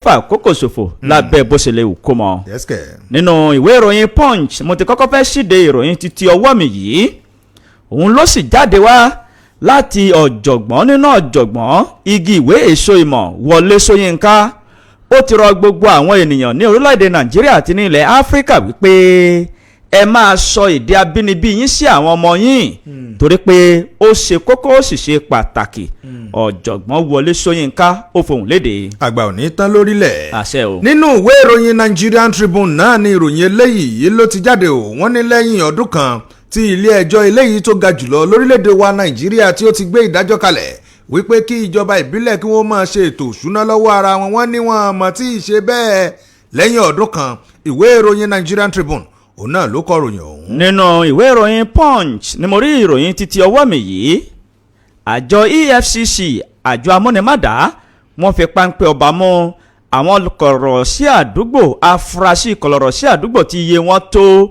Fàkókò ṣòfò lábẹ́ bó ṣe lè wù kó mọ́. Yes kẹ̀. Nínú ìwé ìròyìn Punch, mo ti kọ́kọ́ fẹ́ ṣíde ìròyìn títí ọwọ́ mi yìí. Òun ló sì jáde wá láti ọ̀jọ̀gbọ́n nínú ọ̀jọ̀gbọ́n, igi ìwé, èso ìmọ̀, Wọlé Ṣóyínká. Ó ti rọ gbogbo àwọn ènìyàn ní orílẹ̀-èdè Nàìjíríà àti ní ilẹ̀ Áfíríkà wípé ẹ máa sọ èdè abínibí yín sí àwọn ọmọ yín, torí pé ó ṣe kókó, ó sì ṣe pàtàkì. Ọ̀jọ̀gbọ́n Wọlé Ṣóyínká ó fohùn léde. Àgbà ò ní tán lórílẹ̀. Àṣẹ o. Nínú ìwé ìròyìn Nigerian Tribune náà ni ìròyìn eléyìí ló ti jáde o. Wọ́n ní lẹ́yìn ọdún kan tí ilé ẹjọ́ eléyìí tó ga jùlọ lórílẹ̀‐èdè wa Nàìjíríà tí ó ti gbé ìdájọ́ kalẹ̀ wípé kí ìjọba ìbílẹ̀ kí wọ́n máa ṣe ètò òṣùná lọ́wọ́ ara wọn, wọ́n ní wọn mọ̀ tí ì ṣe bẹ́ẹ̀ lẹ́yìn ọdún kan. Ìwé ìròyìn Nigerian Tribune, òun náà ló kọ ròyìn ọ̀hún. Nínú ìwé ìròyìn Punch ni mo rí ìròyìn títí ọwọ́ mi yìí. Àjọ EFCC, àjọ amúnimádà, wọ́n fi páńpẹ́ ọba mú àwọn kọ̀rọ̀ sí àdúgbò, afurasí kọ̀lọ̀rọ̀ sí àdúgbò tí iye wọn tó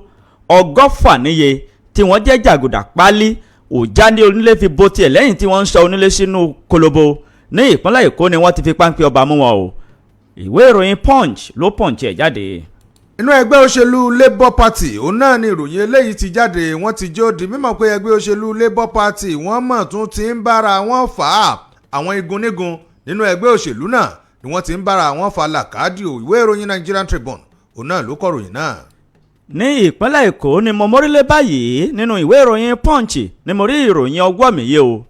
120 níye, tí wọ́n jẹ́ jàgùdà pálí òjá ní onílé fi bo tiẹ̀ lẹ́yìn tí wọ́n ń sọ onílé sínú kolobo. Ní ìpínlẹ̀ Èkó ni wọ́n ti fi páńpẹ́ ọba mú wọn o. Ìwé ìròyìn Punch ló punch ẹ̀ jáde. Inú ẹgbẹ́ òṣèlú Labour Party, òun náà ni ìròyìn eléyìí ti jáde. Wọ́n ti jó di mímọ̀ pé ẹgbẹ́ òṣèlú Labour Party, wọ́n mọ̀ tún ti ń bára wọn fà á. Àwọn igun nígun nínú ẹgbẹ́ òṣèlú náà ni wọ́n ti ń bára wọn fà làkàdì o. Ìwé ìròyìn Nigerian Tribune, òun náà ló kọ ròyìn náà. Ní ìpínlẹ̀ Èkó ni mo mórílé báyìí. Nínú ìwé ìròyìn Punch ni mo rí ìròyìn ọwọ́ mi yìí o.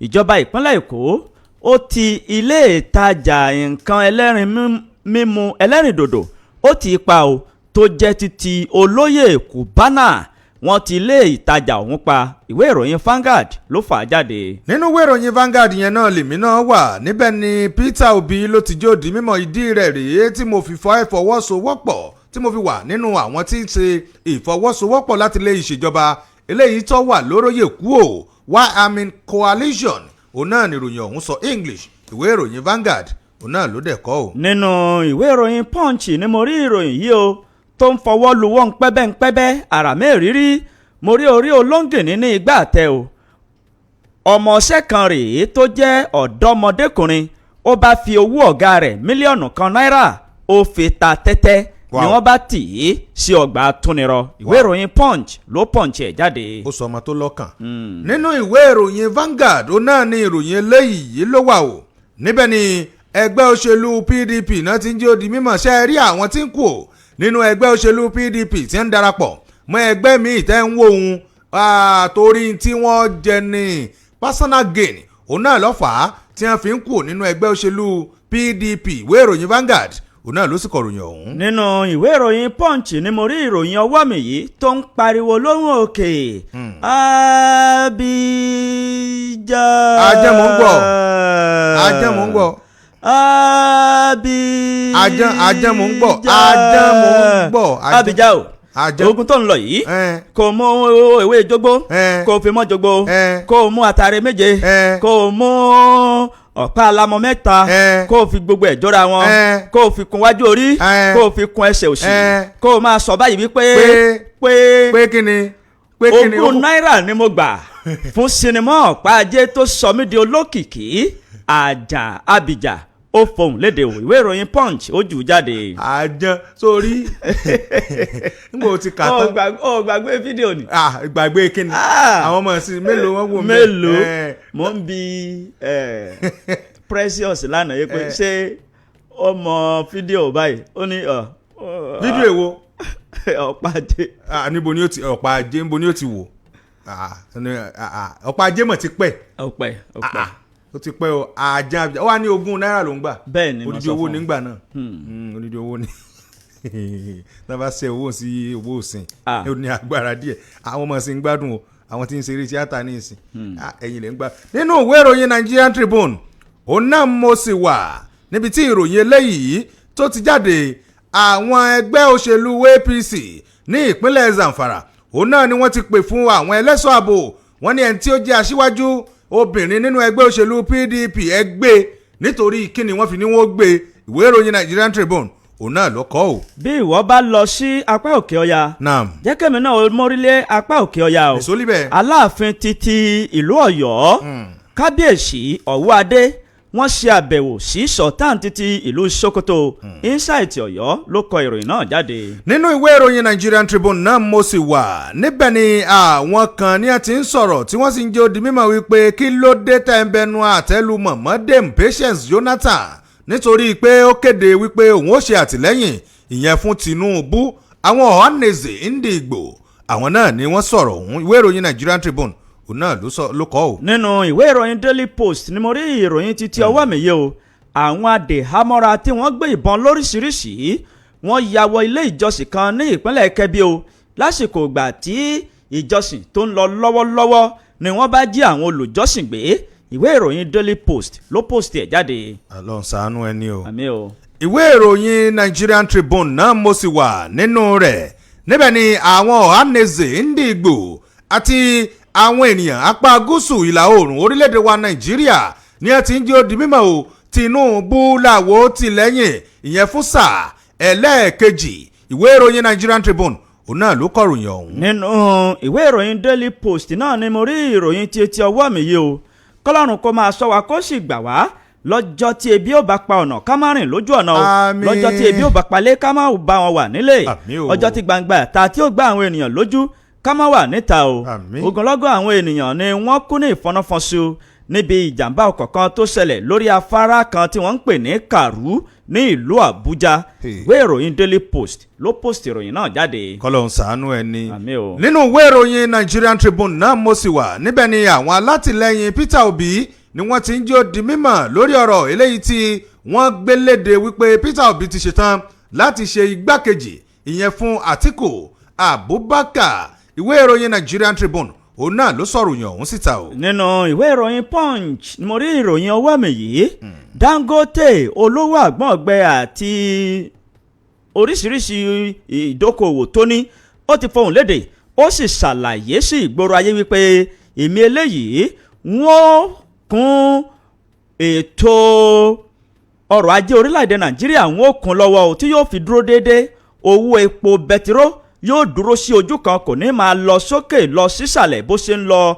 Ìjọba ìpínlẹ̀ Èkó ó ti ilé ìtajà nǹkan ẹlẹ́rìn mímu, ẹlẹ́rìndòdò, ó ti pa o, tó jẹ́ títí olóyè Cubana. Wọ́n ti ilé ìtajà ọ̀hún pa. Ìwé ìròyìn Vanguard ló fà á jáde. Nínú ìwé ìròyìn Vanguard yẹn náà lèmi náà wà. Níbẹ̀ ni Peter Obi ló ti jó di mímọ̀, ìdí rẹ̀ rèé tí mo fi fọ́ ìfọwọ́sowọ́pọ̀, tí mo fi wà nínú àwọn tí ń ṣe ìfọwọ́sowọ́pọ̀ láti lé ìṣèjọba eléyìí tó wà lóróyè kú o, why I'm in coalition. Òun náà ni ìròyìn ọ̀hún sọ English. Ìwé ìròyìn Vanguard, òun náà ló dẹ̀ kọ́ o. Nínú ìwé ìròyìn Punch ni mo rí ìròyìn yìí o, tó ń fọwọ́ luwọ́ ń pẹ́bẹ́ ń pẹ́bẹ́ àrà mẹ́rìírí. Mo rí orí olóńgìní ní igbá àtẹ o. Ọmọọṣẹ́ kan rèé tó jẹ́ ọ̀dọ́mọdékùnrin, ó bá fi owó ọ̀gá rẹ̀, mílíọ̀nù 1 náírà, ó fi ta tẹ́tẹ́ ni wọ́n bá tì í sí ọgbà túnirọ. Ìwé ìròyìn Punch ló punch ẹ̀ jáde. Ó sọ ọmọ tó lọ́kàn. Nínú ìwé ìròyìn Vanguard, ó náà ní ìròyìn eléyìí ló wà o. Níbẹ̀ ni ẹgbẹ́ òṣèlú PDP náà ti ń jẹ́ ó di mímọ̀, ṣe é rí àwọn tí ń kú o nínú ẹgbẹ́ òṣèlú PDP tí ń darapọ̀ mọ́ ẹgbẹ́ míì tẹ́ ń wò ó, torí tí wọ́n jẹ ní personal gain, òun náà ló fà á tí wọ́n fi ń kú nínú ẹgbẹ́ òṣèlú PDP. Ìwé ìròyìn Vanguard, òun náà ló sì kọ ìròyìn ọ̀hún. Nínú ìwé ìròyìn Punch ni mo rí ìròyìn ọwọ́ mi yìí tó ń pariwo lóhùn òkè: Abidjan. Ajá mò ń gbọ́. Ajá mò ń gbọ́. Abidjan. Ajá, ajá mò ń gbọ́. Ajá mò ń gbọ́. Ajá. Abidjan o. Ajá. Ogun tó ń lọ yìí, kò mú ewé jogbo, kò fi mọ́ jogbo, kò mú àtàrẹ 7, kò mú ọ̀pá alámọ̀ 3, kó fi gbogbo ẹ̀ jóra wọn, kó fi kun wájú orí, kó fi kun ẹsẹ̀ òsì, kó máa sọ báyìí wípé pé pé kí ni? Pé kí ni? 20 náírà ni mo gbà fún sinimá Ọ̀pá Ajé tó sọ mí di olókìkí. Àjà Abìjà ó fohùn léde o. Ìwé ìròyìn Punch ó jù ú jáde. Àjàn sórí nígbà ó ti kà tán. Ó gbàgbé fídíò ni. Ah, gbàgbé kí ni? Ah. Àwọn ọmọ sí mélòó wọn wò mí. Mélòó? Mo ń bi Precious lánàá yìí pé ṣé ó mọ fídíò báyìí? Ó ní Fídíò èwo? Ọ̀pá Ajé. Ah, níbo ni ó ti Ọ̀pá Ajé, níbo ni ó ti wò? Ah, ah, ah, Ọ̀pá Ajé mọ̀ ti pẹ́. Ọ̀pẹ ọ̀pẹ. Ah, ó ti pẹ́ o. Àjàn ó wà ní 20 náírà ló ń gbà. Bẹ́ẹ̀ ni mo Odidi sọ owó fún ọ. nígbà náà. Odidi owó ní tá a bá ṣe owó sí owó òsìn, ó ní agbára díẹ̀. Àwọn ọmọ sì ń gbádùn o, àwọn tí ń ṣeré tíátà ní ìsìn. Ah, ẹ̀yìn lè ń gbà. Nínú ìwé ìròyìn Nigerian Tribune, òun náà mo sì wà níbi tí ìròyìn eléyìí tó ti jáde. Àwọn ẹgbẹ́ òṣèlú APC ní ìpínlẹ̀ Zamfara, òun náà ni wọ́n ti pè fún àwọn ẹlẹ́ṣọ́ ààbò. Wọ́n ní ẹni tí ó jẹ́ aṣíwájú obìnrin nínú ẹgbẹ́ òṣèlú PDP, ẹ gbé. Nítorí kíni wọ́n fi ní wọ́n gbé? Ìwé ìròyìn Nigerian Tribune, òun náà ló kọ ọ́. Bí ìwọ bá lọ sí apá òkè ọya, jẹ́ kẹ́mi náà ó mórílé apá òkè ọya o. Èso líbẹ̀. Aláàfin títí ìlú Ọ̀yọ́, Kábíyèsí Ọ̀wọ́adé, Wọ́n ṣe àbẹ̀wò sí Sultan títí ìlú Sokoto. Insight Ọ̀yọ́ ló kọ ìròyìn náà jáde. Nínú ìwé ìròyìn Nigerian Tribune náà mo sì wà. Níbẹ̀ ni àwọn kan ní ẹ ti ń sọ̀rọ̀, tí wọ́n sì ń jẹ́ ó di mímọ̀ wípé kí ló dé tẹ́ ń bẹnu àtẹ́lu mọ̀mọ́ Dame Patience Jonathan, nítorí pé ó kéde wípé òun ó ṣe àtìlẹ́yìn ìyẹn fún Tinubu. Àwọn Ohanaeze Ndigbo, àwọn náà ni wọ́n sọ̀rọ̀ ọ̀hún. Ìwé ìròyìn Nigerian Tribune, òun náà ló sọ ló kọ ọ́. Nínú ìwé ìròyìn Daily Post ni mo rí ìròyìn títí ọwọ́ mi yìí o. Àwọn adèhámọ́ra tí wọ́n gbé ìbọn lóríṣiríṣi, wọ́n ya wọ ilé ìjọsìn kan ní ìpínlẹ̀ Kebbi o. Lásìkò ìgbà tí ìjọsìn tó ń lọ lọ́wọ́lọ́wọ́ ni wọ́n bá jí àwọn olùjọ́sìn gbé. Ìwé ìròyìn Daily Post ló post ẹ̀ jáde. Ọlọ́run ṣàánú ẹni o. Àmín o. Ìwé ìròyìn Nigerian Tribune náà mo sì wà nínú rẹ̀. Níbẹ̀ ni àwọn Ohanaeze Ndigbo àti àwọn ènìyàn apá gúúsù ìlà oòrùn orílẹ̀-èdè wa Nàìjíríà ní ẹ ti ń jẹ́ ó di mímọ̀ o, Tinubu làwọ̀ tìlẹ́yìn ìyẹn fún sáà ẹlẹ́ẹ̀kejì. Ìwé ìròyìn Nigerian Tribune, òun náà ló kọ̀ròyìn ọ̀hún. Nínú ìwé ìròyìn Daily Post náà ni mo rí ìròyìn tí etí ọwọ́ mi yìí o. Kọ́lọ́run kó máa sọ wa, kó sì gbà wá lọ́jọ́ tí ebi ò bá pa ọ̀nà, ká má rìn lójú ọ̀nà o. Àmín. Lọ́jọ́ tí ebi ò bá palẹ̀, ká má bá wọn wà nílé. Àmín o. Ọjọ́ tí gbangba ta tí ó gbá àwọn ènìyàn lójú, ká má wà níta o. Àmín. Ogunlọ́gọ̀ àwọn ènìyàn ni wọ́n kú ní ìfọnáfọ́nṣu níbi ìjàmbá ọkọ̀ kan tó ṣẹlẹ̀ lórí afárá kan tí wọ́n ń pè ní Kàrú ní ìlú Àbújá. Hey. Ìwé ìròyìn Daily Post ló post ìròyìn náà jáde. Kọ́lọ́run ṣàánú ẹni. Àmín o. Nínú ìwé ìròyìn Nigerian Tribune náà mo sì wà. Níbẹ̀ ni àwọn alátìlẹyìn Peter Obi ni wọ́n ti ń jó di mímọ̀ lórí ọ̀rọ̀ eléyìí tí wọ́n gbé léde wípé Peter Obi ti ṣetán láti ṣe igbákejì ìyẹn fún Atiku Abubakar. Ìwé ìròyìn Nigerian Tribune, òun náà ló sọ̀rọ̀ yàn ọ̀hún síta o. Nínú ìwé ìròyìn Punch ni mo rí ìròyìn ọwọ́ mi yìí. Dangote, olówó àgbọ̀ngbẹ àti oríṣiríṣi ìdókòwò tó ní, ó ti fohùn léde, ó sì ṣàlàyé sí ìgboro ayé wípé èmi eléyìí wọ́n kún ètò ọrọ̀ ajé orílẹ̀-èdè Nàìjíríà, wọn ó kún lọ́wọ́ o, tí yóò fi dúró déédéé. Owó epo bẹtiró yóò dúró sí ojú kan, kò ní máa lọ sókè lọ sísàlẹ̀ bó ṣe ń lọ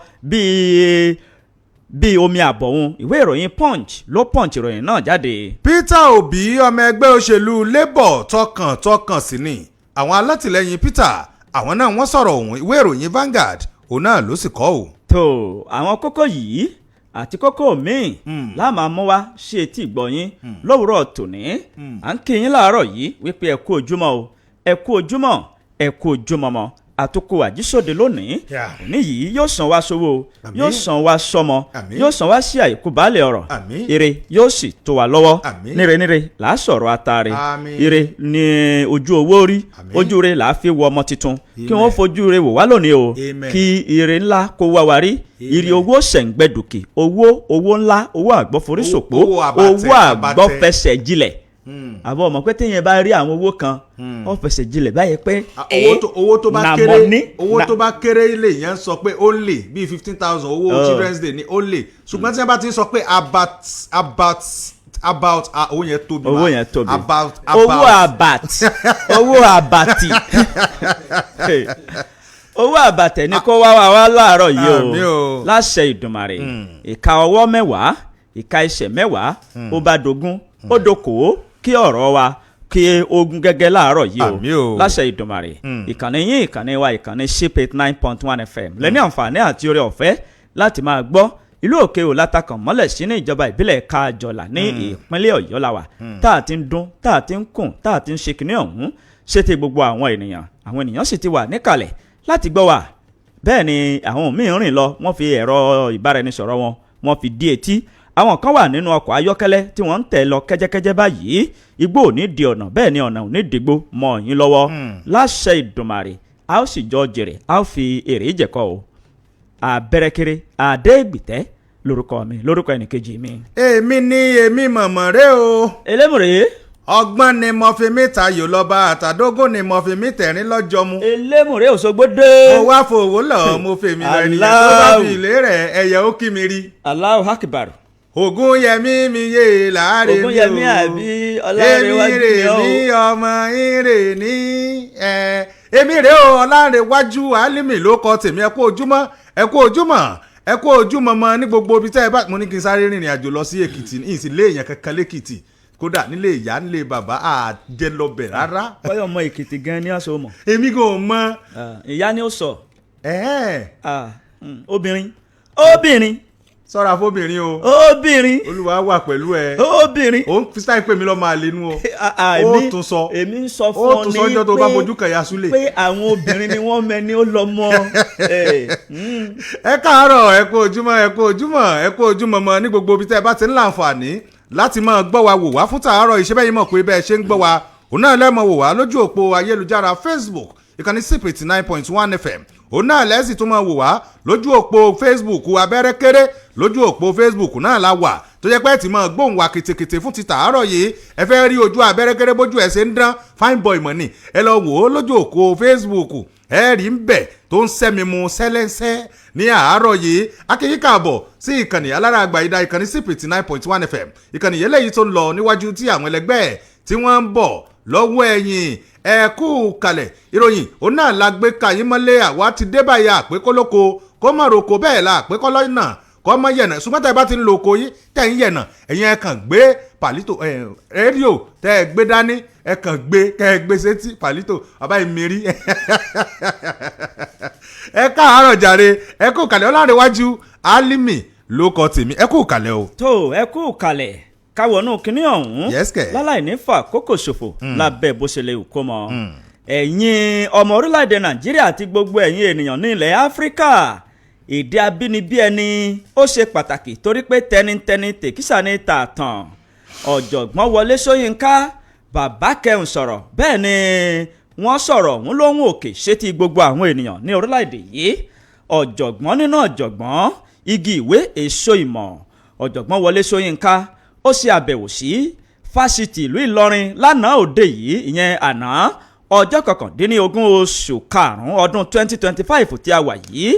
bíi omi àbọ̀hún. Ìwé ìròyìn Punch ló punch ìròyìn náà jáde. Peter Obi, ọmọ ẹgbẹ́ òṣèlú Labour tọkàntọkàn sí ni àwọn alátìlẹyìn Peter, àwọn náà wọ́n sọ̀rọ̀ ọ̀hún. Ìwé ìròyìn Vanguard, òun náà ló sì kọ́ ò. Tó àwọn kókó yìí àti kókó míì láàmú mú wá sí etí ìgbọ̀yín lówùúrọ̀ tòní. À ń kí yín láàárọ̀ yìí wípé ẹ kú ojúmọ́ o, ẹ kú ojúmọ́, ẹ kú ojúmọ́ mọ́, àtúkò àjísòde lónìí. Òní yìí yóò sàn wá sówó, Àmín. yóò sàn wá sọmọ, Àmín. yóò sàn wá sí àìkú baálẹ̀ ọ̀rọ̀. Àmín. Ire yóò sì tó wa lọ́wọ́. Àmín. Níre níre là á sọ̀rọ̀ atare. Àmín. Ire ní ojú owó rí. Àmín. Ojú re là á fi wọ ọmọ tuntun kí Amen. wọ́n fojú re wò wá lónìí o. Amen. Kí ire ńlá kó wá wa rí. Ire owó sẹ̀ǹgbẹ̀dùkì, owó, owó ńlá, owó àgbọ̀forísòpó, Owó àbàtẹ, owó àbàtẹ. àgbọ̀fẹsẹ̀ jilẹ̀. Àbọ̀ ọmọ pé téèyàn bá rí àwọn owó kan, ó fẹsẹ̀ jilẹ̀ báyìí pé Owó tó bá na kéré money, owó tó bá kéré lè yẹn sọ pé ó lè bíi 15,000, owó Children's Day ni ó lè, ṣùgbọ́n tí wọ́n bá ti ń sọ pé about about, ah, owó yẹn tóbi. Owó yẹn tóbi. About owó about àbàt, owó àbàtì, owó àbàtẹ̀ ni kó wá wá wá láàárọ̀ yìí. Àmín o o. Láṣẹ Ìdùmarè, ìka ọwọ́ 10, ìka ẹsẹ̀ 10, ó bá dogun, ó dokòó, kí ọ̀rọ̀ wa kí ogun gẹ́gẹ́ láàárọ̀ yìí. Àmín o. Láṣẹ Ìdùmarè, ìkànnì yín, ìkànnì wa, ìkànnì ship 89.1 FM lẹ́ní àǹfààní àti oore ọ̀fẹ́ láti máa gbọ́. Ìlú Òkè ò látàkàn mọ́lẹ̀ sí ní ìjọba ìbílẹ̀ Kájọlà ní ìpínlẹ̀ Ọ̀yọ́ la wà, tá a ti ń dún, tá a ti ń kùn, tá a ti ń ṣe kinní ọ̀hún ṣé ti gbogbo àwọn ènìyàn. Àwọn ènìyàn sì ti wà níkàlẹ̀ láti gbọ́ wa. Bẹ́ẹ̀ ni àwọn míì rìn lọ, wọ́n fi ẹ̀rọ ìbáraẹnisọ̀rọ̀ wọn, wọ́n fi dí etí. Àwọn kan wà nínú ọkọ̀ ayọ́kẹ́lẹ́ tí wọ́n ń tẹ̀ lọ kẹ́jẹ́kẹ́jẹ́ báyìí. Igbó ò ní di ọ̀nà, bẹ́ẹ̀ ni ọ̀nà ò ní dìgbò mọ́ yín lọ́wọ́ láṣẹ Ìdùmarè. A ó sì jọ jèrè, a ó fi èrè jẹ̀kọ́ o. Àbẹ̀rẹ̀kẹ̀rẹ̀ Àdégbìtẹ́ lórúkọ mi, lórúkọ ẹnìkejì mi. Èmi ni èmi mọ̀mọ́ rẹ o. Elémùrè. Ọgbọ́n ni mo fi mí tayò lọ́ba, àtàdógún ni mo fi mí tẹ̀rín lọ́jọ́ mu. Elémùrè Òṣogbo dé. Mo wá fòwò lọ, mo fèmí lọ, ènìyàn tó bá Allahu. fi ilé rẹ̀ ẹ̀yẹ ó kí mi rí. Allahu Akbar. Ògún yẹmí mi yé láàrin mi o. Ògúnyẹmí àbí Ọlárẹ̀wájú Èmi rè ni ọ́. ní ọmọ ìrè ní ẹ, èmi rè o. Ọlárẹ̀wájú Álímì ló kọ tèmi. Ẹ kú ojúmọ́, ẹ kú ojúmọ́, Ẹ kú ojúmọmọ ní gbogbo ibi tẹ́ ẹ bá. Mo ní kí n sáré rìnrìn àjò lọ sí Èkìtì, ní ìsìn lé èèyàn kankan lẹ́kìtì, kódà nílé ìyá, nílé bàbá, àjẹ lọbẹ̀ rárá. Báyọ̀ ọmọ Èkìtì gan ni aṣọ mọ̀. Èmi kò mọ. Ìyá ni ó sọ. Ẹ̀hẹ́n. Ah, obìnrin, obìnrin. Sọ́ra fóbìnrin o. Obìnrin. Olúwa wà pẹ̀lú ẹ. Obìnrin. Ó ń fi sáì pè mí lọ́mọ àlè nu o. Ah, ah, Ó tún sọ. Èmi ń sọ Ó fún ọ tún ní sọ ọjọ́ tó bá fojú kan ya súlẹ̀. pé àwọn obìnrin ni wọ́n mẹni ó lọ mọ. Ẹ káàárọ̀, ẹ kú ojúmọ́, ẹ kú ojúmọ́, ẹ kú ojúmọ́ mọ́ ní gbogbo ibi tẹ́ ẹ bá ti ń láǹfààní láti máa gbọ́ wa, wò wá fún tàárọ̀. Ìṣe bẹ́ẹ̀ yìí mọ̀ pé bẹ́ẹ̀ ṣe ń gbọ́ wa, òun náà lẹ́mọ̀ wò wá lójú òpó ayélujára Facebook, ìkànnì sip 89.1 FM. Òun náà lẹ́sìn tó máa wò wá lójú òpó Facebook abẹ́rẹ́ kéré. Lójú òpó Facebook náà la wà, tó jẹ́ pé ẹ ti máa gbóhùn wa kètèkètè fún ti tàárọ̀ yìí. Ẹ fẹ́ rí ojú abẹ́rẹ́ kéré, bójú ẹ̀ ṣe ń dán, fine boy mọ̀ ni, ẹ lọ wò ó lójú òpó Facebook. Ẹ rí ń bẹ̀ tó ń sẹ́mi mu sẹ́lẹ́sẹ́ ní àárọ̀ yìí. Akínyìn káàbọ̀ sí ìkànnì alára àgbà ìdá, ìkànnì sip 89.1 FM, ìkànnì yẹlẹ́yìí tó ń lọ níwájú tí àwọn ẹlẹgbẹ́ ẹ̀ tí wọ́n ń bọ̀ lọ́wọ́ ẹ̀yìn. Ẹ kú kalẹ̀. Ìròyìn òun náà la gbé kàyín mọ́lé. Àwa ti dé báyìí. Àpékólóko kó mọ̀ roko, bẹ́ẹ̀ la àpékọ́lọ́ náà kọ́ mọ́ yẹ̀nà. Ṣùgbọ́n tẹ́ ẹ bá ti ń lo oko yín, tẹ́ ń yẹ̀nà, ẹ̀yin ẹ kàn gbé pàlítò ẹ̀ rédíò tẹ́ ẹ gbé dání, ẹ kàn gbé kẹ́ ẹ gbé sétí pàlítò bàbá ìmírí. Ẹ káàárọ̀ jàre, ẹ kú kalẹ̀. Ọlárẹ̀wájú Álímì ló kọ tèmi. Ẹ kú kalẹ̀ o. Tó ẹ kú kalẹ̀, káwọnú kínní ọ̀hún Yes, kẹ̀. láláì ní fà kókò ṣòfò lábẹ́ bó ṣe lè wù kó mọ. Ẹ̀yin ọmọ orílẹ̀-èdè Nàìjíríà àti gbogbo ẹ̀yin ènìyàn ní ilẹ̀ Áfíríkà, èdè abínibí ẹni ó ṣe pàtàkì, torí pé tẹnitẹni tèkísà ní tààtàn. Ọ̀jọ̀gbọ́n Wọlé Ṣóyínká bàbá kẹhùn sọ̀rọ̀, bẹ́ẹ̀ ni wọ́n sọ̀rọ̀ ọ̀hún lóhùn òkè sétí gbogbo àwọn ènìyàn ní orílẹ̀-èdè yìí. Ọ̀jọ̀gbọ́n nínú ọ̀jọ̀gbọ́n, igi ìwé, èso ìmọ̀, ọ̀jọ̀gbọ́n Wọlé Ṣóyínká ó ṣe àbẹ̀wò sí fásitì ìlú Ìlọrin lánàá òde yìí, ìyẹn àná, ọjọ́ 19 oṣù karùn-ún ọdún 2025 tí a wà yìí.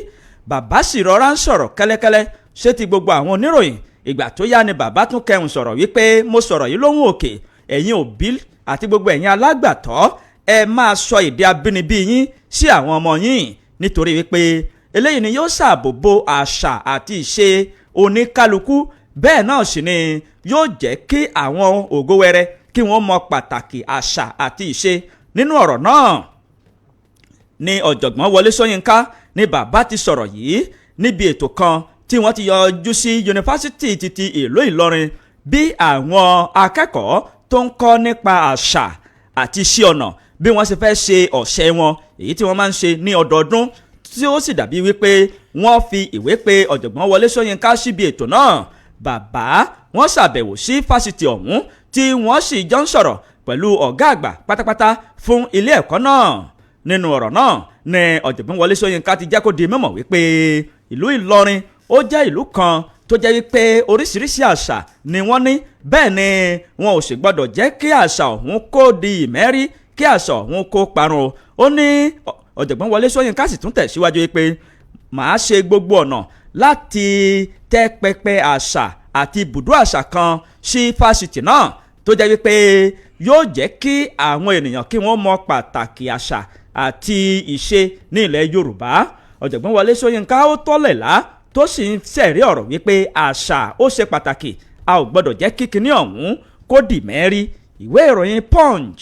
Bàbá sì rọra ń sọ̀rọ̀ kẹ́lẹ́kẹ́lẹ́ sétí gbogbo àwọn oníròyìn. Ìgbà tó yá ni bàbá tún kẹhùn sọ̀rọ̀ wípé, "Mo sọ̀rọ̀ yìí lóhùn òkè, ẹ̀yin òbí àti gbogbo ẹ̀yin alágbàtọ́, ẹ máa sọ èdè abínibí yín sí àwọn ọmọ yín, nítorí wípé eléyìí ni yóò ṣààbò bo àṣà àti ìṣe oníkálukú, bẹ́ẹ̀ náà sì ni yóò jẹ́ kí àwọn ògo wẹrẹ kí wọ́n mọ pàtàkì àṣà àti ìṣe." Nínú ọ̀rọ̀ náà ni ọ̀jọ̀gbọ́n Wọlé Ṣóyínká ní bàbá ti sọ̀rọ̀ yìí níbi ètò kan tí wọ́n ti yọjú sí yunifásitì titi ìlú Ìlọrin, bí àwọn akẹ́kọ̀ọ́ tó ń kọ́ nípa àṣà àti iṣẹ́ ọnà bí wọ́n ṣe fẹ́ ṣe ọ̀sẹ̀ wọn, èyí tí wọ́n máa ń ṣe ní ọdọọdún, tí ó sì dàbí wípé wọ́n fi ìwé pe ọ̀jọ̀gbọ́n Wọlé Ṣóyínká síbi ètò náà. Bàbá wọ́n ṣàbẹ̀wò sí fásitì ọ̀hún, tí wọ́n sì jọ ń sọ̀rọ̀ pẹ̀lú ọ̀gá àgbà pátápátá fún ilé ẹ̀kọ́ náà. Nínú ọ̀rọ̀ náà ni ọ̀jọ̀gbọ́n Wọlé Ṣóyínká ti jẹ́ kó di mímọ̀ wípé ìlú Ìlọrin ó jẹ́ ìlú kan tó jẹ́ wípé oríṣiríṣi àṣà ni wọ́n ní, bẹ́ẹ̀ ni wọn ò sì gbọ́dọ̀ jẹ́ kí àṣà ọ̀hún kó di ìmẹ́rí, kí àṣà ọ̀hún kó parun. Ó ní ọ̀jọ̀gbọ́n Wọlé Ṣóyínká sì tún tẹ̀síwájú wípé, "Màá ṣe gbogbo ọ̀nà láti tẹ́ pẹpẹ àṣà àti ibùdó àṣà kan sí fásitì náà, tó jẹ́ wípé yóò jẹ́ kí àwọn ènìyàn kí wọ́n mọ pàtàkì àṣà àti ìṣe ní ilẹ̀ Yorùbá." Ọ̀jọ̀gbọ́n Wọlé Ṣóyínká ó tọ́lẹ̀ lá, tó sì ń sẹ̀rí ọ̀rọ̀ wípé àṣà ó ṣe pàtàkì, a ò gbọ́dọ̀ jẹ́ kí kinní ọ̀hún kó dì mẹ́rí. Ìwé ìròyìn Punch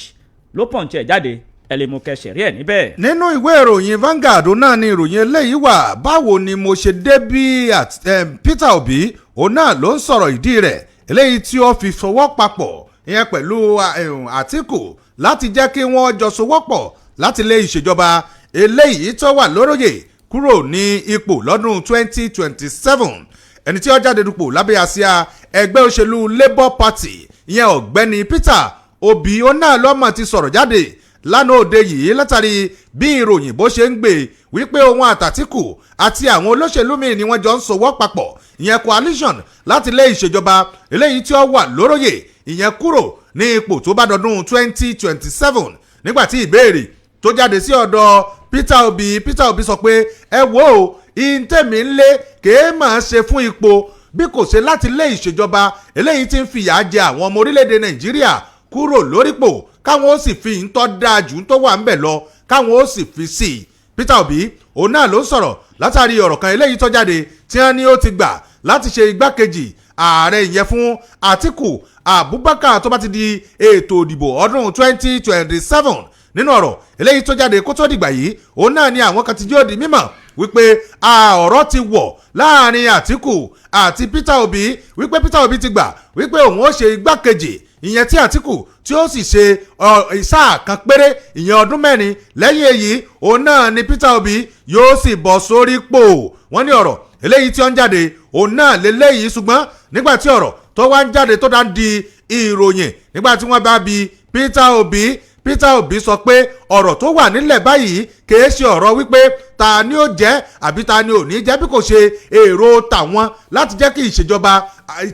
ló punch ẹ̀ jáde, ẹ lè mú kẹsẹ̀ rí ẹ̀ níbẹ̀. Nínú ìwé ìròyìn Vanguard náà ni ìròyìn eléyìí wà. Báwo ni mo ṣe dé bí Peter Obi, òun náà ló ń sọ̀rọ̀ ìdí rẹ̀ eléyìí tí ó fi fọwọ́ papọ̀ ìyẹn pẹ̀lú Àtíkù láti jẹ́ kí wọ́n jọ sowọ́pọ̀ láti lé ìṣèjọba eléyìí tó wà lóróyè kúrò ní ipò lọ́dún 2027. Ẹni tí ó jáde dupò lábẹ́ àsíá ẹgbẹ́ òṣèlú Labour Party, ìyẹn ọ̀gbẹ́ni Peter Obi, ó náà lọ́mọ ti sọ̀rọ̀ jáde lánàá òde yìí látàrí bí ìròyìn bó ṣe ń gbé wípé òun àtàtìkù àti àwọn olóṣèlú míì ni wọ́n jọ ń sowọ́ papọ̀, ìyẹn coalition, láti lé ìṣèjọba eléyìí tí ó wà lóróyè ìyẹn kúrò ní ipò tó bá dọdún 2027. Nígbà tí ìbéèrè tó jáde sí ọ̀dọ̀ Peter Obi, Peter Obi sọ pé, "Ẹ wo o, ìǹtẹ̀mí ń lé kèé máa ṣe fún ipò bí kò ṣe láti lé ìṣèjọba eléyìí tí ń fìyà jẹ àwọn ọmọ orílẹ̀-èdè Nàìjíríà kúrò lórípò, káwọn ó sì fi ń tọ́ dáa jù ń tó wà ń bẹ̀ lọ, káwọn ó sì fi sí i." Peter Obi òun náà ló sọ̀rọ̀. Látàrí ọ̀rọ̀ kan eléyìí tó jáde tí wọ́n ní ó ti gbà láti ṣe igbákejì ààrẹ ìyẹn fún Àtíkù Abubakar tó bá ti di ètò ìdìbò ọdún 2027. Nínú ọ̀rọ̀ eléyìí tó jáde kó tó dìgbà yìí, òun náà ni àwọn kan ti jẹ́ ó di mímọ̀ wípé ọ̀rọ̀ ti wọ̀ láàrin Àtíkù àti Peter Obi, wípé Peter Obi ti gbà wípé òun ó ṣe igbákejì ìyẹn tí Àtíkù tí ó sì ṣe sáà kan péré, ìyẹn ọdún 4. Lẹ́yìn èyí, òun náà ni Peter Obi yóò sì bọ̀ sórí pò. Wọ́n ní ọ̀rọ̀ eléyìí tí ó ń jáde òun náà lélẹ́yìí. Ṣùgbọ́n nígbà tí ọ̀rọ̀ tó wá ń jáde tó dá ń di ìròyìn, nígbà tí wọ́n bá bi Peter Obi, Peter Obi sọ pé ọ̀rọ̀ tó wà nílẹ̀ báyìí kìí ṣe ọ̀rọ̀ wípé ta ni ó jẹ́ àbí ta ni ò ní jẹ́, bí kò ṣe èrò tàwọn láti jẹ́ kí ìṣèjọba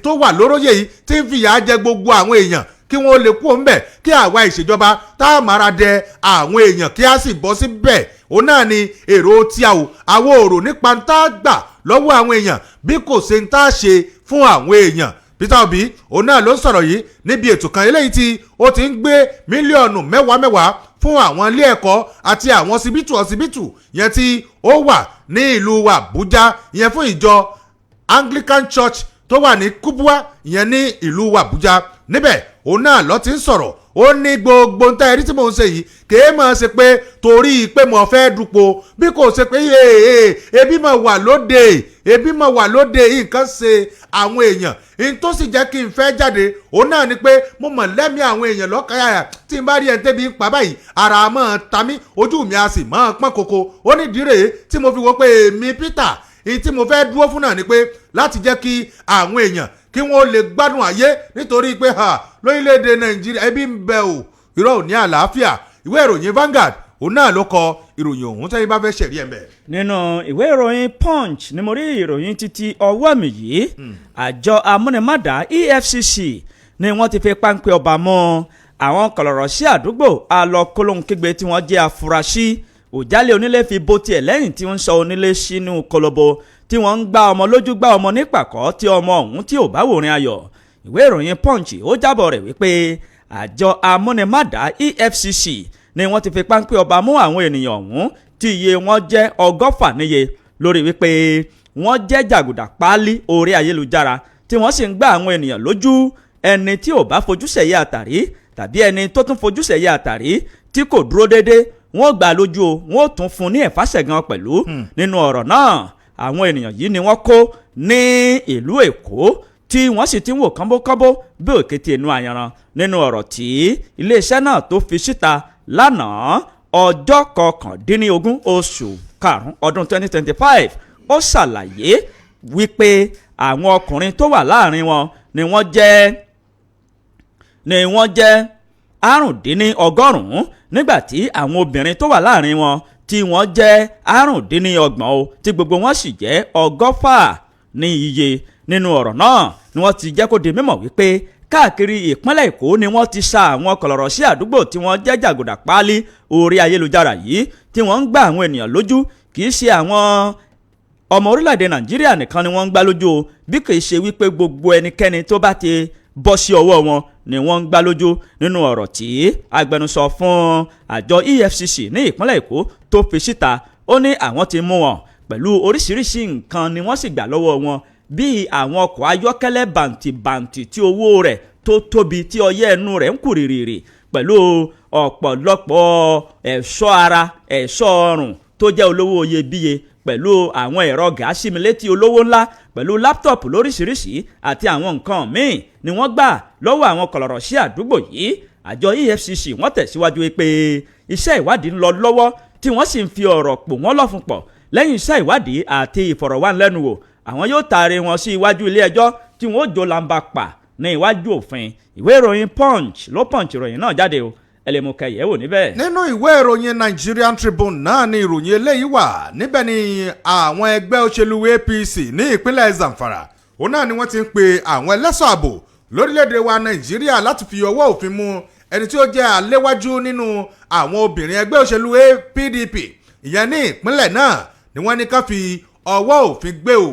tó wà lóróyè yìí tí ń fìyà jẹ gbogbo àwọn èèyàn kí wọ́n lè kú òǹbẹ̀, kí àwa ìṣèjọba tá a mára dẹ àwọn èèyàn kí á sì bọ́ síbẹ̀. Òun náà ni èrò tí a ò àwọn òrò nípa ń tá a gbà lọ́wọ́ àwọn èèyàn, bí kò ṣe ń tá a ṣe fún àwọn èèyàn. Peter Obi òun náà ló ń sọ̀rọ̀ yìí níbi ètò kan eléyìí tí ó ti ń gbé mílíọ̀nù mẹ́wàá mẹ́wàá fún àwọn ilé ẹ̀kọ́ àti àwọn ọsibítù yẹn tí ó wà ní ìlú Àbújá, yẹn fún ìjọ Anglican Church tó wà ní Kubwa, ìyẹn ní ìlú Àbújá. Níbẹ̀ òun náà ló ti ń sọ̀rọ̀. Ó ní gbogbo ń tá ẹrí tí mò ń ṣe yìí kèé máa ṣe pé torí pé mo fẹ́ dupò, bí kò ṣe pé ebi máa wà lóde, ebi máa wà lóde, nǹkan ṣe àwọn èèyàn. N tó sì jẹ́ kí n fẹ́ jáde òun náà ni pé mo mọ̀ lẹ́mìí àwọn èèyàn lọ́kàyà. Tí n bá rí ẹni tẹ́bi ń pa báyìí, ara máa ta mí, ojú mi a sì máa pọ́n koko. Ó ní ìdí rèé tí mo fi wò pé èmi Peter, èyí tí mo fẹ́ dúró fún náà ni pé láti jẹ́ kí àwọn èèyàn kí wọ́n lè gbádùn ayé, nítorí pé ha lórílẹ̀‐èdè Nàìjíríà ebi ń bẹ o, irọ́ ò ní àlàáfíà. Ìwé ìròyìn Vanguard òun náà ló kọ ìròyìn ọ̀hún tẹ́yìn bá fẹ́ ṣẹ̀rí ẹ̀ mbẹ̀. Nínú ìwé ìròyìn Punch ni mo rí ìròyìn títí ọwọ́ mi yìí. Àjọ amúnimádà EFCC ni wọ́n ti fi páńpẹ́ ọba mọ́ àwọn kọ̀lọ̀rọ̀ sí àdúgbò alọ́kólóhunkígbe tí wọ́n jẹ́ afurasí òjálẹ̀ onílé fi bó tiẹ̀ lẹ́yìn tí wọ́n ń sọ onílé sínú kọlọ́bọ, tí wọ́n ń gbá ọmọ lójú, gbá ọmọ nípàkọ́, tí ọmọ ọ̀hún tí ò bá wòrin ayọ̀. Ìwé ìròyìn Punch ó jábọ̀ rẹ̀ wípé àjọ amúnimádà EFCC ni wọ́n ti fi páńpẹ́ ọba mú àwọn ènìyàn ọ̀hún tí iye wọn jẹ́ 120 níye, lórí wípé wọ́n jẹ́ jàgùdà páálí orí ayélujára tí wọ́n sì ń gbá àwọn ènìyàn lójú. Ẹni tí ò bá fojú sẹ̀yẹ àtàrí tàbí ẹni tó tún fojú sẹ̀yẹ àtàrí tí kò dúró déédé, wọ́n gbà lójú o, wọ́n ó tún fún ní ẹ̀fáṣẹ̀gan pẹ̀lú. Nínú ọ̀rọ̀ náà, àwọn ènìyàn yìí ni wọ́n kó ní ìlú Èkó tí wọ́n sì ti ń wò kánbókánbó bí òkété inú ayanran. Nínú ọ̀rọ̀ tí iléeṣẹ́ náà tó fi síta lánàá, ọjọ́ 19 oṣù karùn-ún ọdún 2025, ó ṣàlàyé wípé àwọn ọkùnrin tó wà láàrin wọn ni wọ́n jẹ́ 195, nígbà tí àwọn obìnrin tó wà láàrin wọn tí wọ́n jẹ́ 25 o, tí gbogbo wọn sì jẹ́ 120 ní iye. Nínú ọ̀rọ̀ náà ni wọ́n ti jẹ́ kó di mímọ̀ wípé káàkiri ìpínlẹ̀ Èkó ni wọ́n ti sa àwọn kọ̀lọ̀rọ̀ sí àdúgbò tí wọ́n jẹ́ jàgùdà páálí orí ayélujára yìí tí wọ́n ń gbá àwọn ènìyàn lójú. Kì í ṣe àwọn ọmọ orílẹ̀-èdè Nàìjíríà nìkan ni wọ́n ń gbá lójú o, bí kì í ṣe wípé gbogbo ẹnikẹ́ni tó bá ti bọ́ sí ọwọ́ wọn ni wọ́n ń gbá lójú. Nínú ọ̀rọ̀ tí agbẹnusọ fún àjọ EFCC ní ìpínlẹ̀ Èkó tó fi síta, ó ní àwọn ti mú wọn pẹ̀lú oríṣiríṣi nǹkan ni wọ́n sì gbà lọ́wọ́ wọn, bíi àwọn ọkọ̀ ayọ́kẹ́lẹ́ bàǹtìbàǹtì tí owó rẹ̀ tó tóbi tí ọyẹ́ ẹnu rẹ̀ ń kù rìrìrì, pẹ̀lú ọ̀pọ̀lọpọ̀ ẹ̀ṣọ́ ara, ẹ̀ṣọ́ ọrùn tó jẹ́ olówó iyebíye, pẹ̀lú àwọn ẹ̀rọ gàásìmílétí olówó ńlá, pẹ̀lú laptop lóríṣiríṣi àti àwọn nǹkan míì ni wọ́n gbà lọ́wọ́ àwọn kọ̀lọ̀rọ̀ sí àdúgbò yìí. Àjọ EFCC wọ́n tẹ̀síwájú pé iṣẹ́ ìwádìí ń lọ lọ́wọ́, tí wọ́n sì ń fi ọ̀rọ̀ pò wọ́n lọ́fun pọ̀. Lẹ́yìn iṣẹ́ ìwádìí àti ìfọ̀rọ̀wánilẹ́nuwò, àwọn yóò taari wọn sí iwájú ilé ẹjọ́ tí wọ́n ó jó lamba pa ní iwájú òfin. Ìwé ìròyìn Punch ló punch ìròyìn náà jáde o, ẹ lè mú kẹyẹ wò níbẹ̀. Nínú ìwé ìròyìn Nigerian Tribune náà ni ìròyìn eléyìí wà. Níbẹ̀ ni àwọn ẹgbẹ́ òṣèlú APC ní ìpínlẹ̀ Zamfara òun náà ni wọ́n ti ń pe àwọn ẹlẹ́ṣọ́ ààbò lórílẹ̀‐èdè wa Nàìjíríà láti fi ọwọ́ òfin mú ẹni tí ó jẹ́ aléwájú nínú àwọn obìnrin ẹgbẹ́ òṣèlú PDP ìyẹn ní ìpínlẹ̀ náà ni wọ́n ní ká fi ọwọ́ òfin gbé o.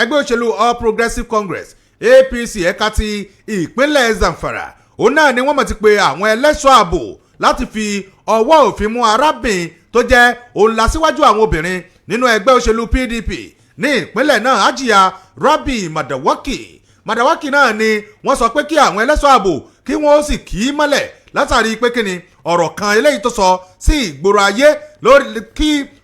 Ẹgbẹ́ òṣèlú All Progressives Congress, APC, ẹ̀ka ti ìpínlẹ̀ Zamfara òun náà ni wọ́n mọ̀ ti pe àwọn ẹlẹ́ṣọ́ ààbò láti fi ọwọ́ òfin mú arábìnrin tó jẹ́ òun lásíwájú àwọn obìnrin. Nínú ẹgbẹ́ òṣèlú PDP ní ìpínlẹ̀ náà, Hajiya Rabi Madawaki. Madawaki náà ni wọ́n sọ pé kí àwọn ẹlẹ́ṣọ́ ààbò kí wọ́n sì kì í mọ́lẹ̀ látàrí pé kíni ọ̀rọ̀ kan eléyìí tó sọ sí ìgboro ayé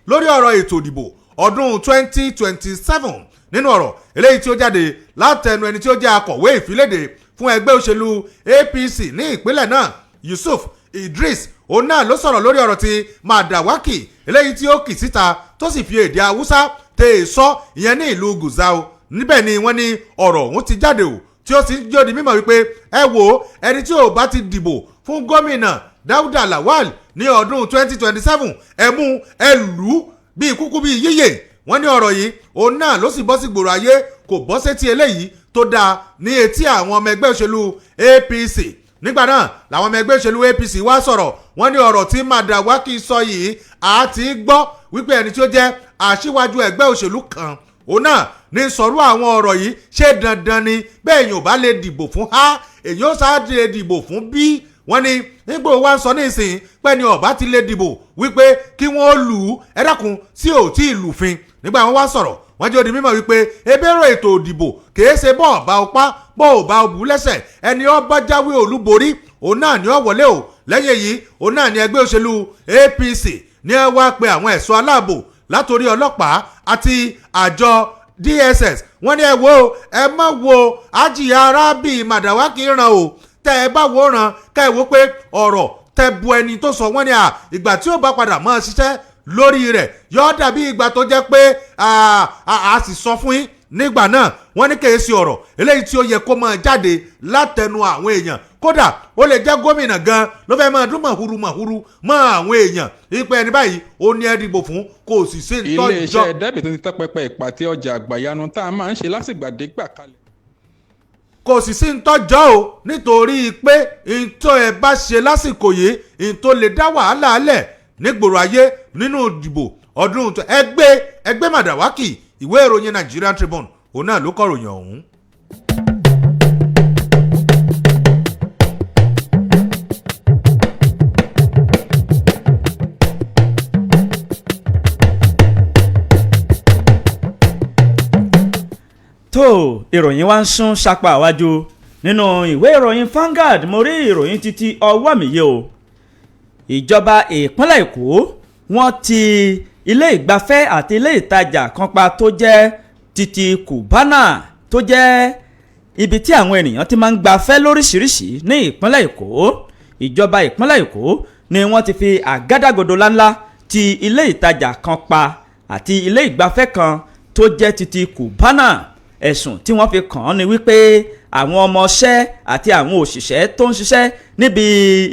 lórí ọ̀rọ̀ ètò ìdìbò ọdún 2027. Nínú ọ̀rọ̀ eléyìí tí ó jáde látẹnu ẹni tí ó jẹ́ akọ̀wé ìfiléde fún ẹgbẹ́ òṣèlú APC ní ìpínlẹ̀ náà, Yusuf Idris, òun náà ló sọ̀rọ̀ lórí ọ̀rọ̀ tí Madawaki eléyìí tí ó kì síta, tó sì fi èdè Haúsá tè sọ, ìyẹn ní ìlú Gusau. Níbẹ̀ ni wọ́n ní ọ̀rọ̀ ọ̀hún ti jáde o, tí ó sì ń jẹ́ di mímọ̀ wípé ẹ wo ẹni tí ò bá ti dìbò fún gómìnà Dáúdà Lawal ní ọdún 2027, ẹ mú ẹ lù ú bíi kúkú bíi yíyè. Wọ́n ní ọ̀rọ̀ yìí òun náà ló sì bọ́ sí gbòòrò ayé, kò bọ́ sétí eléyìí tó dáa ní etí àwọn ọmọ ẹgbẹ́ òṣèlú APC. Nígbà náà làwọn ọmọ ẹgbẹ́ òṣèlú APC wá sọ̀rọ̀. Wọ́n ní ọ̀rọ̀ tí Madawaki sọ yìí, àti gbọ́ wípé ẹni tí ó jẹ́ aṣíwájú ẹgbẹ́ òṣèlú kan òun náà ní sọ̀rọ̀ àwọn ọ̀rọ̀ yìí. Ṣé dandan ni bẹ́ẹ̀ èèyàn ò bá lè dìbò fún A, èèyàn ó sáà lè dìbò fún B? Wọ́n ní nígbà wo wá ń sọ nísìnyí pé ni ọba ti lè dìbò wípé kí wọ́n lù ú? Ẹ dákun, sí ò tí ì lùfin? Nígbà wọn wá sọ̀rọ̀, wọ́n jẹ́ ó di mímọ̀ wípé ebérò ètò òdìbò kìí ṣe bọ́ọ̀ bá ọpá bọ́ọ̀ bá ọbù lẹ́sẹ̀. Ẹni ó bá jáwé olúborí òun náà ni ó wọlé o. Lẹ́yìn èyí òun náà ni ẹgbẹ́ òṣèlú APC ní ẹ wá pe àwọn ẹ̀ṣọ́ aláàbò látòrí ọlọ́pàá àti àjọ DSS. Wọ́n ní ẹ wo, ẹ má wo Hajiya Rabi Madawaki ràn o. Tẹ́ ẹ bá wo ràn ká ẹ wo pé ọ̀rọ̀ tẹ́ bu ẹni tó sọ. Wọ́n ní à ìgbà tí ó bá padà máa ṣiṣẹ́ lórí rẹ̀ yóò dàbí ìgbà tó jẹ́ pé a sì sọ fún yín nígbà náà. Wọ́n ní kèé sí ọ̀rọ̀ eléyìí tí ó yẹ kó máa jáde látẹnu àwọn èèyàn, kódà ó lè jẹ́ gómìnà gan ló fẹ́ máa dún màhúrú màhúrú mọ́ àwọn èèyàn ìpè ẹni báyìí ó ní ẹ dìbò fún, kò sì sí Iléeṣẹ́ ìtọ́jọ́. Dẹ́bì tó ti tẹ́ pẹpẹ ìpàtẹ ọjà àgbàyanu tá a máa ń ṣe lásìgbàdégbà kalẹ̀. Kò sì sí ntọ́jọ́ o, nítorí pé ntọ́ ẹ bá ṣe lásìkò yìí, ntọ́ lè dá wàhálà lẹ̀ nígboro ayé nínú ìdìbò ọdún ẹgbẹ́ Madawaki. Ìwé ìròyìn Nigerian Tribune òun náà ló kọ ròyìn ọ̀hún. Tó ìròyìn wa ń sún sápá àwájú nínú ìwé ìròyìn Vanguard, mo rí ìròyìn títí ọwọ́ mi yìí o. Ìjọba ìpínlẹ̀ Èkó wọ́n ti ilé ìgbafẹ́ àti ilé ìtajà kan pa tó jẹ́ títí Cubana, tó jẹ́ ibi tí àwọn ènìyàn ti máa ń gbafẹ́ lóríṣiríṣi ní ìpínlẹ̀ Èkó. Ìjọba ìpínlẹ̀ Èkó ni wọ́n ti fi àgádágodo láńlá ti ilé ìtajà kan pa àti ilé ìgbafẹ́ kan tó jẹ́ títí Cubana. Ẹ̀sùn tí wọ́n fi kàn án ni wípé àwọn ọmọọṣẹ́ àti àwọn òṣìṣẹ́ tó ń ṣiṣẹ́ níbi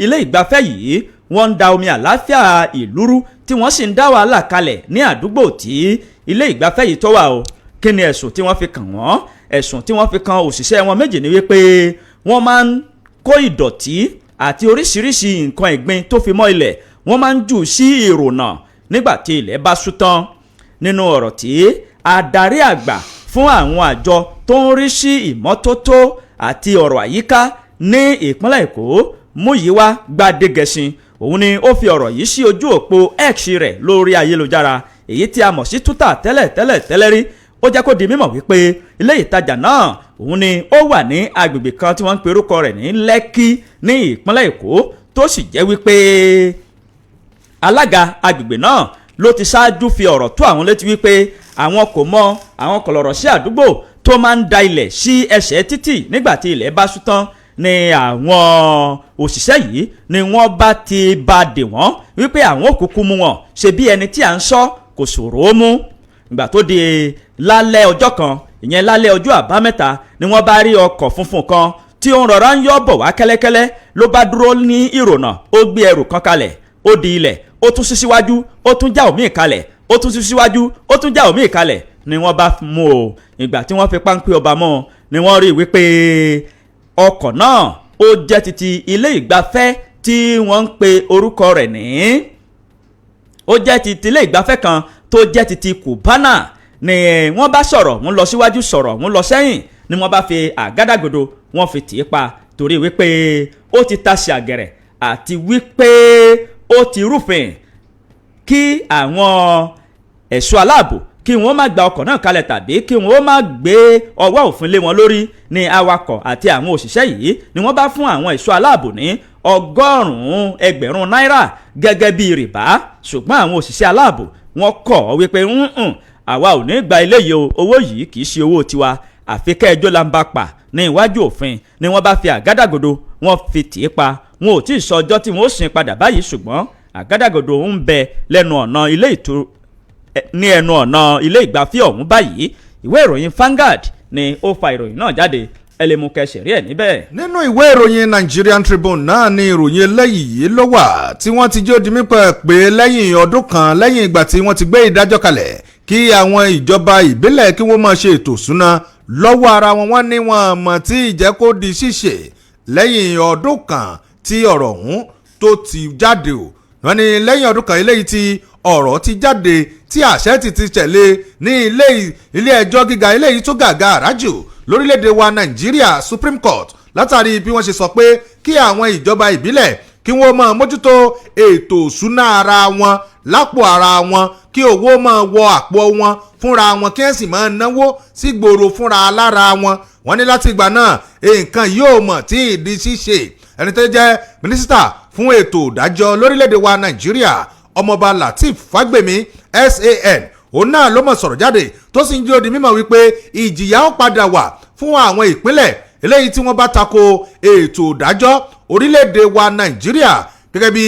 ilé ìgbafẹ́ yìí, wọ́n ń da omi àláfíà ìlú rú, tí wọ́n sì ń dá wàhálà kalẹ̀ ní àdúgbò tí ilé ìgbafẹ́ yìí tó wà o. Kí ni ẹ̀sùn tí wọ́n fi kàn wọ́n? Ẹ̀sùn tí wọ́n fi kan òṣìṣẹ́ wọn méjì ni wípé wọ́n máa ń kó ìdọ̀tí àti oríṣiríṣi nǹkan ẹ̀gbin tó fi mọ́ ilẹ̀, wọ́n máa ń jù sí ìrònà nígbà tí ilẹ̀ bá ṣú tán. Nínú ọ̀rọ̀ tí adarí àgbà fún àwọn àjọ tó ń rí sí ìmọ́tótó àti ọ̀rọ̀ àyíká ní ìpínlẹ̀ Èkó, Múyìwá Gbádégẹṣin, òun ni ó fi ọ̀rọ̀ yìí sí ojú òpó X rẹ̀ lórí ayélujára, èyí tí a mọ̀ sí Twitter tẹ́lẹ̀ tẹ́lẹ̀ tẹ́lẹ̀ rí. Ó jẹ́ kó di mímọ̀ wípé ilé ìtajà náà òun ni ó wà ní agbègbè kan tí wọ́n ń pe orúkọ rẹ̀ ní Lẹ́kí ní ìpínlẹ̀ Èkó, tó sì jẹ́ wípé alága agbègbè náà ló ti ṣáájú fi ọ̀rọ̀ tó àwọn létí wípé àwọn kò mọ àwọn kọlọ̀rọ̀ sí àdúgbò tó máa ń da ilẹ̀ sí ẹsẹ̀ títì nígbà tí ilẹ̀ bá ṣú tán ni àwọn òṣìṣẹ́ yìí ni wọ́n bá ti bá dè wọ́n wípé àwọn òkùnkùn mú wọn ṣe bí ẹni tí à ń sọ kò ṣòro ó mú. Ìgbà tó di lálẹ́ ọjọ́ kan, ìyẹn lálẹ́ ọjọ́ àbámẹ́ta, ni wọ́n bá rí ọkọ̀ funfun kan tí ó ń rọra ń yọ́ bọ̀ wá kẹ́lẹ́kẹ́lẹ́. Ló bá dúró ní ìrònà, ó gbé ẹrù kan kalẹ̀, ó di ilẹ̀, ó tún sí síwájú, ó tún já òmíì kalẹ̀, ó tún sí síwájú, ó tún já òmíì kalẹ̀, ni wọ́n bá mú o. Ìgbà tí wọ́n fi páńpẹ́ ọba mọ́ ni wọ́n rí wípé ọkọ̀ náà ó jẹ́ titi ilé ìgbafẹ́ tí wọ́n ń pe orúkọ rẹ̀ ní, ó jẹ́ ti tilé ìgbafẹ́ kan tó jẹ́ ti ti Cubana ni. Wọ́n bá sọ̀rọ̀, wọ́n lọ síwájú, sọ̀rọ̀, wọ́n lọ sẹ́yìn, ni wọ́n bá fi àgádágodo wọ́n fi tì í pa, torí wípé ó ti tasẹ̀ àgẹ̀rẹ̀ àti wípé ó ti rúfin kí àwọn Ẹ̀ṣọ́ aláàbò kí wọ́n má gba ọkọ̀ náà kalẹ̀ tàbí kí wọ́n má gbé ọwọ́ òfin lé wọn lórí ní awakọ̀ àti àwọn òṣìṣẹ́ yìí ni wọ́n bá fún àwọn ẹ̀ṣọ́ aláàbò ní 100,000 náírà gẹ́gẹ́ bí rìbá. Ṣùgbọ́n àwọn òṣìṣẹ́ aláàbò wọ́n kọ̀ wípé ǹǹ, àwa ò ní gba eléyìí o, owó yìí kì í ṣe owó tiwa, àfi kẹ́ẹ̀jọ́ la ń bá pa ní iwájú òfin. Ni wọ́n bá fi àgádágodo wọ́n fi tì í pa. Wọn ò tí ì sọ ọjọ́ tí wọ́n ó sin padà báyìí, ṣùgbọ́n àgádágodo ń bẹ lẹ́nu ọ̀nà ilé ìtura, ní ẹnu ọ̀nà ilé ìgbafẹ́ ọ̀hún báyìí. Ìwé ìròyìn Vanguard ni ó fa ìròyìn náà jáde, ẹ lè mú kẹsẹ̀ rí ẹ̀ níbẹ̀. Nínú ìwé ìròyìn Nigerian Tribune náà ni ìròyìn eléyìí ló wà tí wọ́n ti jó di mípẹ́ pé lẹ́yìn ọdún kan lẹ́yìn ìgbà tí wọ́n ti gbé ìdájọ́ kalẹ̀ kí àwọn ìjọba ìbílẹ̀ kí wọ́n máa ṣe ètò ìṣúná lọ́wọ́ ara wọn, wọ́n ní wọn mọ̀ tí ìjẹ́ kó di ṣíṣe lẹ́yìn ọdún kan tí ọ̀rọ̀ ọ̀hún tó ti jáde o. Wọ́n ní lẹ́yìn ọdún kan eléyìí tí ọ̀rọ̀ ti jáde, tí àṣẹ ti ti tẹ̀lé ní ilé ẹjọ́ gíga eléyìí tó gàgà àrájù lórílẹ̀‐èdè wa Nàìjíríà, Supreme Court, látàrí bí wọ́n ṣe sọ pé kí àwọn ìjọba ìbílẹ̀ kí wọ́n máa mójútó ètò ìṣúná ara wọn lápò ara wọn, kí owó máa wọ àpò wọn fúnra wọn, kí ẹ̀ sì máa náwó sí gbòòrò fúnra lára wọn. Wọ́n ní láti ìgbà náà, nǹkan yóò mọ̀ tí ì di ṣíṣe. Ẹni tó jẹ́ mínísítà fún ètò ìdájọ́ lórílẹ̀‐èdè wa Nàìjíríà, Ọmọọba Lateef Fagbemi SAN, òun náà ló mọ̀ sọ̀rọ̀ jáde tó sì ń jẹ́ ó di mímọ̀ wípé ìjìyà ó padà wà fún àwọn ìpínlẹ̀ eléyìí tí wọ́n bá tako ètò ìdájọ́ orílẹ̀-èdè wa Nàìjíríà. Gẹ́gẹ́ bí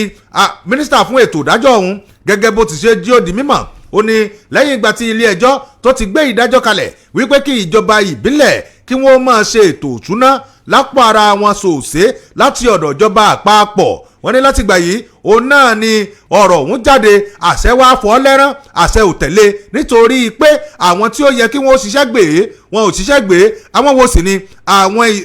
mínísítà fún ètò ìdájọ́ ọ̀hún, gẹ́gẹ́ bó ti ṣe jẹ́ ó di mímọ̀, ó ní lẹ́yìn ìgbà tí ilé ẹjọ́ tó ti gbé ìdájọ́ kalẹ̀ wípé kí ìjọba ìbílẹ̀ kí wọ́n máa ṣe ètò ìṣúná lápò ara wọn sòsé láti ọ̀dọ̀ ìjọba àpapọ̀, wọ́n ní láti gbà yìí òun náà ni ọ̀rọ̀ ọ̀hún jáde, àṣẹ wá fọ́ lẹ́rán, àṣẹ ò tẹ̀lé, nítorí pé àwọn tí ó yẹ kí wọ́n ṣiṣẹ́ gbé wọn ò ṣiṣẹ́ gbé. Àwọn wo sì ni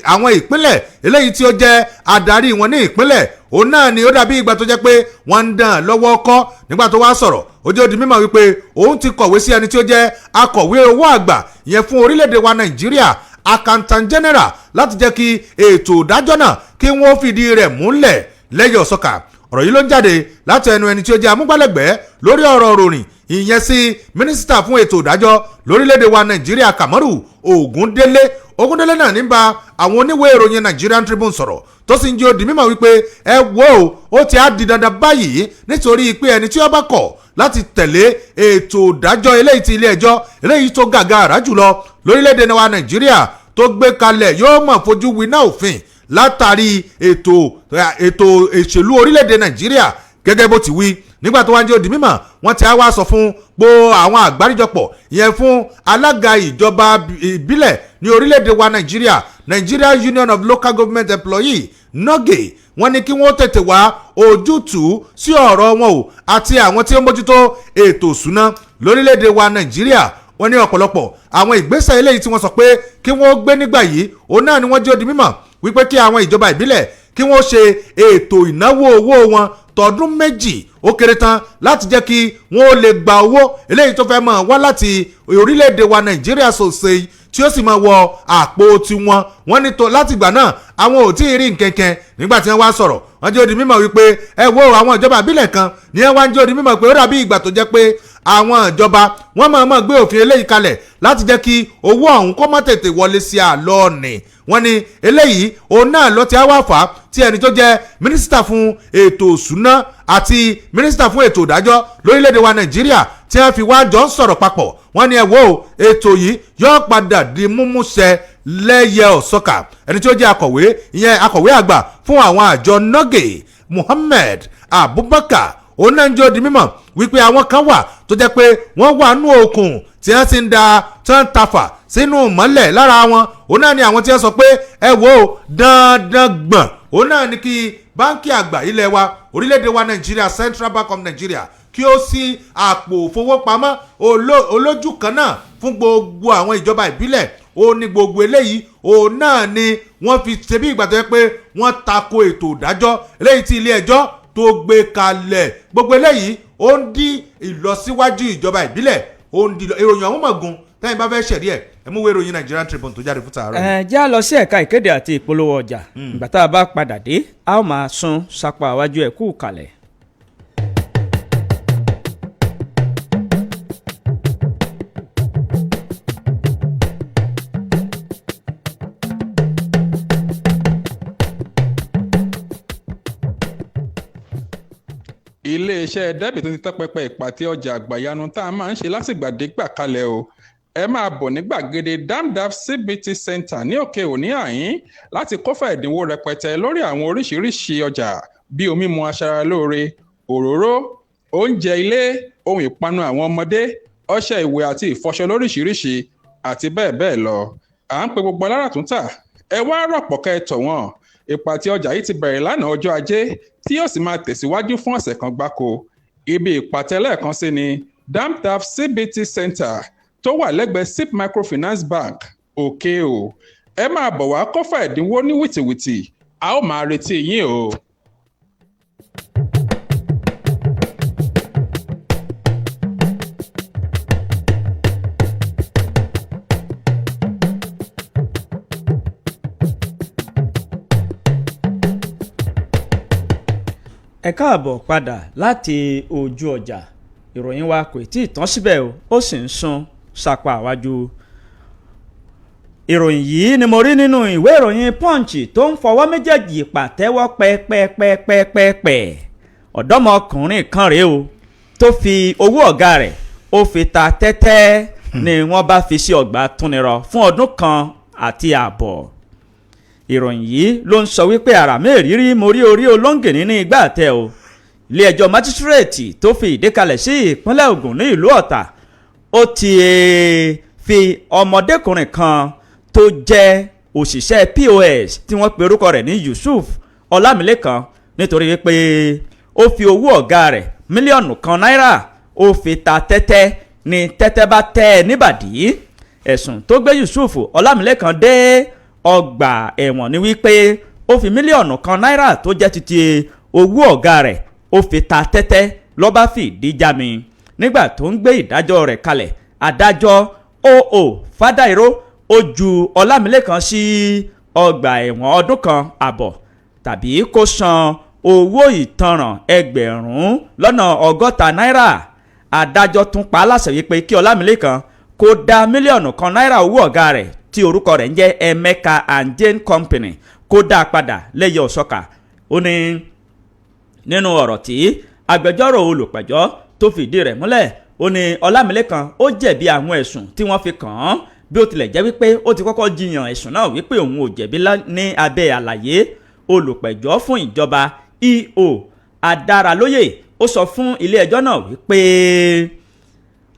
àwọn ìpínlẹ̀ eléyìí tí ó jẹ́ adarí wọn ní ìpínlẹ̀? Òun náà ni ó dàbí ìgbà tó jẹ́ pé wọ́n ń dàn lọ́wọ́ kọ́. Nígbà tó wá sọ̀rọ̀, ó jẹ́ ó di mímọ̀ wípé òun ti kọ̀wé sí ẹni tí ó jẹ́ akọ̀wé owó àgbà ìyẹn fún orílẹ̀-èdè wa Nàìjíríà, Accountant General, láti jẹ́ kí ètò ìdájọ́ náà kí wọ́n fìdí rẹ̀ múlẹ̀ lẹ́yìn ọ̀sọ́kà. Ọ̀rọ̀ yìí ló ń jáde láti ẹnu ẹni tí ó jẹ́ amúgbálẹ́gbẹ̀ẹ́ lórí ọ̀rọ̀ ròrìn ìyẹn sí mínísítà fún ètò ìdájọ́ lórílẹ̀‐èdè wa Nàìjíríà, Kamaru Ogundele. Ogundele náà ní bá àwọn oníwèé ìròyìn Nigerian Tribune sọ̀rọ̀ tó sì ń jẹ́ ó di mímọ̀ wípé ẹ wo, ó ti á di dandan báyìí, nítorí pé ẹni tí ó bá kọ̀ láti tẹ̀lé ètò ìdájọ́ eléyìí ti ilé ẹjọ́ eléyìí tó gàgà àrà jùlọ lórílẹ̀‐èdè wa Nàìjíríà tó gbé kalẹ̀ yóò mọ̀ fojú winá òfin látàrí ètò ìṣèlú orílẹ̀-èdè Nàìjíríà. Gẹ́gẹ́ bó ti wí nígbà tó wá ń jẹ́ ó di mímọ̀, wọ́n ti á wá sọ fún gbogbo àwọn àgbáríjọpọ̀ ìyẹn fún alága ìjọba ìbílẹ̀ ní orílẹ̀-èdè wa Nàìjíríà, Nigeria Union of Local Government Employees, NULGE, wọ́n ní kí wọ́n tètè wá ojútùú sí ọ̀rọ̀ wọn o àti àwọn tí ó ń mójútó ètò ìṣúná lórílẹ̀-èdè wa Nàìjíríà. Wọ́n ní ọ̀pọ̀lọpọ̀ àwọn ìgbésẹ̀ eléyìí tí wọ́n sọ pé kí wọ́n gbé nígbà yìí, òun náà ni wọ́n jẹ́ ó di mímọ̀ wípé kí àwọn ìjọba ìbílẹ̀ kí wọ́n ṣe ètò ìnáwó owó wọn tọdún 2 ó kéré tán, láti jẹ́ kí wọ́n ó lè gba owó eléyìí tó fẹ́ mọ̀ wá láti orílẹ̀-èdè wa Nàìjíríà sòsè tí ó sì máa wọ àpò tiwọn. Wọ́n ní tó láti ìgbà náà àwọn ò tí ì rí nkẹ̀kẹ́. Nígbà tí wọ́n wá sọ̀rọ̀, wọ́n jẹ́ ó di mímọ̀ wípé ẹ wo, àwọn ìjọba ìbílẹ̀ kan ní ẹ wá ń jẹ́ ó di mímọ̀ pé ó dàbí ìgbà tó jẹ́ pé àwọn ìjọba wọ́n máa máa gbé òfin eléyìí kalẹ̀ láti jẹ́ kí owó ọ̀hún kó má tètè wọlé sí àlọ́ ọ̀nì. Wọ́n ní eléyìí òun náà ló ti á wá fà á tí ẹni tó jẹ́ mínísítà fún ètò òṣùná àti mínísítà fún ètò ìdájọ́ lórílẹ̀‐èdè wa Nàìjíríà tí wọ́n fi wá jọ ń sọ̀rọ̀ papọ̀. Wọ́n ní ẹ wo, ètò yìí yóò padà di múmúṣẹ lẹ́yẹ ọ̀sọ́kà. Ẹni tí ó jẹ́ akọ̀wé ìyẹn akọ̀wé àgbà fún àwọn àjọ NULGE, Muhammed Abubakar, òun náà ń jẹ́ ó di mímọ̀ wípé àwọn kan wà tó jẹ́ pé wọ́n wà nú òkun tí wọ́n ti ń da tí wọ́n ń tafà sínú mọ́lẹ̀. Lára wọn òun náà ni àwọn tí wọ́n sọ pé ẹ wo, dandan gbọ̀n òun náà ni kí báńkì àgbà ilẹ̀ wa orílẹ̀-èdè wa Nàìjíríà, Central Bank of Nigeria, kí ó sí àpò ìfowópamọ́ olójú kan náà fún gbogbo àwọn ìjọba ìbílẹ̀. Ó ní gbogbo eléyìí òun náà ni wọ́n fi ṣe bí ìgbà tó yẹ pé wọ́n tako ètò ìdájọ́ eléyìí tí ilé ẹjọ́ tó gbé kalẹ̀. Gbogbo eléyìí ó ń dí ìlọsíwájú ìjọba ìbílẹ̀, ó ń di ìròyìn ọ̀hún mọ̀gùn. Tẹ́yìn bá fẹ́ ṣẹ̀rí ẹ̀, ẹ mú ìwé ìròyìn Nigerian Tribune tó jáde fún tààrọ̀ yìí. Ẹ já lọ sí ẹ̀ka ìkéde àti ìpolówó ọjà. Ìgbà tá a bá padà dé, a ó máa sún sápá iwájú. Ẹ̀ kú kalẹ̀. Iléeṣẹ́ Debby tó ti tẹ́ pẹpẹ ìpàtẹ ọjà àgbàyanu tá a máa ń ṣe látìgbàdégbà kalẹ̀ o. Ẹ máa bọ̀ ní gbàgede Damdaf CBT Center ní Òkè Òní àyín láti kófà ẹ̀dínwó rẹpẹtẹ lórí àwọn oríṣiríṣi ọjà bíi omi mu aṣaralóore, òróró, oúnjẹ ilé, ohun ìpanu àwọn ọmọdé, ọṣẹ ìwẹ̀ àti ìfọṣọ lóríṣiríṣi àti bẹ́ẹ̀ bẹ́ẹ̀ lọ. À ń pe gbogbo aláràtúntà, ẹ wá rọ̀pọ̀ kẹ́ ẹ tọ̀ wọ́n. Ìpàtẹ ọjà yìí ti bẹ̀rẹ̀ lánàá ọjọ́ Ajé tí yóò sì máa tẹ̀síwájú fún ọ̀sẹ̀ kan gbáko. Ibi ìpàtẹ lẹ́ẹ̀kan sí ni Damdaf CBT Center tó wà lẹ́gbẹ̀ẹ́ SIP Microfinance Bank, Òkè O. Ẹ máa bọ̀ wá kófà ẹ̀dínwó ní wìtìwìtì, a ó máa retí yín o. Ẹ káàbọ̀ padà láti ojú ọjà. Ìròyìn wa kò tí ì tán síbẹ̀ o, ó sì ń sún sápá àwájú. Ìròyìn yìí ni mo rí nínú ìwé ìròyìn Punch tó ń fọwọ́ méjèèjì pàtẹ́wọ́ pẹ́pẹ́pẹ́pẹ́pẹ́. Ọ̀dọ́mọkùnrin kan rèé o tó fi owó ọ̀gá rẹ̀ ó fi ta tẹ́tẹ́ ni wọ́n bá fi sí ọgbà túnirọ fún ọdún kan àti ààbọ̀. Ìròyìn yìí ló ń sọ wípé àrà mẹ́rìírí mo rí orí olóńgìní ní igbá àtẹ o. Ilé ẹjọ́ májísírèètì tó fi ìdí kalẹ̀ sí ìpínlẹ̀ Ògùn ní ìlú Ọ̀tà ó ti fi ọmọdékùnrin kan tó jẹ́ òṣìṣẹ́ POS tí wọ́n pe orúkọ rẹ̀ ní Yusuf Ọlámilékan nítorí wípé ó fi owó ọ̀gá rẹ̀ 1 mílíọ̀nù náírà ó fi ta tẹ́tẹ́ ní tẹ́tẹ́ bá tẹ́ ẹ níbàdí. Ẹ̀sùn tó gbé Yusuf Ọlámilékan dé ọgbà ẹ̀wọ̀n ni wípé ó fi 1 mílíọ̀nù náírà tó jẹ́ títí owó ọ̀gá rẹ̀ ó fi ta tẹ́tẹ́ ló bá fìdí jámi. Nígbà tó ń gbé ìdájọ́ rẹ̀ kalẹ̀, adájọ́ O.O. Fádàìró ó ju Ọlámilékan sí ọgbà ẹ̀wọ̀n ọdún kan àbọ̀ tàbí kó san owó ìtanràn 60,000 náírà. Adájọ́ tún pa á láṣẹ wípé kí Ọlámilékan kó dá 1 mílíọ̀nù náírà owó ọ̀gá rẹ̀ tí orúkọ rẹ̀ ń jẹ́ Emeka and Jane Company kó dá a padà lẹ́yẹ òsọ́kà. Ó ní nínú ọ̀rọ̀ tí agbẹjọ́rò olùpẹ̀jọ́ tó fìdí rẹ̀ múlẹ̀, ó ní Ọlámilékan ó jẹ̀bi àwọn ẹ̀sùn tí wọ́n fi kàn án, bí ó tilẹ̀ jẹ́ wípé ó ti kọ́kọ́ jiyàn ẹ̀sùn náà wípé òun ò jẹ̀bi ní abẹ́ àlàyé. Olùpẹ̀jọ́ fún ìjọba E.O. Adáralóyè ó sọ fún ilé ẹjọ́ náà wípé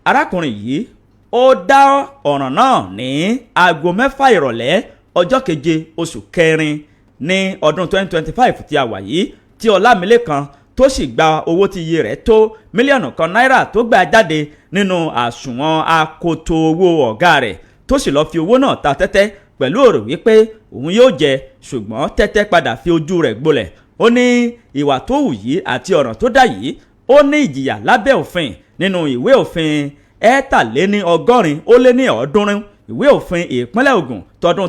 arákùnrin yìí ó dá ọ̀ràn náà ní aago 6 ìrọ̀lẹ́ ọjọ́ 7 oṣù kẹrin ní ọdún 2025 tí a wà yìí, tí Ọlámilékan tó sì gba owó tí iye rẹ̀ tó 1 mílíọ̀nù náírà tó gbà jáde nínú àsùnwọ̀n akoto owó ọ̀gá rẹ̀, tó sì lọ́ọ́ fi owó náà ta tẹ́tẹ́ pẹ̀lú ọ̀rọ̀ wípé òun yóò jẹ, ṣùgbọ́n tẹ́tẹ́ padà fi ojú rẹ̀ gbolẹ̀. Ó ní ìwà tó hù yìí àti ọ̀ràn tó dá yìí ó ní ìjìyà lábẹ́ òfin nínú ìwé òfin 383 ìwé òfin ìpínlẹ̀ Ògùn tọdún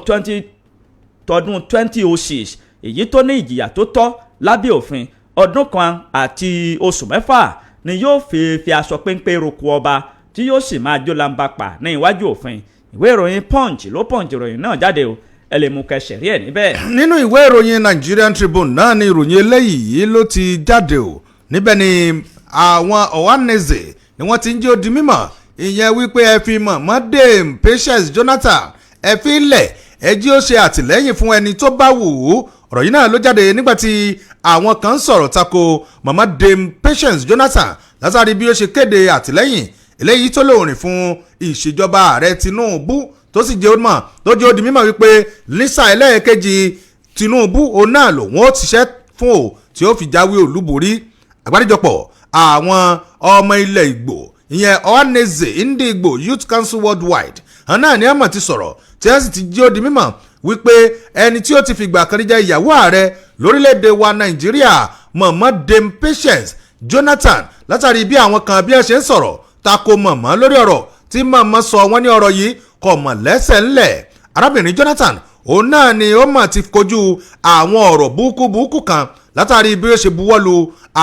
2006, èyí tó ní ìjìyà tó tọ́ lábẹ́ òfin ọdún kan àti oṣù 6 ni yóò fi aṣọ péńpé roko ọba tí yóò sì máa jó lamba pa ní iwájú òfin. Ìwé ìròyìn Punch ló Punch ìròyìn náà jáde o, ẹ lè mú kẹsẹ̀ rí ẹ̀ níbẹ̀. Nínú ìwé ìròyìn Nigerian Tribune náà ni ìròyìn eléyìí ló ti jáde o. Níbẹ̀ ni àwọn Ohanaeze ni wọ́n ti ń jẹ́ ó di mímọ̀, ìyẹn wípé ẹ fi mọ̀mọ́ Dame Patience Jonathan, ẹ fi lẹ̀, ẹ jí ó ṣe àtìlẹ́yìn fún ẹni tó bá wù ú. Ọ̀rọ̀ yìí náà ló jáde nígbà tí àwọn kan sọ̀rọ̀ tako mọ̀mọ́ Dame Patience Jonathan látàrí bí ó ṣe kéde àtìlẹ́yìn eléyìí tó lòrìn fún ìṣèjọba ààrẹ Tinubu, tó sì jẹ́ ó mọ̀ tó jẹ́ ó di mímọ̀ wípé nísà ẹlẹ́ẹ̀kejì Tinubu òun náà lòun ó ṣiṣẹ́ fún o tí ó fi jáwé olúborí. Àgbáríjọpọ̀ àwọn ọmọ ilẹ̀ Ìgbò, ìyẹn Ohanaeze Ndigbo Youth Council Worldwide, hàn náà ni àmọ̀ ti sọ̀rọ̀ tí wọ́n sì ti jẹ́ ó di mímọ̀ wípé ẹni tí ó ti fìgbà kan rí jẹ́ ìyàwó ààrẹ lórílẹ̀‐èdè wa Nàìjíríà, mọ̀mọ́ Dame Patience Jonathan, látàrí bí àwọn kan bí wọ́n ṣe ń sọ̀rọ̀ tako mọ̀mọ́ lórí ọ̀rọ̀ tí mọ̀mọ́ sọ, wọ́n ní ọ̀rọ̀ yìí kò mọ̀ lẹ́sẹ̀ ńlẹ̀. Arábìnrin Jonathan òun náà ni ó mọ̀ ti kojú àwọn ọ̀rọ̀ burúkú burúkú kan látàrí bí ó ṣe buwọ́lu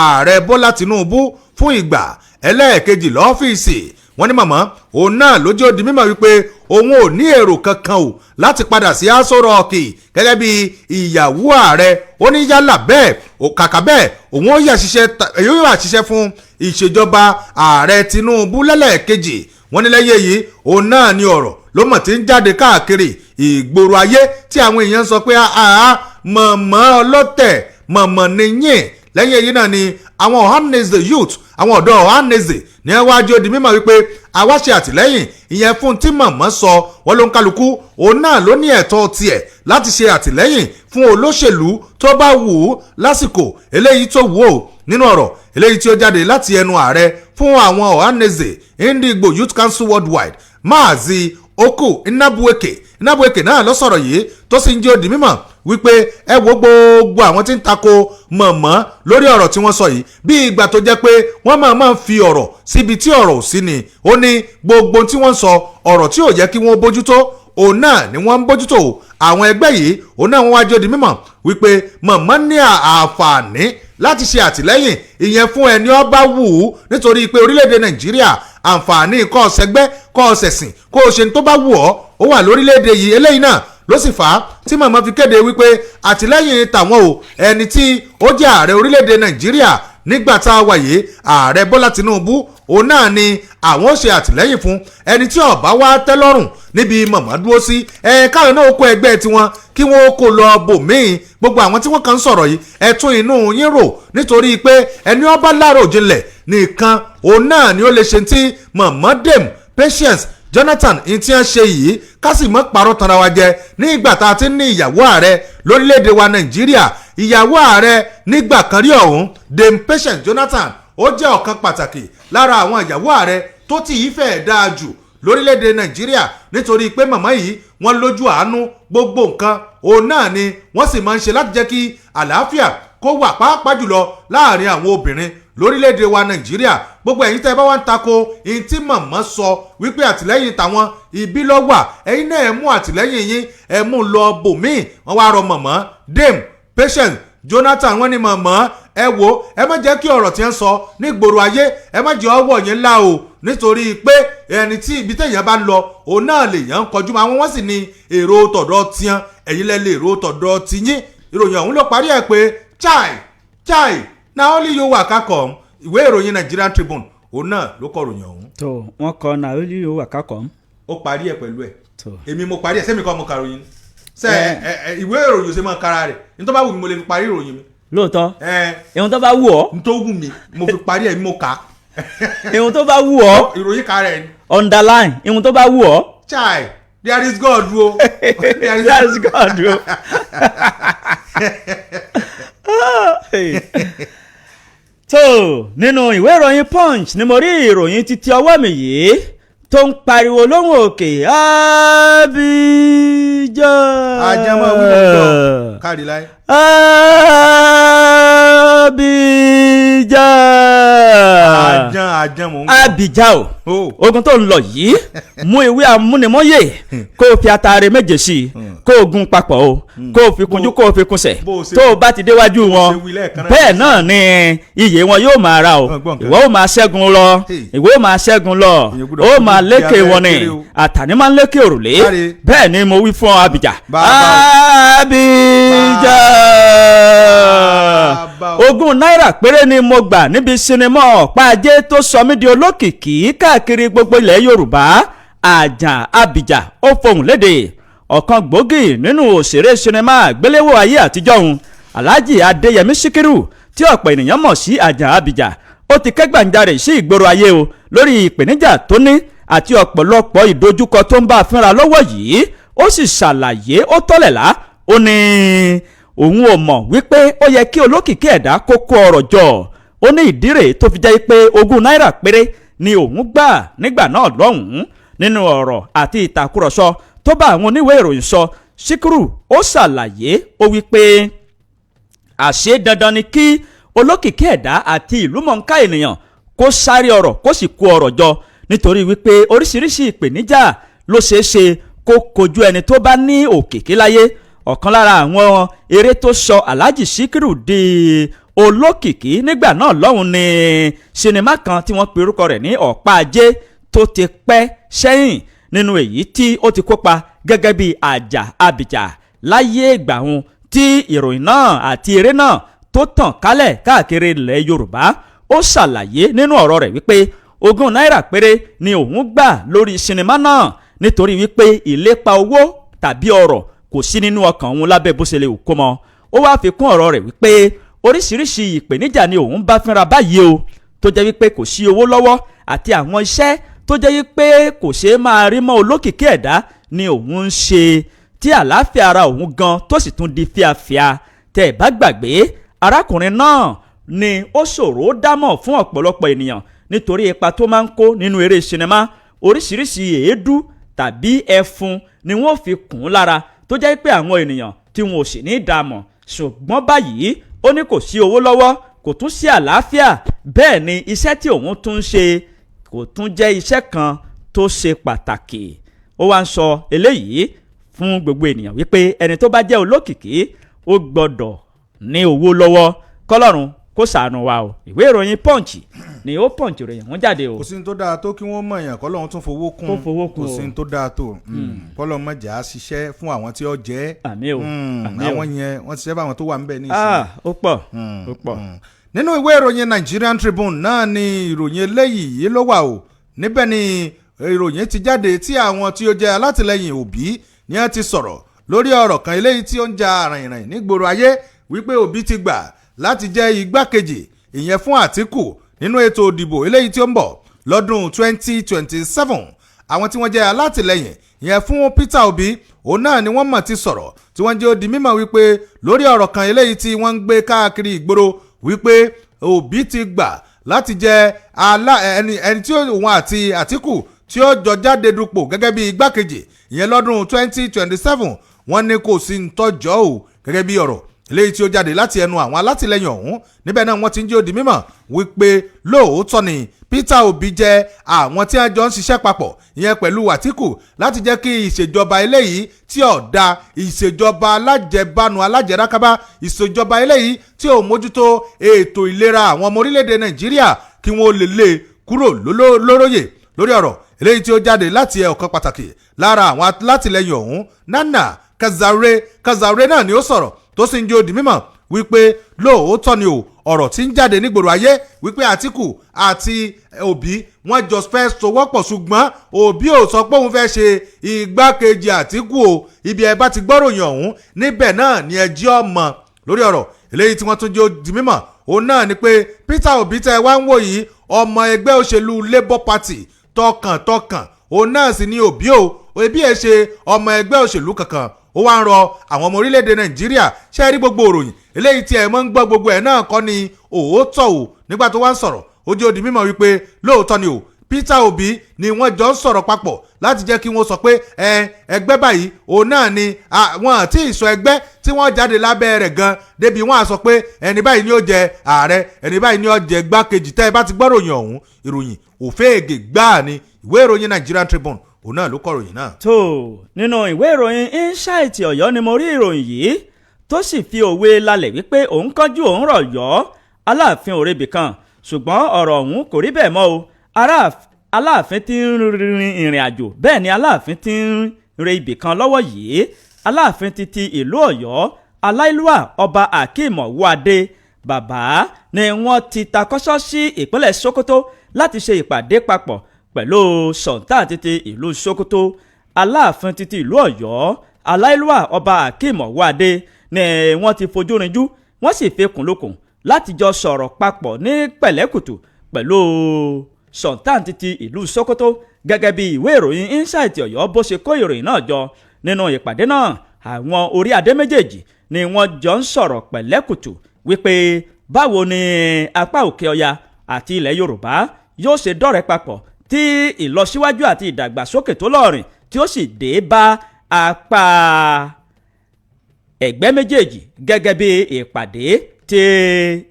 ààrẹ Bọ́lá Tinubu fún ìgbà ẹlẹ́ẹ̀kejì lọ́fíìsì. Wọ́n ní màmá òun náà ló jẹ́ ó di mímọ̀ wípé òun ò ní èrò kankan o láti padà sí Aso Rock gẹ́gẹ́ bí ìyàwó ààrẹ. Ó ní yálà bẹ́ẹ̀, kàkà bẹ́ẹ̀, òun ó yà ṣiṣẹ́ fún ìṣèjọba ààrẹ Tinubu lẹ́lẹ́kejì. Wọ́n ní lẹ́yìn èyí, òun náà ni ọ̀rọ̀ ló mọ̀ tí ń jáde káàkiri ìgboro ayé tí àwọn èèyàn sọ pé àá mọ̀mọ́ ọlọ́tẹ̀ mọ̀mọ́ nìyẹn. Lẹ́yìn èyí náà ni àwọn Ohanaeze youth, àwọn ọ̀dọ́ Ohanaeze ní ẹ wájú ó di mímọ̀ wípé àwa ṣe àtìlẹ́yìn ìyẹn fún tí mọ̀mọ́ sọ. Wọ́n ló ń kálukú òun náà ló ní ẹ̀tọ́ tiẹ̀ láti ṣe àtìlẹ́yìn fún olóṣèlú tó bá wù ú lásìkò eléyìí tó wù ú. Nínú ọ̀rọ̀ eléyìí tí ó jáde láti ẹnu ààrẹ fún àwọn Ohanaeze Ndigbo Youth Council Worldwide, Maazi Oku Nnabueke, Nnabueke náà ló sọ̀rọ̀ yìí, tó sì ń jẹ́ ó di mímọ̀ wípé ẹ wo gbogbo àwọn tí ń tako mọ̀mọ́ lórí ọ̀rọ̀ tí wọ́n sọ yìí, bí ìgbà tó jẹ́ pé wọ́n máa ń fi ọ̀rọ̀ síbi tí ọ̀rọ̀ ò sí ni. Ó ní gbogbo tí wọ́n ń sọ, ọ̀rọ̀ tí ò yẹ kí wọ́n bójútó òun náà ni wọ́n ń bójútó. Àwọn ẹgbẹ́ yìí òun náà wọ́n wá jẹ́ ó di mímọ̀ wípé mọ̀mọ́ ní àǹfààní láti ṣe àtìlẹ́yìn ìyẹn fún ẹni ó bá wù ú, nítorí pé orílẹ̀-èdè Nàìjíríà, àǹfààní kó o ṣẹgbẹ́, kó o ṣẹ̀sìn, kó o ṣe ní tó bá wù ọ́, ó wà lórílẹ̀-èdè yìí. Eléyìí náà ló sì fà á tí màmá fi kéde wípé àtìlẹ́yìn tàwọn o, ẹni tí ó jẹ́ ààrẹ orílẹ̀-èdè Nàìjíríà nígbà tá a wà yìí, ààrẹ Bọ́lá Tinubu, òun náà ni àwọn ó ṣe àtìlẹ́yìn fún. Ẹni tí ó bá wá tẹ́ lọ́rùn níbi màmá dúró sí ẹ, káwọn náà ó kó ẹgbẹ́ tiwọn kí wọ́n kó lọ bòmíì. Gbogbo àwọn tí wọ́n kàn ń sọ̀rọ̀ yìí, ẹ tún inú yín rò, nítorí pé ẹni ó bá láròjinlẹ̀ nìkan òun náà ni ó lè ṣe tí màmá Dame Patience Jonathan ní tí wọ́n ṣe yìí. Ká sì mọ́ parọ́ tanra wa jẹ, ní ìgbà tá a ti ní ìyàwó ààrẹ lórílẹ̀‐èdè wa Nàìjíríà, ìyàwó ààrẹ nígbà kan rí ọ̀hún, Dame Patience Jonathan, ó jẹ́ ọ̀kan pàtàkì lára àwọn ìyàwó ààrẹ tó ti yìí fẹ́ẹ̀ dáa jù lórílẹ̀‐èdè Nàìjíríà, nítorí pé màmá yìí, wọ́n lójú àánú. Gbogbo nǹkan òun náà ni wọ́n sì máa ń ṣe láti jẹ́ kí àlàáfíà kó wà, pàápàá jùlọ láàrin àwọn obìnrin lórílẹ̀‐èdè wa Nàìjíríà. Gbogbo ẹ̀yin tẹ́ ẹ bá wá ń tako ihun tí màmá sọ wípé àtìlẹ́yìn tàwọn ibi ló wà, ẹ̀yin náà ẹ mú àtìlẹ́yìn yín, ẹ mú lọ bòmíì. Wọ́n wá rọ màmá Dame Patience Jonathan, wọ́n ní màmá, ẹ wo, ẹ má jẹ́ kí ọ̀rọ̀ tí ń sọ nígboro ayé, ẹ má jẹ́ ọwọ́ yẹn ńlá o, nítorí pé ẹni tí ibi téèyàn bá ń lọ òun náà lèèyàn ń kọjú mọ́. Àwọn wọ́n sì ní èrò tọ̀dọ̀ tiẹn, ẹ̀yin lẹ lè èrò tọ̀dọ̀ tiyín. Ìròyìn ọ̀hún ló parí ẹ̀ pé chai chai, na only you waka come. Ìwé ìròyìn Nigerian Tribune òun náà ló kọ ìròyìn ọ̀hún. Tó wọ́n kọ na only you waka come. Ó parí ẹ̀ pẹ̀lú ẹ̀. Tó. Èmi mo parí ẹ̀ sẹ́mi kọ́ mo ka ìròyìn sẹ́ ẹ ẹ ìwé ìròyìn ṣe máa kára rẹ̀. Ní tó bá wù mí, mo lè fi parí ìròyìn mi. Lóòótọ́. Ẹ. Ìhun tó bá wù ọ́. Ní tó wù mí mo fi parí ẹ̀, mo kà á. Ìhun tó bá wù ọ́. Ìròyìn ká rẹ̀ ni. Underline ìhun tó bá wù ọ́. Chai, there is God o, there is. That's God o. Tó nínú ìwé ìròyìn Punch ni mo rí ìròyìn títí ọwọ́ mi yìí tó ń pariwo lóhùn òkè, Abidjan. Ajẹmọ wíwọ gbọ́ kárí láyé. Abidjan. Ajan ajan mò ń gbọ́. Abidjan o. Oh. Ogun tó ń lọ yìí, mú ìwé amúnimọ́yè, kó o fi ataare méje sí i, kó o gun papọ̀ o, kó o fi kunjú, kó o fi kunsẹ̀. Bó o ṣe tó o bá ti déwájú wọn, ṣe wí lẹ́ẹ̀kan náà. Bẹ́ẹ̀ náà ni iyè wọn yóò máa ra o. Gbọ́n nǹkan. Ìwọ ó máa ṣẹ́gun lọ. Hey. Ìwọ ó máa ṣẹ́gun lọ. Èèyàn gbọ́dọ̀ Ó fojú máa di lékè abẹ́rẹ́ wọn ni. kéré o. Àtàní máa ń lékè òrùlé. Káre. Bẹ́ẹ̀ ni mo wí fún ọ, Abidjan. Bàbá o. Abidjan. Bàbá o. 20 náírà péré ni mo gbà níbi sinimá Ọ̀pá Ajé tó sọ mí di olókìkí káàkiri gbogbo ilẹ̀ Yorùbá, Àjàn Abìjà ó fohùn léde. Ọ̀kan gbòógì nínú òṣèré sinimá àgbéléwò ayé àtijọ́ òun, Alhaji Adéyẹmí Síkírù, tí ọ̀pọ̀ ènìyàn mọ̀ sí Àjàn Abìjà, ó ti kẹ́gbàǹjarè sí ìgboro ayé o lórí ìpèníjà tó ní àti ọ̀pọ̀lọpọ̀ ìdojúkọ tó ń bá a fínra lọ́wọ́ yìí. Ó sì ṣàlàyé, ó tọ́lẹ̀lá, ó ní òun ò mọ̀ wípé ó yẹ kí olókìkí ẹ̀dá kó kó ọrọ̀ jọ. Ó ní ìdí rèé tó fi jẹ́ pé 20 náírà péré ni òun gbà nígbà náà lọ́hùn-ún. Nínú ọ̀rọ̀ àti ìtàkùrọ̀sọ tó bá àwọn oníwèé ìròyìn sọ, Síkírù ó ṣàlàyé, ó wí pé àṣé dandan ni kí olókìkí ẹ̀dá àti ìlúmọ̀ọ́ká ènìyàn kó sáré ọ̀rọ̀, kó sì kó ọ̀rọ̀ jọ, nítorí wípé oríṣiríṣi ìpèníjà ló ṣeé ṣe kó kojú ẹni tó bá ní òkìkí láyé. Ọ̀kan lára àwọn eré tó sọ Alhaji Sikiru di olókìkí nígbà náà lọ́hùn ni sinimá kan tí wọ́n pe orúkọ rẹ̀ ní Ọ̀pá Ajé. tó ti pẹ́ sẹ́yìn nínú èyí tí ó ti kópa gẹ́gẹ́ bí àjà abìjà láyé ìgbà hun tí ìròyìn náà àti eré náà tó tàn kálẹ̀ káàkiri ilẹ̀ Yorùbá. Ó ṣàlàyé nínú ọ̀rọ̀ rẹ̀ wípé 20 náírà péré ni òun gbà lórí sinimá náà, nítorí wípé ìlépa owó tàbí ọrọ̀ kò sí nínú ọkàn òun lábẹ́ bó ṣe lè kó mọ́. Ó wáá fi kún ọ̀rọ̀ rẹ̀ wípé oríṣiríṣi ìpèníjà ni òun bá fínra báyìí o, tó jẹ́ wípé kò sí owó lọ́wọ́ àti àwọn iṣẹ́ tó jẹ́ wípé kò ṣeé máa rí mọ́ olókìkí ẹ̀dá ni òun ń ṣe, tí àlàáfíà ara òun gan tó sì tún di fíafíà. Tẹ́ ẹ̀ bá gbàgbé, arákùnrin náà ni ó ṣòro dámọ̀ fún ọ̀pọ̀lọpọ̀ ènìyàn nítorí ipa tó máa ń kó nínú eré sinimá. Oríṣiríṣi èédú tàbí ẹfun ni wọ́n fi kùn ún lára, tó jẹ́ pé àwọn ènìyàn tí wọn ò sì ní dààmú. Ṣùgbọ́n báyìí, ó ní kò sí owó lọ́wọ́, kò tún sí àlàáfíà, bẹ́ẹ̀ ni iṣẹ́ tí òun tún ń ṣe kò tún jẹ́ iṣẹ́ kan tó ṣe pàtàkì. Ó wá ń sọ eléyìí fún gbogbo ènìyàn wípé ẹni tó bá jẹ́ olókìkí, ó gbọ́dọ̀ ní owó lọ́wọ́. Kọ́lọ́run kó ṣàánú wa o. Ìwé ìròyìn Punch ni ó Punch ìròyìn ọ̀hún jáde o. Kò sí ní tó dáa tó kí wọ́n mọ̀ èèyàn kọ́lọ́run tún fowó kún. Kó fowó kún. Kò sí ní tó dáa tó kọ́lọ́run má jà á ṣiṣẹ́ fún àwọn tí ó jẹ́. Àmín o, àmín o. Àwọn yẹn, wọ́n ti ṣiṣẹ́ fún àwọn tó wà ńbẹ̀ ní ìsìn. Ah, ó pọ̀, ó pọ̀. Nínú ìwé ìròyìn Nigerian Tribune náà ni ìròyìn eléyìí yìí ló wà o. Níbẹ̀ ni ìròyìn ti jáde tí àwọn tí ó jẹ́ alátìlẹyìn Òbí ni wọ́n ti sọ̀rọ̀ lórí ọ̀rọ̀ kan eléyìí tí ó ń ja rìnrìn nígboro ayé wípé Òbí ti gbà láti jẹ́ igbákejì ìyẹn fún Àtíkù nínú ètò òdìbò eléyìí tí ó ń bọ̀ lọ́dún 2027. Àwọn tí wọ́n jẹ́ alátìlẹyìn ìyẹn fún Peter Obi, òun náà ni wọ́n mọ̀ ti sọ̀rọ̀ tí wọ́n jẹ́ ó di mímọ̀ wípé lórí ọ̀rọ̀ kan eléyìí tí wọ́n ń gbé káàkiri ìgboro wípé Obi ti gbà láti jẹ́ ẹni tí òun àti Àtíkù tí ó jọ jáde dupò gẹ́gẹ́ bí igbákejì ìyẹn lọ́dún 2027, wọ́n ní kò sí ń tọ́jọ́ o. Gẹ́gẹ́ bí ọ̀rọ̀ eléyìí tí ó jáde láti ẹnu àwọn alátìlẹyìn ọ̀hún, níbẹ̀ náà wọ́n ti ń jẹ́ ó di mímọ̀ wípé lóòótọ́ ni Peter Obi jẹ́ àwọn tí wọ́n jọ ń ṣiṣẹ́ papọ̀ ìyẹn pẹ̀lú Àtíkù láti jẹ́ kí ìṣèjọba eléyìí tí ò da, ìṣèjọba alájẹbánu, alájẹrákábá, ìṣèjọba eléyìí tí ò mójútó ètò ìlera àwọn ọmọ orílẹ̀-èdè Nàìjíríà, kí wọ́n lè lé kúrò lóróyè. Lórí ọ̀rọ̀ eléyìí tí ó jáde láti ọ̀kan pàtàkì lára àwọn alátìlẹyìn ọ̀hún, Nana Kazaure, Kazaure náà ni ó sọ̀rọ̀ tó sì ń jẹ́ ó di mímọ̀ wípé lóòótọ́ ni o, ọ̀rọ̀ tí ń jáde nígboro ayé wípé Àtíkù àti Òbí wọ́n jọ fẹ́ sowọ́pọ̀, ṣùgbọ́n Òbí ò sọ pé òun fẹ́ ṣe igbákejì Àtíkù o. Ibi ẹ bá ti gbọ́ròyìn ọ̀hún, níbẹ̀ náà ni ẹ jí ọmọ. Lórí ọ̀rọ̀ eléyìí tí wọ́n tún jẹ́ ó di mímọ̀, òun náà ni pé Peter Obi tẹ́ wá ń wò yìí, ọmọ ẹgbẹ́ òṣèlú Labour Party tọkàntọkàn òun náà sì ni Òbí o. Òbí ẹ̀ ṣe ọmọ ẹgbẹ́ òṣèlú kankan. Ó wá ń rọ àwọn ọmọ orílẹ̀-èdè Nàìjíríà, ṣe rí gbogbo òròyìn eléyìí tí ẹ̀ mọ́ ń gbọ́, gbogbo ẹ̀ náà kọ́ ni òótọ́ o. Nígbà tó wá ń sọ̀rọ̀, ó jẹ́ ó di mímọ̀ wípé lóòótọ́ ni o, Peter Obi ni wọ́n jọ ń sọ̀rọ̀ papọ̀ láti jẹ́ kí wọ́n sọ pé ẹ ẹgbẹ́ báyìí òun náà ni wọ́n àti ìsọ ẹgbẹ́ tí wọ́n jáde lábẹ́ rẹ̀ gan débi wọ́n á sọ pé ẹni báyìí ni ó jẹ ààrẹ, ẹni báyìí ni ó jẹ gbákejì. Tẹ́ ẹ bá ti gbọ́ ròyìn ọ̀hún, ìròyìn òféègè gbáà ni. Ìwé ìròyìn Nigerian Tribune òun náà ló kọ ròyìn náà. Tó nínú ìwé ìròyìn Insight Ọ̀yọ́ ni mo rí ìròyìn yìí tó sì fi òwe lálẹ̀ wípé òun kánjú òun rọ̀ yọ́ Aláàfin òrebì kan, ṣùgbọ́n ọ̀rọ̀ ọ̀hún kò rí bẹ́ẹ̀ mọ́ o. Aláàfin ti ń rin ìrìn àjò, bẹ́ẹ̀ ni Aláàfin ti ń re ibì kan lọ́wọ́ yìí. Aláàfin ti ti ìlú Ọ̀yọ́, aláìlúwà Ọba Akeem Ọwọ́adé bàbá, ni wọ́n ti takọ́sọ́ sí ìpínlẹ̀ Sokoto láti ṣe ìpàdé papọ̀ pẹ̀lú Sultan títí ìlú Sokoto. Aláàfin títí ìlú Ọ̀yọ́, aláìlúwà Ọba Akeem Ọwọ́adé, ni wọ́n ti fojú rinjú, wọ́n sì fi kùnlukùn láti jọ sọ̀rọ̀ papọ̀ ní pẹ̀lẹ́kùtù pẹ̀lú Sultan títí ìlú Sokoto, gẹ́gẹ́ bí ìwé ìròyìn Insight Ọ̀yọ́ bó ṣe kó ìròyìn náà jọ. Nínú ìpàdé náà, àwọn orí adé méjèèjì ni wọ́n jọ ń sọ̀rọ̀ pẹ̀lẹ́kùtù wípé báwo ni apá òkè ọya àti ilẹ̀ Yorùbá yóò ṣe dọ́rẹ̀ẹ́ papọ̀, tí ìlọsíwájú àti ìdàgbàsókè tó lọ́rìn tí ó sì dé bá apá ẹgbẹ́ méjèèjì, gẹ́gẹ́ bí ìpàdé tí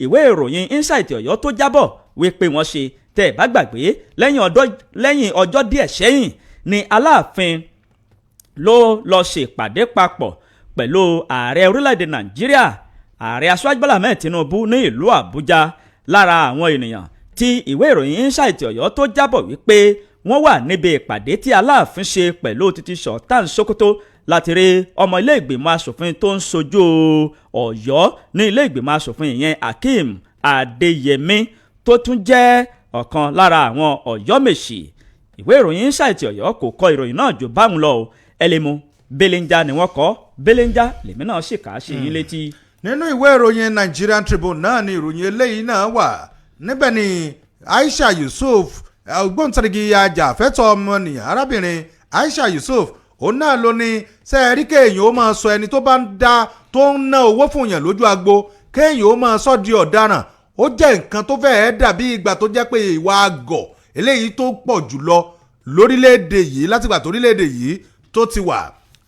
ìwé ìròyìn Insight Ọ̀yọ́ tó jábọ̀ wípé wọ́n ṣe. Tẹ́ ẹ̀ bá gbàgbé, lẹ́yìn ọjọ́ díẹ̀ sẹ́yìn ni Aláàfin ló lọ ṣèpàdé papọ̀ pẹ̀lú ààrẹ orílẹ̀-èdè Nàìjíríà, Ààrẹ Aṣíwájú Bọ́lá Ahmed Tinubu, ní ìlú Àbújá. Lára àwọn ènìyàn tí ìwé ìròyìn Insight Ọ̀yọ́ tó jábọ̀ wípé wọ́n wà níbi ìpàdé tí Aláàfin ṣe pẹ̀lú títí Sultan Sokoto láti rí ọmọ ilé ìgbìmọ̀ asòfin tó ń sojú Ọ̀yọ́ ní ilé ìgbìmọ̀ asòfin ìyẹn Akeem Adéyẹmí tó tún jẹ́ ọ̀kan lára àwọn Ọ̀yọ́mèsì. Ìwé ìròyìn Insight Ọ̀yọ́ kò kọ ìròyìn náà jù báwọn lọ o. Ẹlẹ́mu belenja ni wọ́n kọ́, belenja lèmi náà sì kà á sí yín létí. Nínú ìwé ìròyìn Nigerian Tribune náà ni ìròyìn eléyìí náà wà. Níbẹ̀ ni Aisha Yusuf, ògbóǹtarìgì ajàfẹ́tọ̀ọ́ ọmọnìyàn, arábìnrin Aisha Yusuf, òun náà ló ní sẹ́ẹ̀rí kéèyàn ó máa sọ ẹni tó bá ń dá tó ń ná owó fún yàn lójú agbo, kéèyàn ó máa sọ di ọ̀daràn, ó jẹ́ nǹkan tó fẹ́ẹ́ dàbí ìgbà tó jẹ́ pé ìwà àgọ̀ eléyìí tó pọ̀ jùlọ lórílẹ̀‐èdè yìí látìgbà torílẹ̀‐èdè yìí tó ti wà.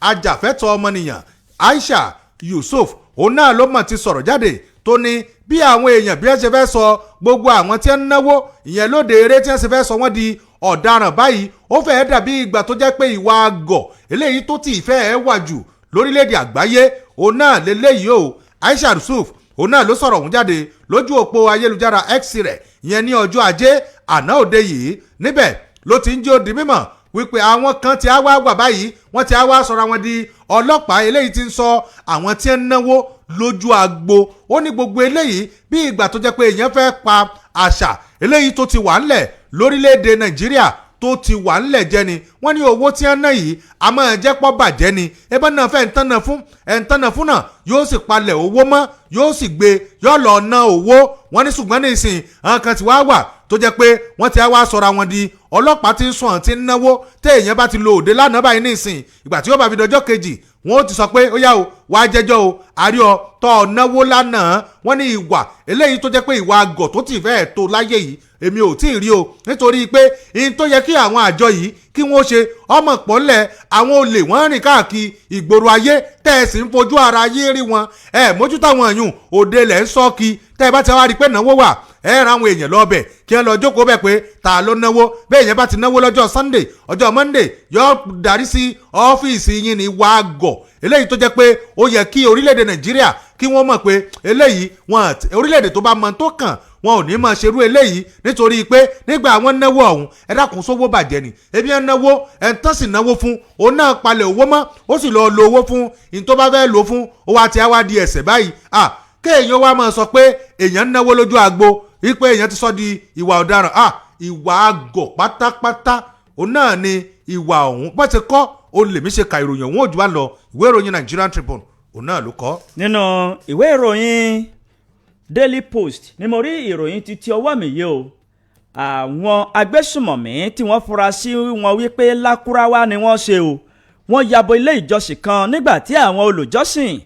Ajàfẹ́tọ̀ọ́ ọmọnìyàn Aisha Yusuf, òun náà ló mọ̀ ti sọ̀rọ̀ jáde tó ní bí àwọn èèyàn bí wọ́n ṣe fẹ́ sọ gbogbo àwọn tí ń náwó ìyẹn lóde eré tí wọ́n ṣe fẹ́ sọ wọ́n di ọ̀daràn báyìí, ó fẹ́ẹ́ dàbí ìgbà tó jẹ́ pé ìwà àgọ̀ eléyìí tó ti ìfẹ́ ẹ̀ wà jù lórílẹ̀‐èdè àgbáyé òun náà lélẹ́yìí o. Aisha Yusuf, òun náà ló sọ̀rọ̀ ọ̀hún jáde lójú òpó ayélujára X rẹ̀ ìyẹn ní ọjọ́ Ajé àná òde yìí. Níbẹ̀ ló ti ń jó di mímọ̀ wípé àwọn kan ti á wá wà báyìí, wọ́n ti á wá sọ̀rọ̀ àwọn di ọlọ́pàá eléyìí ti ń sọ àwọn tí ń náwó lójú agbo. Ó ní gbogbo eléyìí bí ìgbà tó jẹ́ pé èèyàn fẹ́ pa àṣà eléyìí tó ti wà ńlẹ̀ lórílẹ̀‐èdè Nàìjíríà tó ti wà ńlẹ̀ jẹ́ ni. Wọ́n ní owó tí wọ́n ná yìí a máa jẹ́ pọ́ bàjẹ́ ni, ẹbẹ́ náà fẹ́ ń tánná fún ẹ̀ ń tánná fún náà yóò sì palẹ̀ owó mọ́, yóò sì gbé yóò lọ ná owó. Wọ́n ní ṣùgbọ́n ní ìsìn àwọn kan ti wá wà tó jẹ́ pé wọ́n ti wá sọra wọn di ọlọ́pàá tí ń sùn àti ń náwó. Tẹ́ èèyàn bá ti lo òde lánàá báyìí ní ìsìn, ìgbà tí yóò bá fi dọjọ́ kejì, wọ́n ó ti sọ pé ó yá o, wàá jẹ́jọ́ o, àrí ọ tọ́ ọ náwó lánàá. Wọ́n ní ìwà eléyìí tó jẹ́ pé ìwà àgọ̀ tó ti fẹ́ẹ̀ tó láyé yìí, èmi ò tí ì rí o, nítorí pé ihun tó yẹ kí àwọn àjọ yìí kí wọ́n ṣe ọmọ pọ̀lẹ̀ àwọn olè wọ́n rìn káàkiri ìgboro ayé tẹ́ ẹ sì ń fojú ara ayé rí wọn, ẹ mójútó àwọn èèyàn òde lẹ̀ ń sọ́ọ̀kì. Tẹ́ ẹ bá ti wá rí i pé náwó wà, ẹ ra àwọn èèyàn lọ́bẹ̀ kí ẹ lọ jókòó bẹ̀ pé ta ló náwó. Bẹ́ẹ̀ yẹn bá ti náwó lọ́jọ́ Sunday, ọjọ́ Monday yóò darí sí ọ́fíìsì yín ní wàá gọ̀. Eléyìí tó jẹ́ pé ó yẹ kí orílẹ̀-èdè Nàìjíríà kí wọ́n mọ̀ pé eléyìí wọn orílẹ̀-èdè tó bá mọ tó kàn wọn ò ní máa ṣerú eléyìí, nítorí pé nígbà wọn náwó ọ̀hún, ẹ dákun, sówó bàjẹ́ ni? Ebi ẹ náwó, ẹ ń tán sì náwó fún òun náà palẹ̀ owó mọ́, ó sì lọ́ọ́ lo owó fún ìyẹn tó bá fẹ́ lò fún ó wá ti á wá di ẹ̀sẹ̀ báyìí. À kéèyàn wá máa sọ pé èèyàn ń náwó lójú agbo wípé èèyàn ti sọ di ìwà ọ̀daràn, à ìwà àgọ̀ pátápátá òun náà ni ìwà ọ̀hún. Bó ṣe kọ́ ó lèmi ṣe ka ìròyìn òun òjò wá lọ. Ìwé ìròyìn Nigerian Tribune, òun náà ló kọ. Nínú ìwé ìròyìn Daily Post ni mo rí ìròyìn títí ọwọ́ mi yìí o. Àwọn agbésùmọ̀mí tí wọ́n fura sí wọn wípé lákúráwá ni wọ́n ṣe o, wọ́n yabo ilé ìjọsìn kan nígbà tí àwọn olùjọ́sìn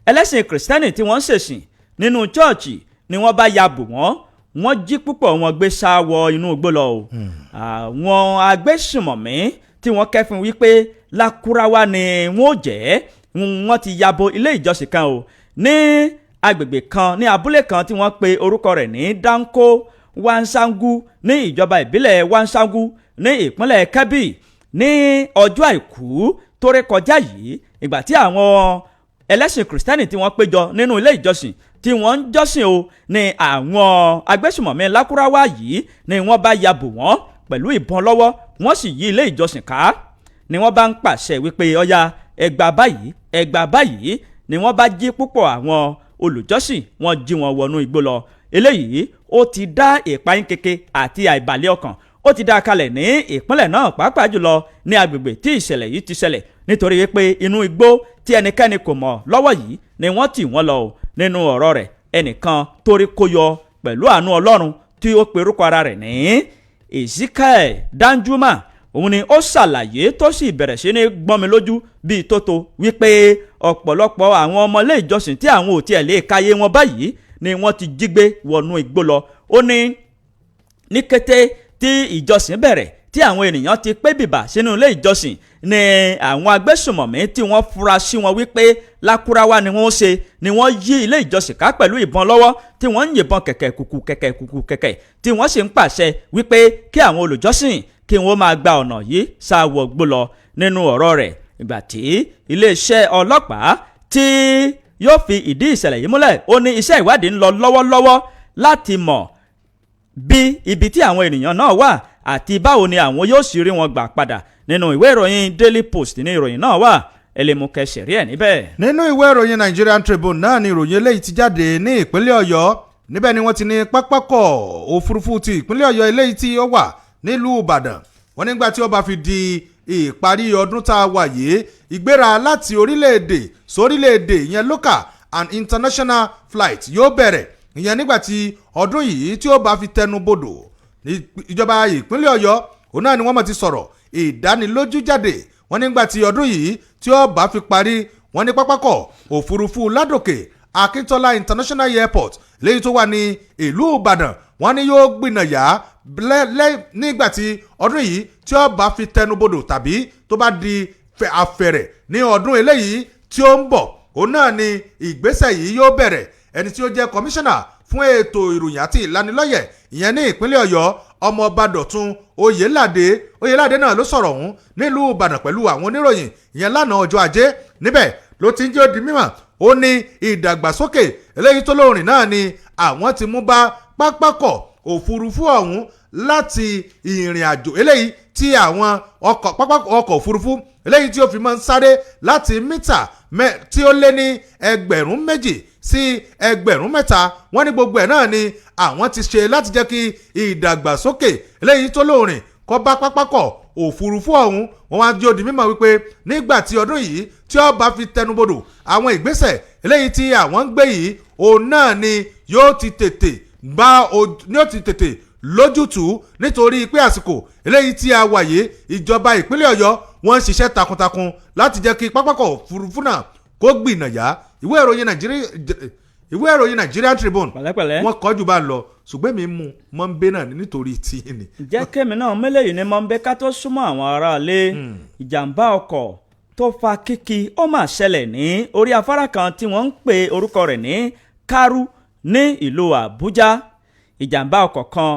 ẹlẹ́sìn kìrìsìtẹ́nì tí wọ́n ń ṣèsìn nínú chọ́ọ̀chì ni wọ́n bá ya bò wọ́n, wọ́n jí púpọ̀ wọn gbé sá wọ inú igbó lọ o. Àwọn agbésùmọ̀mí tí wọ́n kẹ́fìn wípé lákúráwá ni wọ́n ó jẹ́, wọ́n ti yabo ilé ìjọsìn kan o ní agbègbè kan ní abúlé kan tí wọ́n pe orúkọ rẹ̀ ní Danko Wansangu ní ìjọba ìbílẹ̀ Wansangu ní ìpínlẹ̀ Kebbi ní ọjọ́ Àìkú tó ré kọjá yìí, ìgbà tí àwọn ẹlẹ́sìn kìrìsìtẹ́nì tí wọ́n péjọ nínú ilé ìjọsìn tí wọ́n ń jọ́sìn o ní àwọn agbésùmọ̀mí lákúráwá yìí ni wọ́n bá ya bò wọ́n pẹ̀lú ìbọn lọ́wọ́, wọ́n sì yí ilé ìjọsìn ká, ni wọ́n bá ń pàṣẹ wípé ọya, ẹgbà báyìí, ẹgbà báyìí, ni wọ́n bá jí púpọ̀ àwọn olùjọ́sìn, wọ́n jí wọn wọnú igbó lọ. Eléyìí ó ti dá ìpayín keke àti àìbàlẹ̀ ọkàn, ó ti dá a kalẹ̀ ní ìpínlẹ̀ náà, pàápàá jùlọ ní agbègbè tí ìṣẹ̀lẹ̀ yìí ti ṣẹlẹ̀, nítorí pé inú igbó tí ẹnikẹ́ni kò mọ̀ lọ́wọ́ yìí ni wọ́n tì wọ́n lọ o. Nínú ọ̀rọ̀ rẹ̀, ẹnìkan torí kó yọ pẹ̀lú àánú Ọlọ́run tí ó pe orúkọ ara rẹ̀ ní Ezekiel Danjuma, òun ni ó ṣàlàyé tó sì bẹ̀rẹ̀ sí ní gbọ́n mi lójú bíi tótó wípé ọ̀pọ̀lọpọ̀ àwọn ọmọ ilé ìjọsìn tí àwọn ò tiẹ̀ lè káyé wọn báyìí ni wọ́n ti jí gbé wọnú igbó lọ. Ó ní ní kété tí ìjọsìn bẹ̀rẹ̀ tí àwọn ènìyàn ti pé bìbà sínú ilé ìjọsìn ni àwọn agbésùmọ̀mí tí wọ́n fura sí wọn wípé lákúráwá ni wọ́n ṣe ni wọ́n yí ilé ìjọsìn ká pẹ̀lú ìbọn lọ́wọ́, tí wọ́n ń yìnbọn kẹ̀kẹ́ kùkù kẹ̀kẹ́ kùkù kẹ̀kẹ́, tí wọ́n sì ń pàṣẹ wípé kí àwọn olùjọ́sìn kí wọ́n máa gba ọ̀nà yìí sáwọ̀ gbó lọ. Nínú ọ̀rọ̀ rẹ̀, ìgbà tí iléeṣẹ́ ọlọ́pàá tí yóò fi ìdí ìṣẹ̀lẹ̀ yìí múlẹ̀, ó ní iṣẹ́ ìwádìí ń lọ lọ́wọ́lọ́wọ́ láti mọ̀ bí ibi tí àwọn ènìyàn náà wà Àti báwo ni àwọn yóò sì rí wọn gbà padà? Nínú ìwé ìròyìn Daily Post ní ìròyìn náà wà, ẹ lè mú kẹsẹ̀ rí ẹ̀ níbẹ̀. Nínú ìwé ìròyìn Nigerian Tribune náà ni ìròyìn eléyìí ti jáde ní ìpínlẹ̀ Ọ̀yọ́. Níbẹ̀ ni wọ́n ti ní pápákọ̀ òfurufú ti ìpínlẹ̀ Ọ̀yọ́ eléyìí tí ó wà nílùú Ìbàdàn, wọ́n nígbà tí ó bá fi di ìparí ọdún tá a wà yìí, ìgbéra láti orílẹ̀-èdè sórílẹ̀-èdè, ìyẹn local and international flight, yóò bẹ̀rẹ̀, ìyẹn nígbà tí ọdún yìí tí ó bá fi tẹnu bodò. Ìjọba ìpínlẹ̀ Ọ̀yọ́ òun náà ni wọ́n mọ̀ ti sọ̀rọ̀ ìdánilójú jáde. Wọ́n nígbà tí ọdún yìí tí ó bá fi parí, wọ́n ní pápákọ̀ òfurufú Ládòkè Akíntola International Airport léyìí tó wà ní ìlú Ìbàdàn, wọ́n ní yóò gbìnàyà nígbà tí ọdún yìí tí ó bá fi tẹnubodò tàbí tó bá di àfẹ̀rẹ̀ ní ọdún eléyìí tí ó ń bọ̀, òun náà ni ìgbésẹ̀ yìí yóò bẹ̀rẹ̀. Ẹni tí ó jẹ́ kọmíṣánná fún ètò ìròyìn àti ìlanilọ́yẹ̀, ìyẹn ní ìpínlẹ̀ Ọ̀yọ́, Ọmọọba Dọ̀tun Oyèládé, Oyèládé náà ló sọ̀rọ̀ ọ̀hún nílùú Ìbàdàn pẹ̀lú àwọn oníròyìn, ìyẹn lánàá ọjọ́ Ajé. Níbẹ̀ ló ti ń jẹ́ ó di mímọ̀, ó ní ìdàgbàsókè eléyìí tó lóòrìn náà ni àwọn ti mú bá pápákọ̀ òfurufú ọ̀hún láti ìrìn àjò eléyìí tí àwọn ọkọ̀ pápákọ̀ ọkọ̀ òfurufú eléyìí tí ó fi máa ń sáré láti mítà tí ó lé ní 2,000 sí 3,000. Wọ́n ní gbogbo ẹ̀ náà ni àwọn ti ṣe láti jẹ́ kí ìdàgbàsókè eléyìí tó lóòrìn kó bá pápákọ̀ òfurufú ọ̀hún. Wọ́n wá jẹ́ ó di mímọ̀ wípé nígbà tí ọdún yìí tí ó bá fi tẹnubodò, àwọn ìgbésẹ̀ eléyìí tí àwọn ń gbé yìí òun náà ni yóò ti tètè bá yóò ti tètè lójútùú, nítorí pé àsìkò eléyìí tí a wà yìí, ìjọba ìpínlẹ̀ Ọ̀yọ́ wọ́n ń ṣiṣẹ́ takuntakun láti jẹ́ kí pápákọ̀ òfurufú náà kó gbìnàyà. Ìwé ìròyìn Nigerian Tribune Pẹ̀lẹ́pẹ̀lẹ́. wọ́n kọjú bá ń lọ, ṣùgbọ́n mi mú mọ́ ń bẹ́ náà nítorí tí ni. Jẹ́ kémi náà mélèyìí ni mọ̀ ń bẹ́ ká tó súnmọ́ àwọn aráalé. Ìjàmbá ọkọ̀ tó fa kíkí ó mà ṣẹlẹ̀ ní orí afárá kan tí wọ́n ń pe orúkọ rẹ̀ ní Karu ní ìlú Àbújá. Ìjàmbá ọkọ̀ kan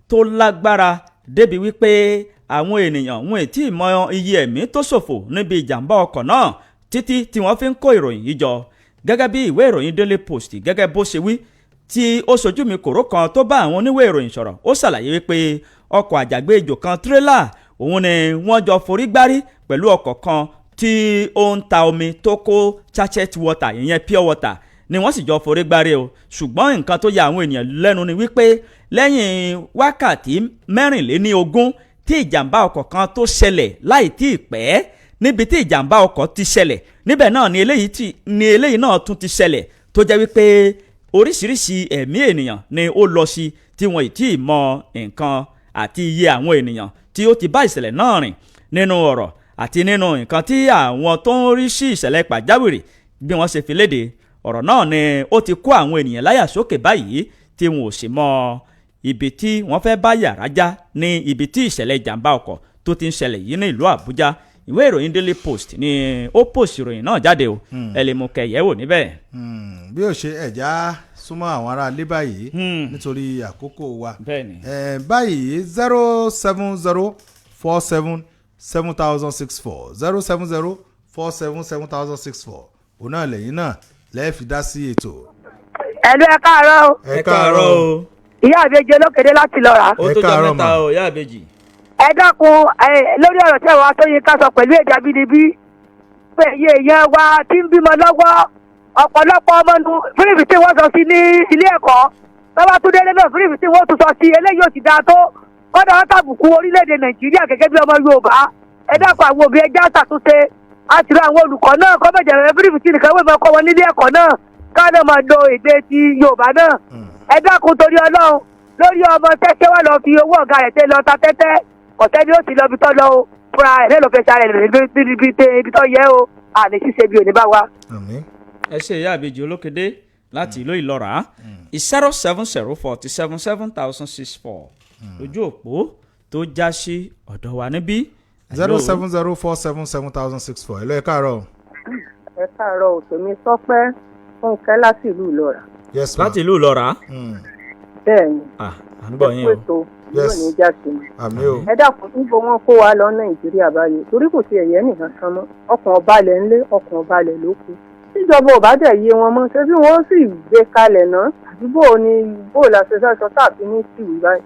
tó lágbára débi wípé àwọn ènìyàn wọn ì tí ì mọ iye ẹ̀mí tó ṣòfò níbi ìjàmbá ọkọ̀ náà títí tí wọ́n fi ń kó ìròyìn yìí jọ. Gẹ́gẹ́ bí ìwé ìròyìn Daily Post gẹ́gẹ́ bó ṣe wí, tí ó ṣojú mi kòró kan tó bá àwọn oníwèé ìròyìn sọ̀rọ̀, ó ṣàlàyé wípé ọkọ̀ àjàgbéjò kan, tírélà, òun ni wọ́n jọ forí gbárí pẹ̀lú ọkọ̀ kan tí ó ń ta omi tó kó sachet water, ìyẹn pure water, ni wọ́n sì jọ forí gbárí o. Ṣùgbọ́n nǹkan tó ya àwọn ènìyàn lẹ́nu ni wípé lẹ́yìn wákàtí 24 tí ìjàmbá ọkọ̀ kan tó ṣẹlẹ̀ láì tí ì pẹ́ níbi tí ìjàmbá ọkọ̀ ti ṣẹlẹ̀ níbẹ̀ náà ni eléyìí náà tún ti ṣẹlẹ̀, tó jẹ́ wípé oríṣiríṣi ẹ̀mí ènìyàn ni ó lọ sí tí wọn ì tí ì mọ nǹkan àti iye àwọn ènìyàn tí ó ti bá ìṣẹ̀lẹ̀ náà rìn. Nínú ọ̀rọ̀ àti nínú nǹkan tí àwọn tó ń rí sí ìṣẹ̀lẹ̀ pàjáwìrì bí wọ́n ṣe fi léde, ọ̀rọ̀ náà ni ó ti kó àwọn ènìyàn láyà sókè báyìí, tí wọn ò sì mọ ibi tí wọ́n fẹ́ bá yàrá já ní ibi tí ìṣẹ̀lẹ̀ ìjàmbá ọkọ̀ tó ti ń ṣẹlẹ̀ yìí ní ìlú Àbújá. Ìwé ìròyìn Daily Post ni ó post ìròyìn náà jáde o, ẹ lè mú kẹyẹ wò níbẹ̀. Bí ó ṣe ẹ̀já súnmọ́ àwọn ará ilé báyìí nítorí àkókò wa. Bẹ́ẹ̀ni. Báyìí, 070477064, 070477064, òun náà lẹ́yìn náà lẹ́ẹ̀ fi dá sí ètò. Ẹ̀lú, ẹ káàárọ̀ o. Ẹ káàárọ̀ o. Ìyá àbèjì olókèdè láti lọ rà. Ó Ẹ tó jọ káàárọ̀ mẹ́ta mà. o, ìyá àbèjì. Ẹ dákun ẹ, lórí ọ̀rọ̀ tí àwọn aṣọ́yinká sọ pẹ̀lú èdè abínibí pé iye èèyàn wa tí ń bímọ lọ́wọ́, ọ̀pọ̀lọpọ̀ ọmọ nu fírífì tí wọ́n sọ sí ní ilé ẹ̀kọ́ tọ́wọ́ tún délé náà, fírífì tí wọ́n tún sọ sí eléyìí ò sì dáa tó kọ́dà wọ́n tàbùkù orílẹ̀-èdè Nàìjíríà gẹ́gẹ́ bí ọmọ Yorùbá. Ẹ dákun, àwọn òbí, ẹjẹ́ àṣàtúnṣe àti àwọn olùkọ́ náà kọ́ mọ̀jẹ̀ fírífì tí nìkan wọ́n máa kọ́ wọn nílé ẹ̀kọ́ náà ká náà máa lo èdè ti Yorùbá náà. Ẹ dákun, torí Ọlọ́run, lórí ọmọ tẹ́tẹ́ wà lọ fi owó ọ̀gá rẹ̀ tẹ́ lọ ta tẹ́tẹ́ ọ̀tẹ́ ni ó sì lọ ibi tó lọ o, fúnra ẹ̀ lẹ́nu fẹ́ sáré rẹ̀ níbi tó yẹ o. Àní ṣíṣe bí òní bá wa. Àmín. Ẹ ṣe, ìyá àbèjì olókèdè láti ìlú Ìlọ́ra. 070477064 lójú òpó tó já sí ọ̀dọ̀ wa níbí. 070477064. Ẹ lọ, ẹ káàárọ̀ o. Ẹ káàárọ̀, òtòmí sọpẹ́ Fúnkẹ́ láti ìlú Ìlọra. Yes ma. Láti ìlú Ìlọ́ra. Bẹ́ẹ̀ ni. Ah, à ń gbọ́ yín Ẹ o. kú ètò yóò Yes. ní já sí mi. Àmín o. Ẹ dákun, níbo wọn kó wa lọ Nàìjíríà báyìí? Torí kò sí ẹ̀yẹ́ nìkan kan mọ́, ọkàn ọbalẹ̀ ńlé, ọkàn ọbalẹ̀ ló kù. Tíjọba ò bá dẹ̀ yé wọn mọ́, ṣé bí wọ́n sì gbé kalẹ̀ náà àbí bó o ní bó o la ṣe fẹ́ sọ tàbí ní síwìí báyìí?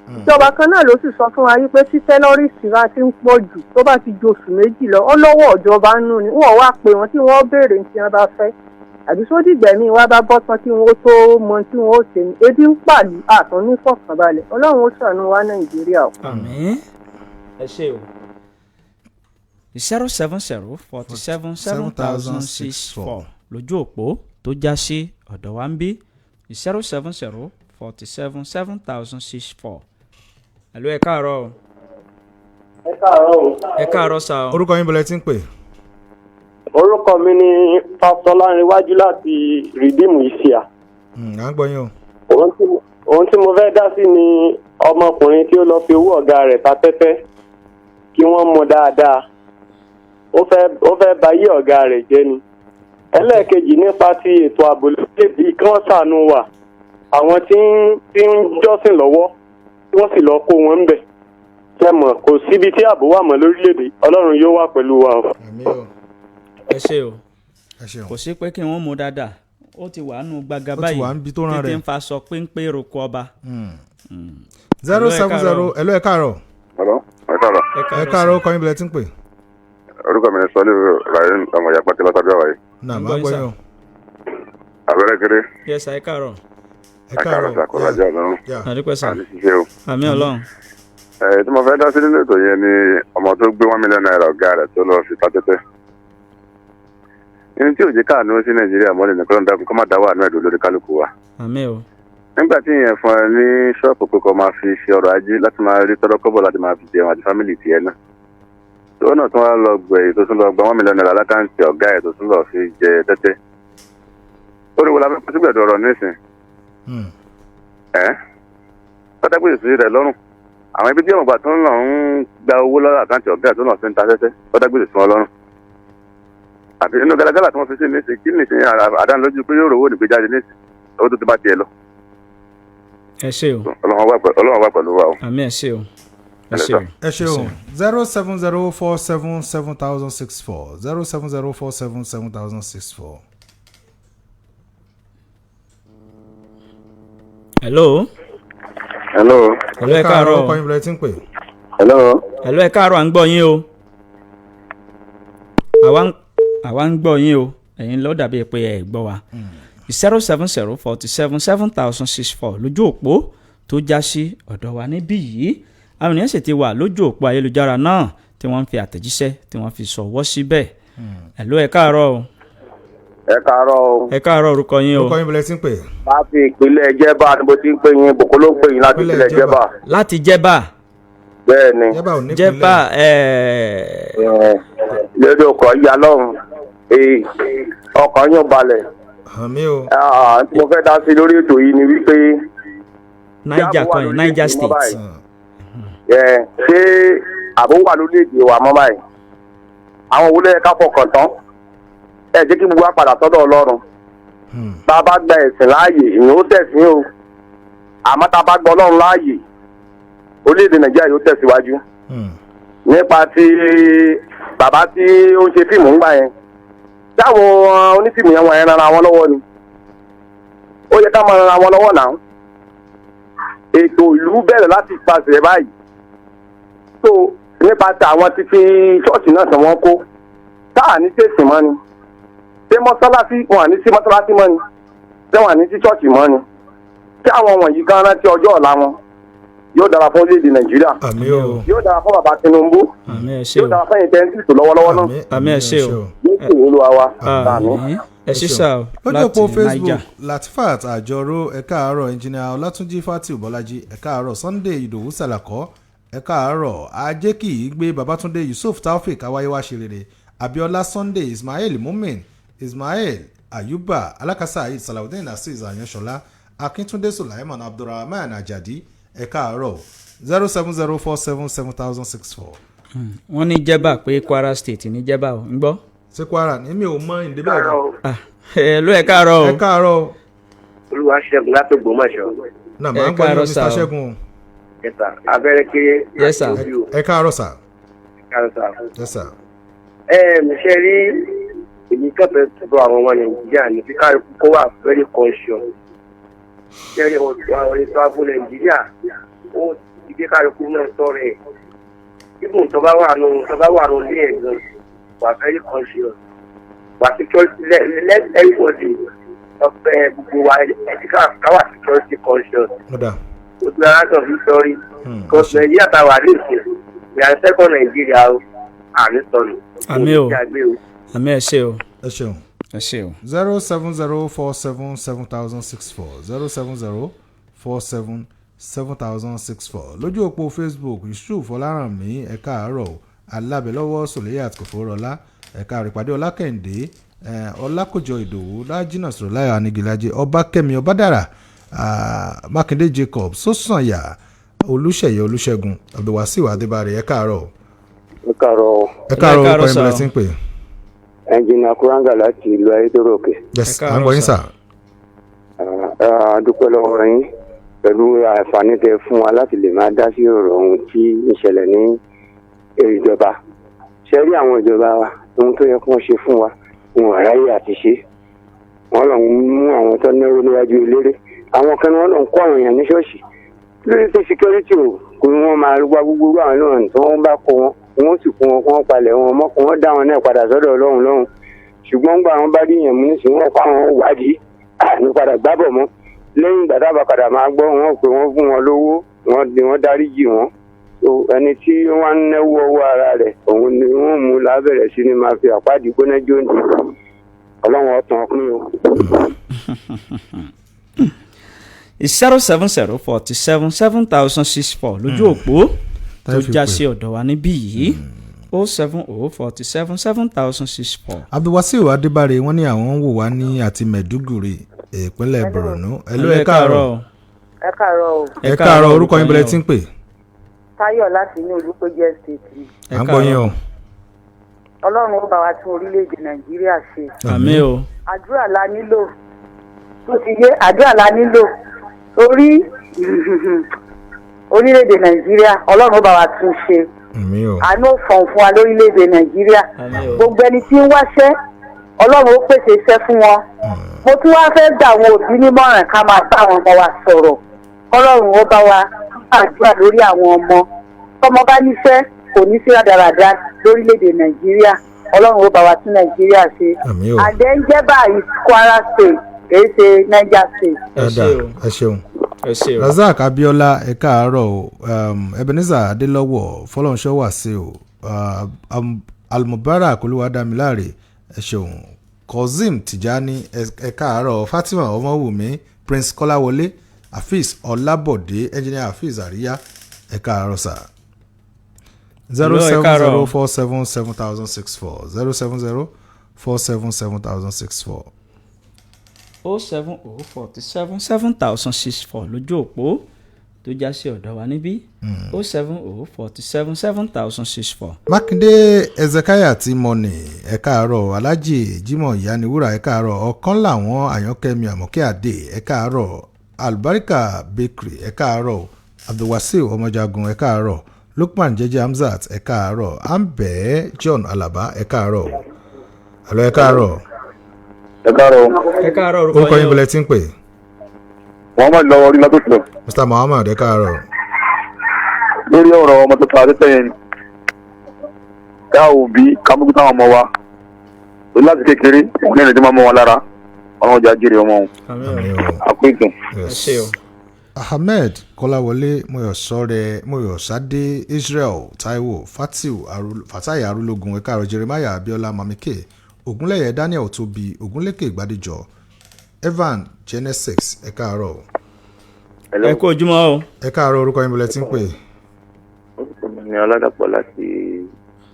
Ìjọba kan náà ló sì sọ fún wa wípé tí tẹ́lọ́rìsì bá ti ń pọ̀ jù, tó bá ti ju oṣù 2 lọ, ọlọ́wọ́ ìjọba ń nù ni wọ́n wá pé wọn tí wọ́n béèrè tí wọ́n bá fẹ́, àbí sódìgbẹ̀mí wa bá bọ́ tán kí wọ́n tó mọ tí wọ́n ó ṣe ni. Ebi ń pàlú àtún ní fọkànbalẹ̀. Ọlọ́run ó ṣàánú wa Nàìjíríà o. Àmín, ẹ ṣé o. 070 47 7064 lójú òpó tó já sí ọ̀dọ̀ wa ń bí, 070 47 7064. Hello, ẹ káàárọ̀ o. Ẹ káàárọ̀ o. Ẹ káàárọ̀ sá o. Orúkọ yín, bọ̀lẹ́ tí ń pè? Orúkọ mi ni Pásítọ̀ Lánrewájú láti Rìdíìmù Ìṣíà. À ń gbọ́ yín o. Ohun tí mo fẹ́ dá sí ni ọmọkùnrin tí ó lọ fi owó ọ̀gá rẹ̀ ta tẹ́tẹ́, kí wọ́n mú dáadáa. Ó fẹ́ bayé ọ̀gá rẹ̀ jẹ́ ni. Ẹlẹ́ẹ̀kejì, nípa ti ètò ààbò lórílẹ̀‐èdè, kí wọ́n ṣàánú wa. Àwọn tí ń jọ́sìn lọ́wọ́ tí wọ́n sì lọ kó wọn ń bẹ̀. Ṣé mọ̀, kò síbi tí ààbò wà mọ́ lórílẹ̀‐èdè. Ọlọ́run yóò wà pẹ̀lú wa o. Àmín o. Ẹ ṣé o. Ẹ ṣeun. Kò sí pé kí wọ́n mú dáadáa, ó ti wà nù gbàgà Ó ti báyìí wà níbi tó rán títí rẹ̀. ń fa sọ péńpé roko ọba. Zero Hello, ẹ seven zero káàárọ̀. Hello, ẹ káàárọ̀. Hello, ẹ káàárọ̀. Ẹ káàárọ̀, orúkọ yín, bọ̀lẹ́ tí ń pè? Orúkọ mi ni Sọlí Rahim, ọmọ ìyá pàtẹ látàdúrà wáyé. Náà Ń máa gbọ́ gbọ́ yín. yín o. Abẹ́rẹ́ kéré. Yes sir, ẹ káàárọ̀. Ẹ Ẹ káàárọ̀ káàárọ̀. sàkólájà ọlọ́run. Yeah. Àdúpẹ́ sà. Àní ṣiṣẹ́ o. Àmín Ọlọ́run. Ẹ tí mo fẹ́ dá sí nínú ètò yẹn ni ọmọ tó gbé ₦1 million ọ̀gá rẹ̀ tó lọ fi ta tẹ́tẹ́. Ní tí ò jẹ́ káàánú sí Nàìjíríà mọ́lẹ̀ ní kọ́lọ́n dákun kọ́ má dá wà nú ẹ̀dùn lórí kálukú wa. Àmín o. Nígbà tí ìyẹn fún ẹ ní ṣọ́ọ̀pù pé kó máa fi ṣe ọrọ̀ ajé láti máa rí tọ́lọ́kọ́bọ̀ láti máa fi jẹun àti family tiẹ̀ náà. Tó náà tún wá lọ gbẹ̀yìn tó tún lọ gba ₦1 million lákàntì ọ̀gá ẹ̀ tó tún lọ fi jẹ tẹ́tẹ́. Ó rí wo la fẹ́ kó sígbẹ̀dọ̀ ọ̀rọ̀ nísìn, ẹ́ pátákó ìsúrí rẹ̀ lọ́rùn àwọn ibi tí ọmọ ìgbà tó ń lọ ń gba owó lọ́rọ̀ àkáǹtì ọ̀gá tó ń lọ sí ń ta tẹ́tẹ́, pátákó ìsúrí wọn lọ́rùn àti inú galagala tí wọ́n fi sí ní kí ní ìsìn àdánilójú pé yóò rówó nígbè jáde ní owó tó ti bá tiẹ̀ lọ. Ẹ ṣé o. Ọlọ́run wà pẹ̀lú wa o. Àmín, ẹ ṣé o, ẹ ṣé o. Ẹ ṣeun. 07047 7064, 07047 7064. Hello. Hello. Hello, ẹ káàárọ̀. Orúkọ yín, bọ̀lẹ́ tí ń pè? Hello. Hello, ẹ káàárọ̀, à ń gbọ́ yín o. Àwa ń gbọ́ yín o, ẹ̀yin ló dàbí pé ẹ gbọ́ wa. 070 47 7064 lójú òpó tó já sí ọ̀dọ̀ wa níbí yìí. Àwọn ènìyàn sì ti wà lójú òpó ayélujára náà tí wọ́n ń fi àtẹ̀jíṣẹ́ tí wọ́n fi ṣọwọ́ síbẹ̀. Hello, ẹ káàárọ̀ o. Ẹ káàárọ̀ o. Ẹ káàárọ̀, orúkọ yín o. Orúkọ yín, bọ̀lẹ́ tí ń pè? Láti ìpínlẹ̀ Jẹ́bà ni mo ti ń pè yín. Bòkó ló ń pè yín láti Ìpínlẹ̀ ìpínlẹ̀ Jẹ́bà. Láti Jẹ́bà. Bẹ́ẹ̀ ni. Jẹ́bà ò ní Jẹ́bà. ìpínlẹ̀. Ẹ̀ẹ́. Lórí ọkọ̀ ìyá lọ́run, ee, ọkọ̀ yóò balẹ̀. Àmín o. Ah, tí mo fẹ́ dá sí lórí ètò yìí ni wípé Niger àbò wà kan yìí, lórílẹ̀-èdè Niger mọ́ State. báyìí? Ẹ, ṣé àbò wà lórílẹ̀-èdè wa mọ́ báyìí? Àwọn wo ló yẹ ká fọkàn tán? Ẹ jẹ́ kí gbogbo wa padà sọ́dọ̀ Ọlọ́run. Bá a bá gba ẹ̀sìn láàyè, ìyẹn ó tẹ̀sìn o. Àmọ́ tá a bá gba Ọlọ́run láàyè, orílẹ̀-èdè Nàìjíríà yóò tẹ̀síwájú. Nípa ti bàbá tí ó ń ṣe fíìmù ńgbà yẹn, táwọn onífíìmù yẹn, wọn yẹn ran ara wọn lọ́wọ́ ni. Ó yẹ ká máa ran ara wọn lọ́wọ́ náà. Ètò ìlú bẹ̀rẹ̀ láti pàṣẹ báyìí. Tó nípa ti àwọn títí ṣọ́ọ̀ṣì náà tí wọ́n kó táà ní ṣèṣì mọ́ ni, ṣé mọ́sálásí wọn à ní sí mọ́sálásí mọ́ ni, ṣé wọn à ní sí ṣọ́ọ̀ṣì mọ́ ni? Tí àwọn wọ̀nyí gan rántí ọjọ́ ọ̀la wọn, yóò dára fún orílẹ̀-èdè Nàìjíríà. Àmín o. Yóò dára fún bàbá Tinubu. Àmín, ẹ ṣé Yóò o. dára fún ìtẹ́ńtì lọ́wọ́lọ́wọ́ náà. Àmín, ẹ ṣé o. Yóò sì Olúwa wa. Àmín. Àmín, ẹ ṣé sá o. Lójú Láti òpó Facebook, Niger. Latifat Àjọrò, ẹ káàárọ̀. Engineer Ọlátúnjí Fatiu Bọ́lájí, ẹ káàárọ̀. Sunday Ìdòwú Sàlàkọ́, ẹ káàárọ̀. Ajé kì í gbé Babatunde Yusuf Taofik Awáyéwá ṣerere, Abiola Sunday, Ismail Mumin, Ismail Ayuba Alakasa, Ayid Salawudeen, Azeez Ayanṣọlá, Akíntúndé Sulaiman, Abdulrahman Ajadi, ẹ káàárọ̀. 07047 7064. Wọ́n ní Jẹ́bà pé Kwara State ní Jẹ́bà o, ń gbọ́. Ṣé Kwara ní? Mi ò mọ ìdíbẹ̀ rẹ̀. Ah, hello, ẹ káàárọ̀ o. Ẹ káàárọ̀ o. Olúwa Ṣẹ́gun láti Ògbómọ̀ṣọ́. Náà Ẹ máa ń gbọ́ yín o, káàárọ̀ sà Mr. o. Ṣẹ́gun. Yes sir. Abẹ́rẹ́ kéré. Yes, sir. Ẹ káàárọ̀ sà. Káàárọ̀ sà. Yes sir. Ẹ ṣe rí, èmi kẹfẹ sọ, àwọn ọmọ Nàìjíríà ní kí kálukú kó wà very conscious. Ṣe rí, ọ̀rọ̀ ètò ààbò Nàìjíríà ó Ìdí kálukú náà sọ̀rọ̀ ẹ̀. Ibùn tó bá wà nù tó bá wà nù ilé ẹ̀ gan, wà very conscious. Wà security let everybody ọ̀pẹ gbogbo wa ẹ̀dí ká wà security conscious. Ọ̀dà. Ojú ara sọ fi sọrí. Because Nàìjíríà ta wà ní ìsìn, we are second Nàìjíríà o, àní sọnù. Àmín o. Àmín, ẹ ṣé o. Ẹ ṣeun. Ẹ ṣé o. 070477064, 070477064 lójú òpó Facebook. Yusuf Ọlárànmí, ẹ káàárọ̀ o. Alábẹ̀lọ́wọ́ Sòlẹ́yà Kòfòrọ́lá, ẹ̀ka àrèpàdé Ọlákẹ́hìndé, Ọlákòjọ Ìdòwú, Lájínà Sọ̀rọ̀láyà, Anigilaje Ọbákẹ́mi, Ọbádára, Mákindé Jacob Sọ́sànyà, Olúṣẹ̀yẹ Olúṣẹ́gun, Abdulwasiu Adébárè, ẹ káàárọ̀ o. Ẹ káàárọ̀. Ẹ káàárọ̀. Ẹ Orúkọ káàárọ̀ yín sà bẹ̀rẹ̀ o. sí ń pè. Ẹnjìnà Kúráńgà láti ìlú Ayédèròkè. Yes, Ẹ à ń gbọ́ yín káàárọ̀ sà. A dúpẹ́ lọ́wọ́ yín pẹ̀lú àǹfààní tẹ fún wa láti lè máa dá sí ọ̀rọ̀ ohun tí ń ṣẹlẹ̀ ní ìjọba. Ṣe rí àwọn ìjọba wa, ohun tó yẹ kí wọ́n ṣe fún wa, wọn ò ráyè àti ṣe. Wọ́n lọ ń mú àwọn tó náwó níwájú eléré, àwọn kan ní wọ́n lọ ń kó àwọn èèyàn ní ṣọ́ọ̀ṣì lórí tó security o, kò ní wọ́n máa wá gbogbo irú àwọn náà tí wọ́n bá kó wọn, wọ́n sì kó wọn kó wọ́n palẹ̀ wọn mọ́, kó wọ́n dá wọn náà padà sọ́dọ̀ Ọlọ́run lọ́hùn. Ṣùgbọ́n gbà wọn bá rí èèyàn mú nísìnyí, wọ́n kó àwọn wádìí ní padà gbábọ̀ mọ́. Lẹ́yìn ìgbà tábà padà máa gbọ́ wọn pé wọ́n fún wọn lówó, wọ́n di wọ́n dáríjì wọ́n. So ẹni tí wọ́n ń náwó ọwọ́ ara rẹ̀, òun ni wọ́n mú lábẹ̀rẹ̀ sí ni máa fi àpáàdì gbóná jóńdì. Ọlọ́run ọ̀tàn ọkùnrin o. 070477064 lójú òpó tó Táyọ̀ fi já pè. sí ọ̀dọ̀ wa níbí yìí, 070477064. Abdulwasiu Adébárè, wọ́n ní àwọn ń wò wá ní àti Maiduguri, ìpínlẹ̀ Borno. Hello, ẹ káàárọ̀. Ẹ káàárọ̀ o. Ẹ káàárọ̀, orúkọ yín bẹ̀rẹ̀ tí ń pè. Táyọ̀ láti ní Olúpéjẹ Estate ni. À ń gbọ́ yín o. Ọlọ́run ó bá wa tún orílẹ̀-èdè Nàìjíríà ṣe. Àmín o. Àdúrà la nílò, tó ti yé, àdúrà la nílò torí orílẹ̀-èdè Nàìjíríà, Ọlọ́run ó bá wa tún ṣe. Àmín o. Àánú ò fọ̀n fún wa lórílẹ̀-èdè Nàìjíríà. Àmín o. Gbogbo ẹni tí ń wáṣẹ́, Ọlọ́run ó pèsè iṣẹ́ fún wọn. Mo tún wá fẹ́ gba àwọn òbí nímọ̀ràn ká máa bá àwọn ọmọ wa sọ̀rọ̀, kọ́lọ́run ó bá wa àdúrà lórí àwọn ọmọ. Tọmọ bá níṣẹ́, kò ní sí rádaràda lórílẹ̀-èdè Nàìjíríà. Ọlọ́run ó bá wa tún Nàìjíríà ṣe. Àmín o. Àdé ń jẹ́ báyìí, Kwara State, kì í ṣe Niger State. Ẹ Ọ̀dà, ṣé o. ẹ ṣeun. Ẹ ṣé o. Razak Abiola, ẹ káàárọ̀ o. Ebenezer Adelọ́wọ̀, Fọlọ́nṣọ́ wàṣẹ o. Almubarak Olúwadámiláre, ẹ ṣeun. Kozim Tijani, ẹ káàárọ̀. Fatima Ọmọwùmí, Prince Kọ́láwọlé, Afeez Ọlábọ̀dé, Engineer Afeez Àríyá, ẹ káàárọ̀ sà. Zero Hello, ẹ seven káàárọ̀. 0477064, 070477064. 070477064 lójú òpó tó já sí ọ̀dọ̀ wa níbí, 070477064. Mákindé Ezekiah tí mo ní, ẹ káàárọ̀. Alhaji Jimoh Ìyániwúrà, ẹ káàárọ̀. Ọ̀kan làwọn Àyànkẹ́mi Àmọ̀kẹ́ Àdè, ẹ káàárọ̀. Albarika Bakery, ẹ káàárọ̀. Abdulwasiu Ọmọjagun, ẹ káàárọ̀. Lukman Jẹjẹ Hamzat, ẹ káàárọ̀. Ambẹ John Alaba, ẹ káàárọ̀. Àlọ́, ẹ káàárọ̀. Ẹ káàárọ̀. Ẹ káàárọ̀, Orúkọ orúkọ yín yín o. bẹ̀rẹ̀ tí ń pè. Muhammed lọ́wọ́ orí látòkè lọ. Mr Muhammad, ẹ káàárọ̀. Lórí ọ̀rọ̀ ọmọ tó ta adẹ́tẹ̀ yẹn ni ká òbí ká mójútó táwọn ọmọ wa ó láti kékeré, òun ní ìrìnàjò máa mọ́ wọn lára. Ọlọ́run jà jèrè ọmọ òun. Àmín o. Àmín o. Àkó ìtàn. Ẹ ṣé o. Ahmed Kọ́láwọlé, Mọ́yọ̀sọ́rẹ́, Mọ́yọ̀sádé, Israel Taiwo, Fatiu Fatai Arúlógún, ẹ káàárọ̀. Jeremiah Abiola, Mamike Ogunlẹ̀yẹ, Daniel Tóbi Ogunlékè, Gbadejọ Evan Genesis, ẹ káàárọ̀. Ẹ kú ojúmọ́ o. Ẹ káàárọ̀, orúkọ yín bọ̀lẹ̀ tí ń pè. Orúkọ mi ni Ọládàpọ̀ láti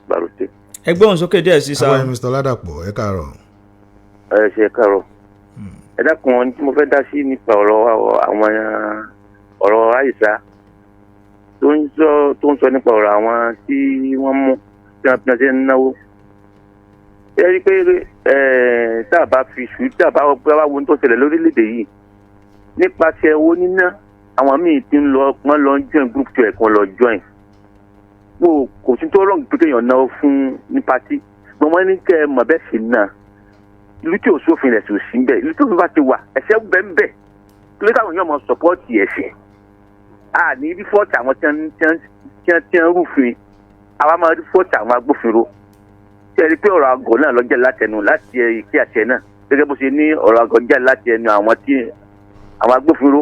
Bàrùtẹ́. Ẹ gbóhùn sókè díẹ̀ sí sa. Àwọn yín, Mr Ọládàpọ̀, ẹ káàárọ̀. Ẹ ṣe káàárọ̀. Ẹ dákun, ohun tí mo fẹ́ dá sí nípa ọ̀rọ̀ àwọn ọ̀rọ̀ Àìsà tó ń sọ nípa ọ̀rọ̀ àwọn tí wọ́n mú tí wọ́n fi ṣe ń náwó. Ẹ rí i pé tá a bá fi sùúrù, tá a bá wo ohun tó ṣẹlẹ̀ lórílẹ̀‐èdè yìí nípasẹ̀ owó níná, àwọn míì ti ń lọ, wọ́n lọ ń join group tó ẹ̀kan lọ join wo. Kò sí tó rọrùn pé kéèyàn náwó fún ní party, gbọ́n wọ́n ní kẹ́ ẹ mọ̀ bẹ́ẹ̀ sì náà. Ìlú tí ò sófin rẹ̀ sì ò sí bẹ́ẹ̀. Ìlú tó fi bá ti wà, ẹ̀ṣẹ̀ bẹ́ẹ̀ bẹ́ẹ̀ kí ló táwọn èèyàn máa support ẹ̀ṣẹ̀. A ní rí fault àwọn tí wọ́n rúfin, àwa máa rí fault àwọn agbófinró. Ṣé ẹ rí i pé ọ̀rọ̀ àgọ́ náà lọ́jà látẹnu láti ìkí àti ẹ̀ náà, gẹ́gẹ́ bó ṣe ní ọ̀rọ̀ àgọ́ jẹ́ láti ẹnu àwọn tí àwọn agbófinró,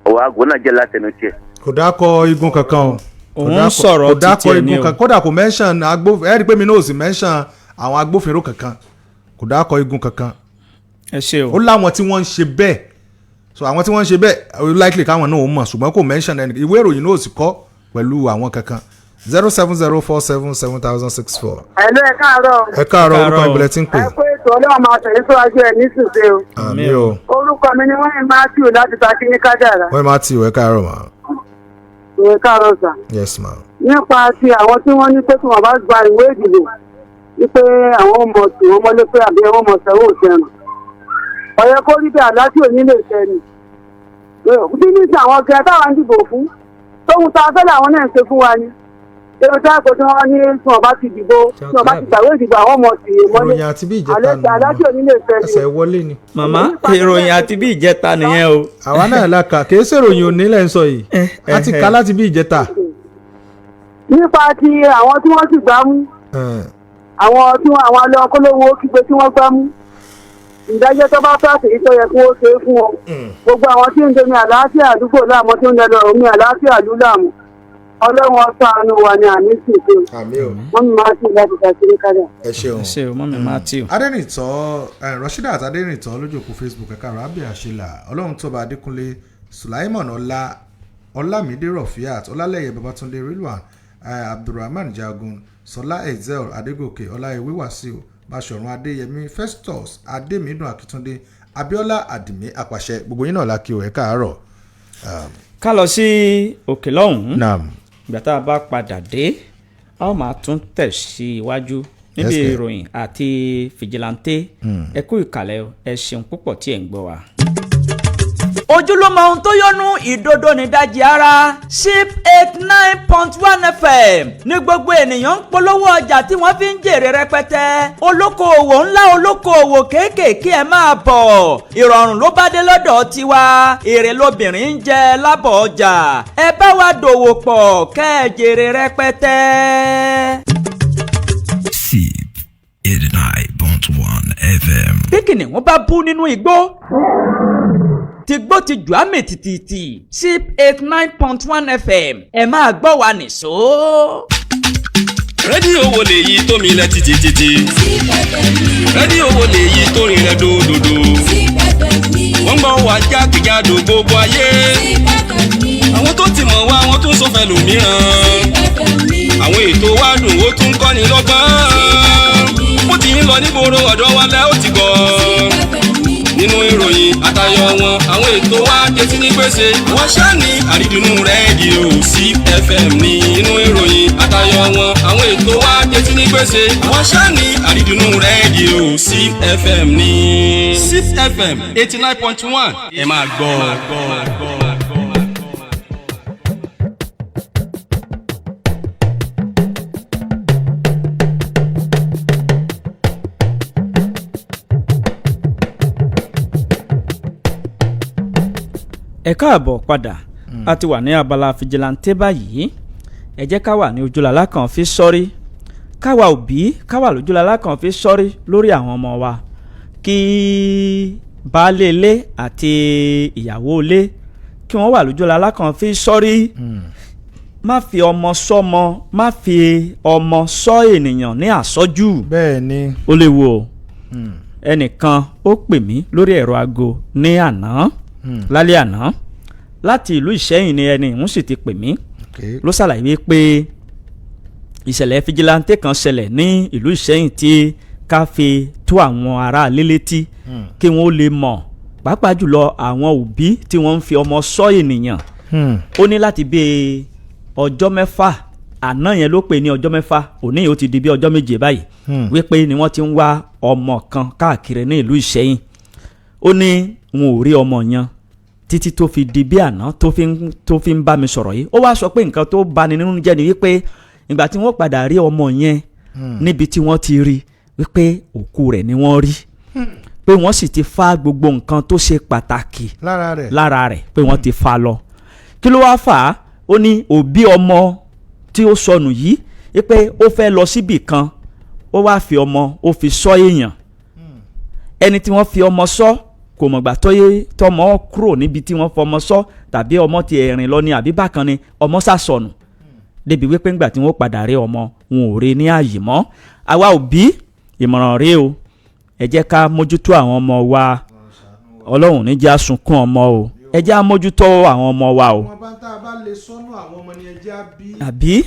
ọ̀rọ̀ àgọ́ náà jẹ́ látẹnu tiẹ̀. Kò dákọ igun kankan o. Òun sọ̀rọ̀ kò dákọ títí ẹ̀ ní igun o. kan, kódà kò mention agbófinró. Ẹ rí i pé mi náà ò sì mention àwọn agbófinró kankan, kò dákọ igun kankan. Ẹ ṣe o. Ó láwọn tí wọ́n ń ṣe bẹ́ẹ̀, so àwọn tí wọ́n ń ṣe bẹ́ẹ̀, ó likely káwọn náà ó mọ̀, ṣùgbọ́n kò mention ẹni. Ìwé ìròyìn náà ò sì kọ́ pẹ̀lú àwọn kankan. 070477 1064. Ẹ̀lú, ẹ káàárọ̀. Ẹ káàárọ̀, orúkọ ìbílẹ̀ tí ń pè. Ẹ pé ètò ọlọ́run máa tẹ̀lé síwájú ẹ̀ nísinsìnyí o. Àmín o. Orúkọ mi ni wọ́n ní Matthew láti ta kíní kádàrá. Wọ́n máa ti ìwé káàárọ̀ mà. Ẹ káàárọ̀ sà. Yes ma. Nípa ti àwọn tí wọ́n ní pé tí wọ́n bá gba ìwé ìdìbò wípé àwọn ọmọ tí wọ́n mọ́lé pé àbí àwọn ọmọ sẹ́wọ́ òsẹ̀rùn. Ọ̀yẹ́ kó rí bí àlàáfíà òní lè ṣẹ ni. Bí ní ti àwọn gẹ̀ táwọn ń dìbò fún, tóun ta fẹ́ làwọn náà ń ṣe fún wa ni. Èrò tá a kò tí wọ́n ní tí wọ́n bá ti dìbò, tí wọ́n bá ti gbàwé ìdìbò, àwọn ọmọ tì í mọ́lé. Ìròyìn àti bí ìjẹta nù. Àlàáfíà òní lè ṣẹ ni. Ẹsẹ̀ wọlé ni. Màmá, ìròyìn àti bí ìjẹta nìyẹn o. Àwa náà la kà, kì í ṣèròyìn òní lẹ́ ń sọ yìí, a ti kà láti bí ìjẹta. Nípa ti àwọn tí wọ́n sì gbá mú, àwọn tí wọ́n àwọn alẹ́ ọkọ́lówó kígbe tí wọ́n gbá mú, ìdájọ́ tó bá fẹ́ àtẹ̀yí tó yẹ kí wọ́n ṣe é fún wọn. Gbogbo àwọn tí ń domi àlàáfíà àdúgbò láàmú, tí ń lọ omi àlàáfíà ìlú láàmú, ọlọ́run ọ̀sán àánú wa ni àmì sì ṣe. Àmín o. Wọ́n mi máa ṣe láti ṣàṣírí kájà. Ẹ ṣeun. Ẹ ṣe o, mọ́mí Matthew. Adẹ́rìntọ́ Rasheedat Adẹ́rìntọ́ lójú òpó Facebook, ẹ̀ka Rabi Àṣelà, Ọlọ́run Tóba Adékúnlé, Sulaimon Ọlá, Ọlámídé Rọ̀fíàt, Ọlálẹ́yẹ Babatunde, Rilwan Abdulrahman Jagun, Sọlá Ezel Adégòkè, Ọláyẹwé Wàsíù, Báṣọ̀run Adéyẹmí, Festus Adémídùn, Akíntúndé Abíọ́lá Àdìmí Apàṣẹ, gbogbo yín náà la kí o, ẹ káàárọ̀. Ká lọ sí òkè lọ́hùn-ún. Naam. Ìgbà tá a bá padà dé, a ó máa tún tẹ̀ sí iwájú níbi Yes, sir. ìròyìn àti fìjìláńtẹ́. Ẹ kú ìkàlẹ̀ o, ẹ ṣeun púpọ̀ tí ẹ̀ ń gbọ́ wa. Ojúlọ́mọ ohun tó yọnu ìdodo nídajì ara. Ship 89.1 FM ní gbogbo ènìyàn ń polówó ọjà tí wọ́n fi ń jèrè rẹpẹtẹ. Olókoòwò ńlá, olókoòwò kéékèèké, ẹ máa bọ̀, ìrọ̀rùn ló bá dé lọ́dọ̀ tiwa. Èrè lobìnrin ń jẹ lábọ̀ ọjà. Ẹ bá wa dòwò pọ̀ kẹ́ ẹ jèrè rẹpẹtẹ. Sip 89.1 FM. Bí kìnìún bá bú nínú igbó, tìgbó ti jù á mì tìtìtì. Sip 89.1 FM, ẹ máa gbọ́ wa nìṣó. Rédíò wo lèyí tó mi lẹ títí títí? Rédíò wo lèyí tó rinlẹ̀ dòdòdò? Wọ́n gbọ́ wa jákèjádò gbogbo ayé. Àwọn tó ti mọ̀ wá, wọ́n tún sọ fẹ́ lòmíràn. Àwọn ètò wa dùn, ó tún kọ́ni lọ́gbọ́n. Bó ti ń lọ nígboro ọ̀dọ́ wa lẹ́ ó ti gbọ́. Nínú ìròyìn àtayọ wọn, àwọn ètò wa jẹ́ ní gbèsè. Wọ́n ṣáà ní àrídùnnú rédíò CFM ní. Nínú ìròyìn àtayọ wọn, àwọn ètò wa jẹ́ ní gbèsè. Wọ́n ṣáà ní àrídùnnú rédíò CFM ní. CFM 89.1, ẹ máa gbọ́. Ẹ káàbọ̀ padà, a ti wà ní abala fìjìláńtẹ́ báyìí. Ẹ jẹ́ ká wà ní ojúlàlá kan fi sọ́rí, káwa òbí ká wà lójúlàlá kan fi sọ́rí lórí àwọn ọmọ wa, kí baálé ilé àti ìyàwó ilé kí wọ́n wà lójúlàlá kan fi sọ́rí. Má fi ọmọ sọ́mọ, má fi ọmọ sọ ènìyàn ní àsọjù. Bẹ́ẹ̀ ni. Ó léwu o. Ẹnìkan ó pè mí lórí ẹ̀rọ aago ní àná, lálẹ́ àná, láti ìlú Ìṣẹ́yìn ni ẹni ìhún sì ti pè mí. Ló ṣàlàyé pé ìṣẹ̀lẹ̀ fìjìláńtẹ́ kan ṣẹlẹ̀ ní ìlú Ìṣẹ́yìn tí ká fi tó àwọn ará ilé létí kí wọ́n lè mọ̀, pàápàá jùlọ àwọn òbí tí wọ́n ń fi ọmọ sọ ènìyàn. Ó ní láti bí ọjọ́ 6 àná yẹn ló pè ní ọjọ́ 6, òní yìí ó ti di bí ọjọ́ 7 báyìí, wípé ni wọ́n ti ń wá ọmọ kan káàkiri ní ìlú Ìṣẹ́yìn. Ó ní wọn ò rí ọmọ yẹn títí tó fi di bí àná tó fi ń bá mi sọ̀rọ̀ yìí. Ó wá sọ pé nǹkan tó bani nínú jẹ́ ni wípé ìgbà tí wọ́n padà rí ọmọ yẹn níbi tí wọ́n ti rí, wípé òkú rẹ̀ ni wọ́n rí, pé wọ́n sì ti fa gbogbo nǹkan tó ṣe pàtàkì lára rẹ̀ lára rẹ̀, pé wọ́n ti fa lọ. Kí ló wáá fà á? Ó ní òbí ọmọ tí ó sọnù yìí pé ó fẹ́ lọ síbì kan, ó wáá fi ọmọ, ó fi sọ èèyàn. Ẹni tí wọ́n fi ọmọ sọ kò mọ̀gbà tó yé tọmọ kúrò níbi tí wọ́n fọmọ sọ, tàbí ọmọ ti ẹ̀rìn lọ ni, àbí bákan ni ọmọ sá sọnù, débi wípé ńgbà tí wọ́n padà rí ọmọ, wọn ò rí ní ààyè mọ́. Àwa òbí, ìmọ̀ràn rèé o, ẹ jẹ́ ká mójútó àwọn ọmọ wa. Ọlọ́run ní jẹ́ á sunkún ọmọ o. Ẹ jẹ́ á mójútó àwọn ọmọ wa o. Wọn bá tá a bá lè sọnù àwọn ọmọ ni ẹ jẹ́ á bí. Àbí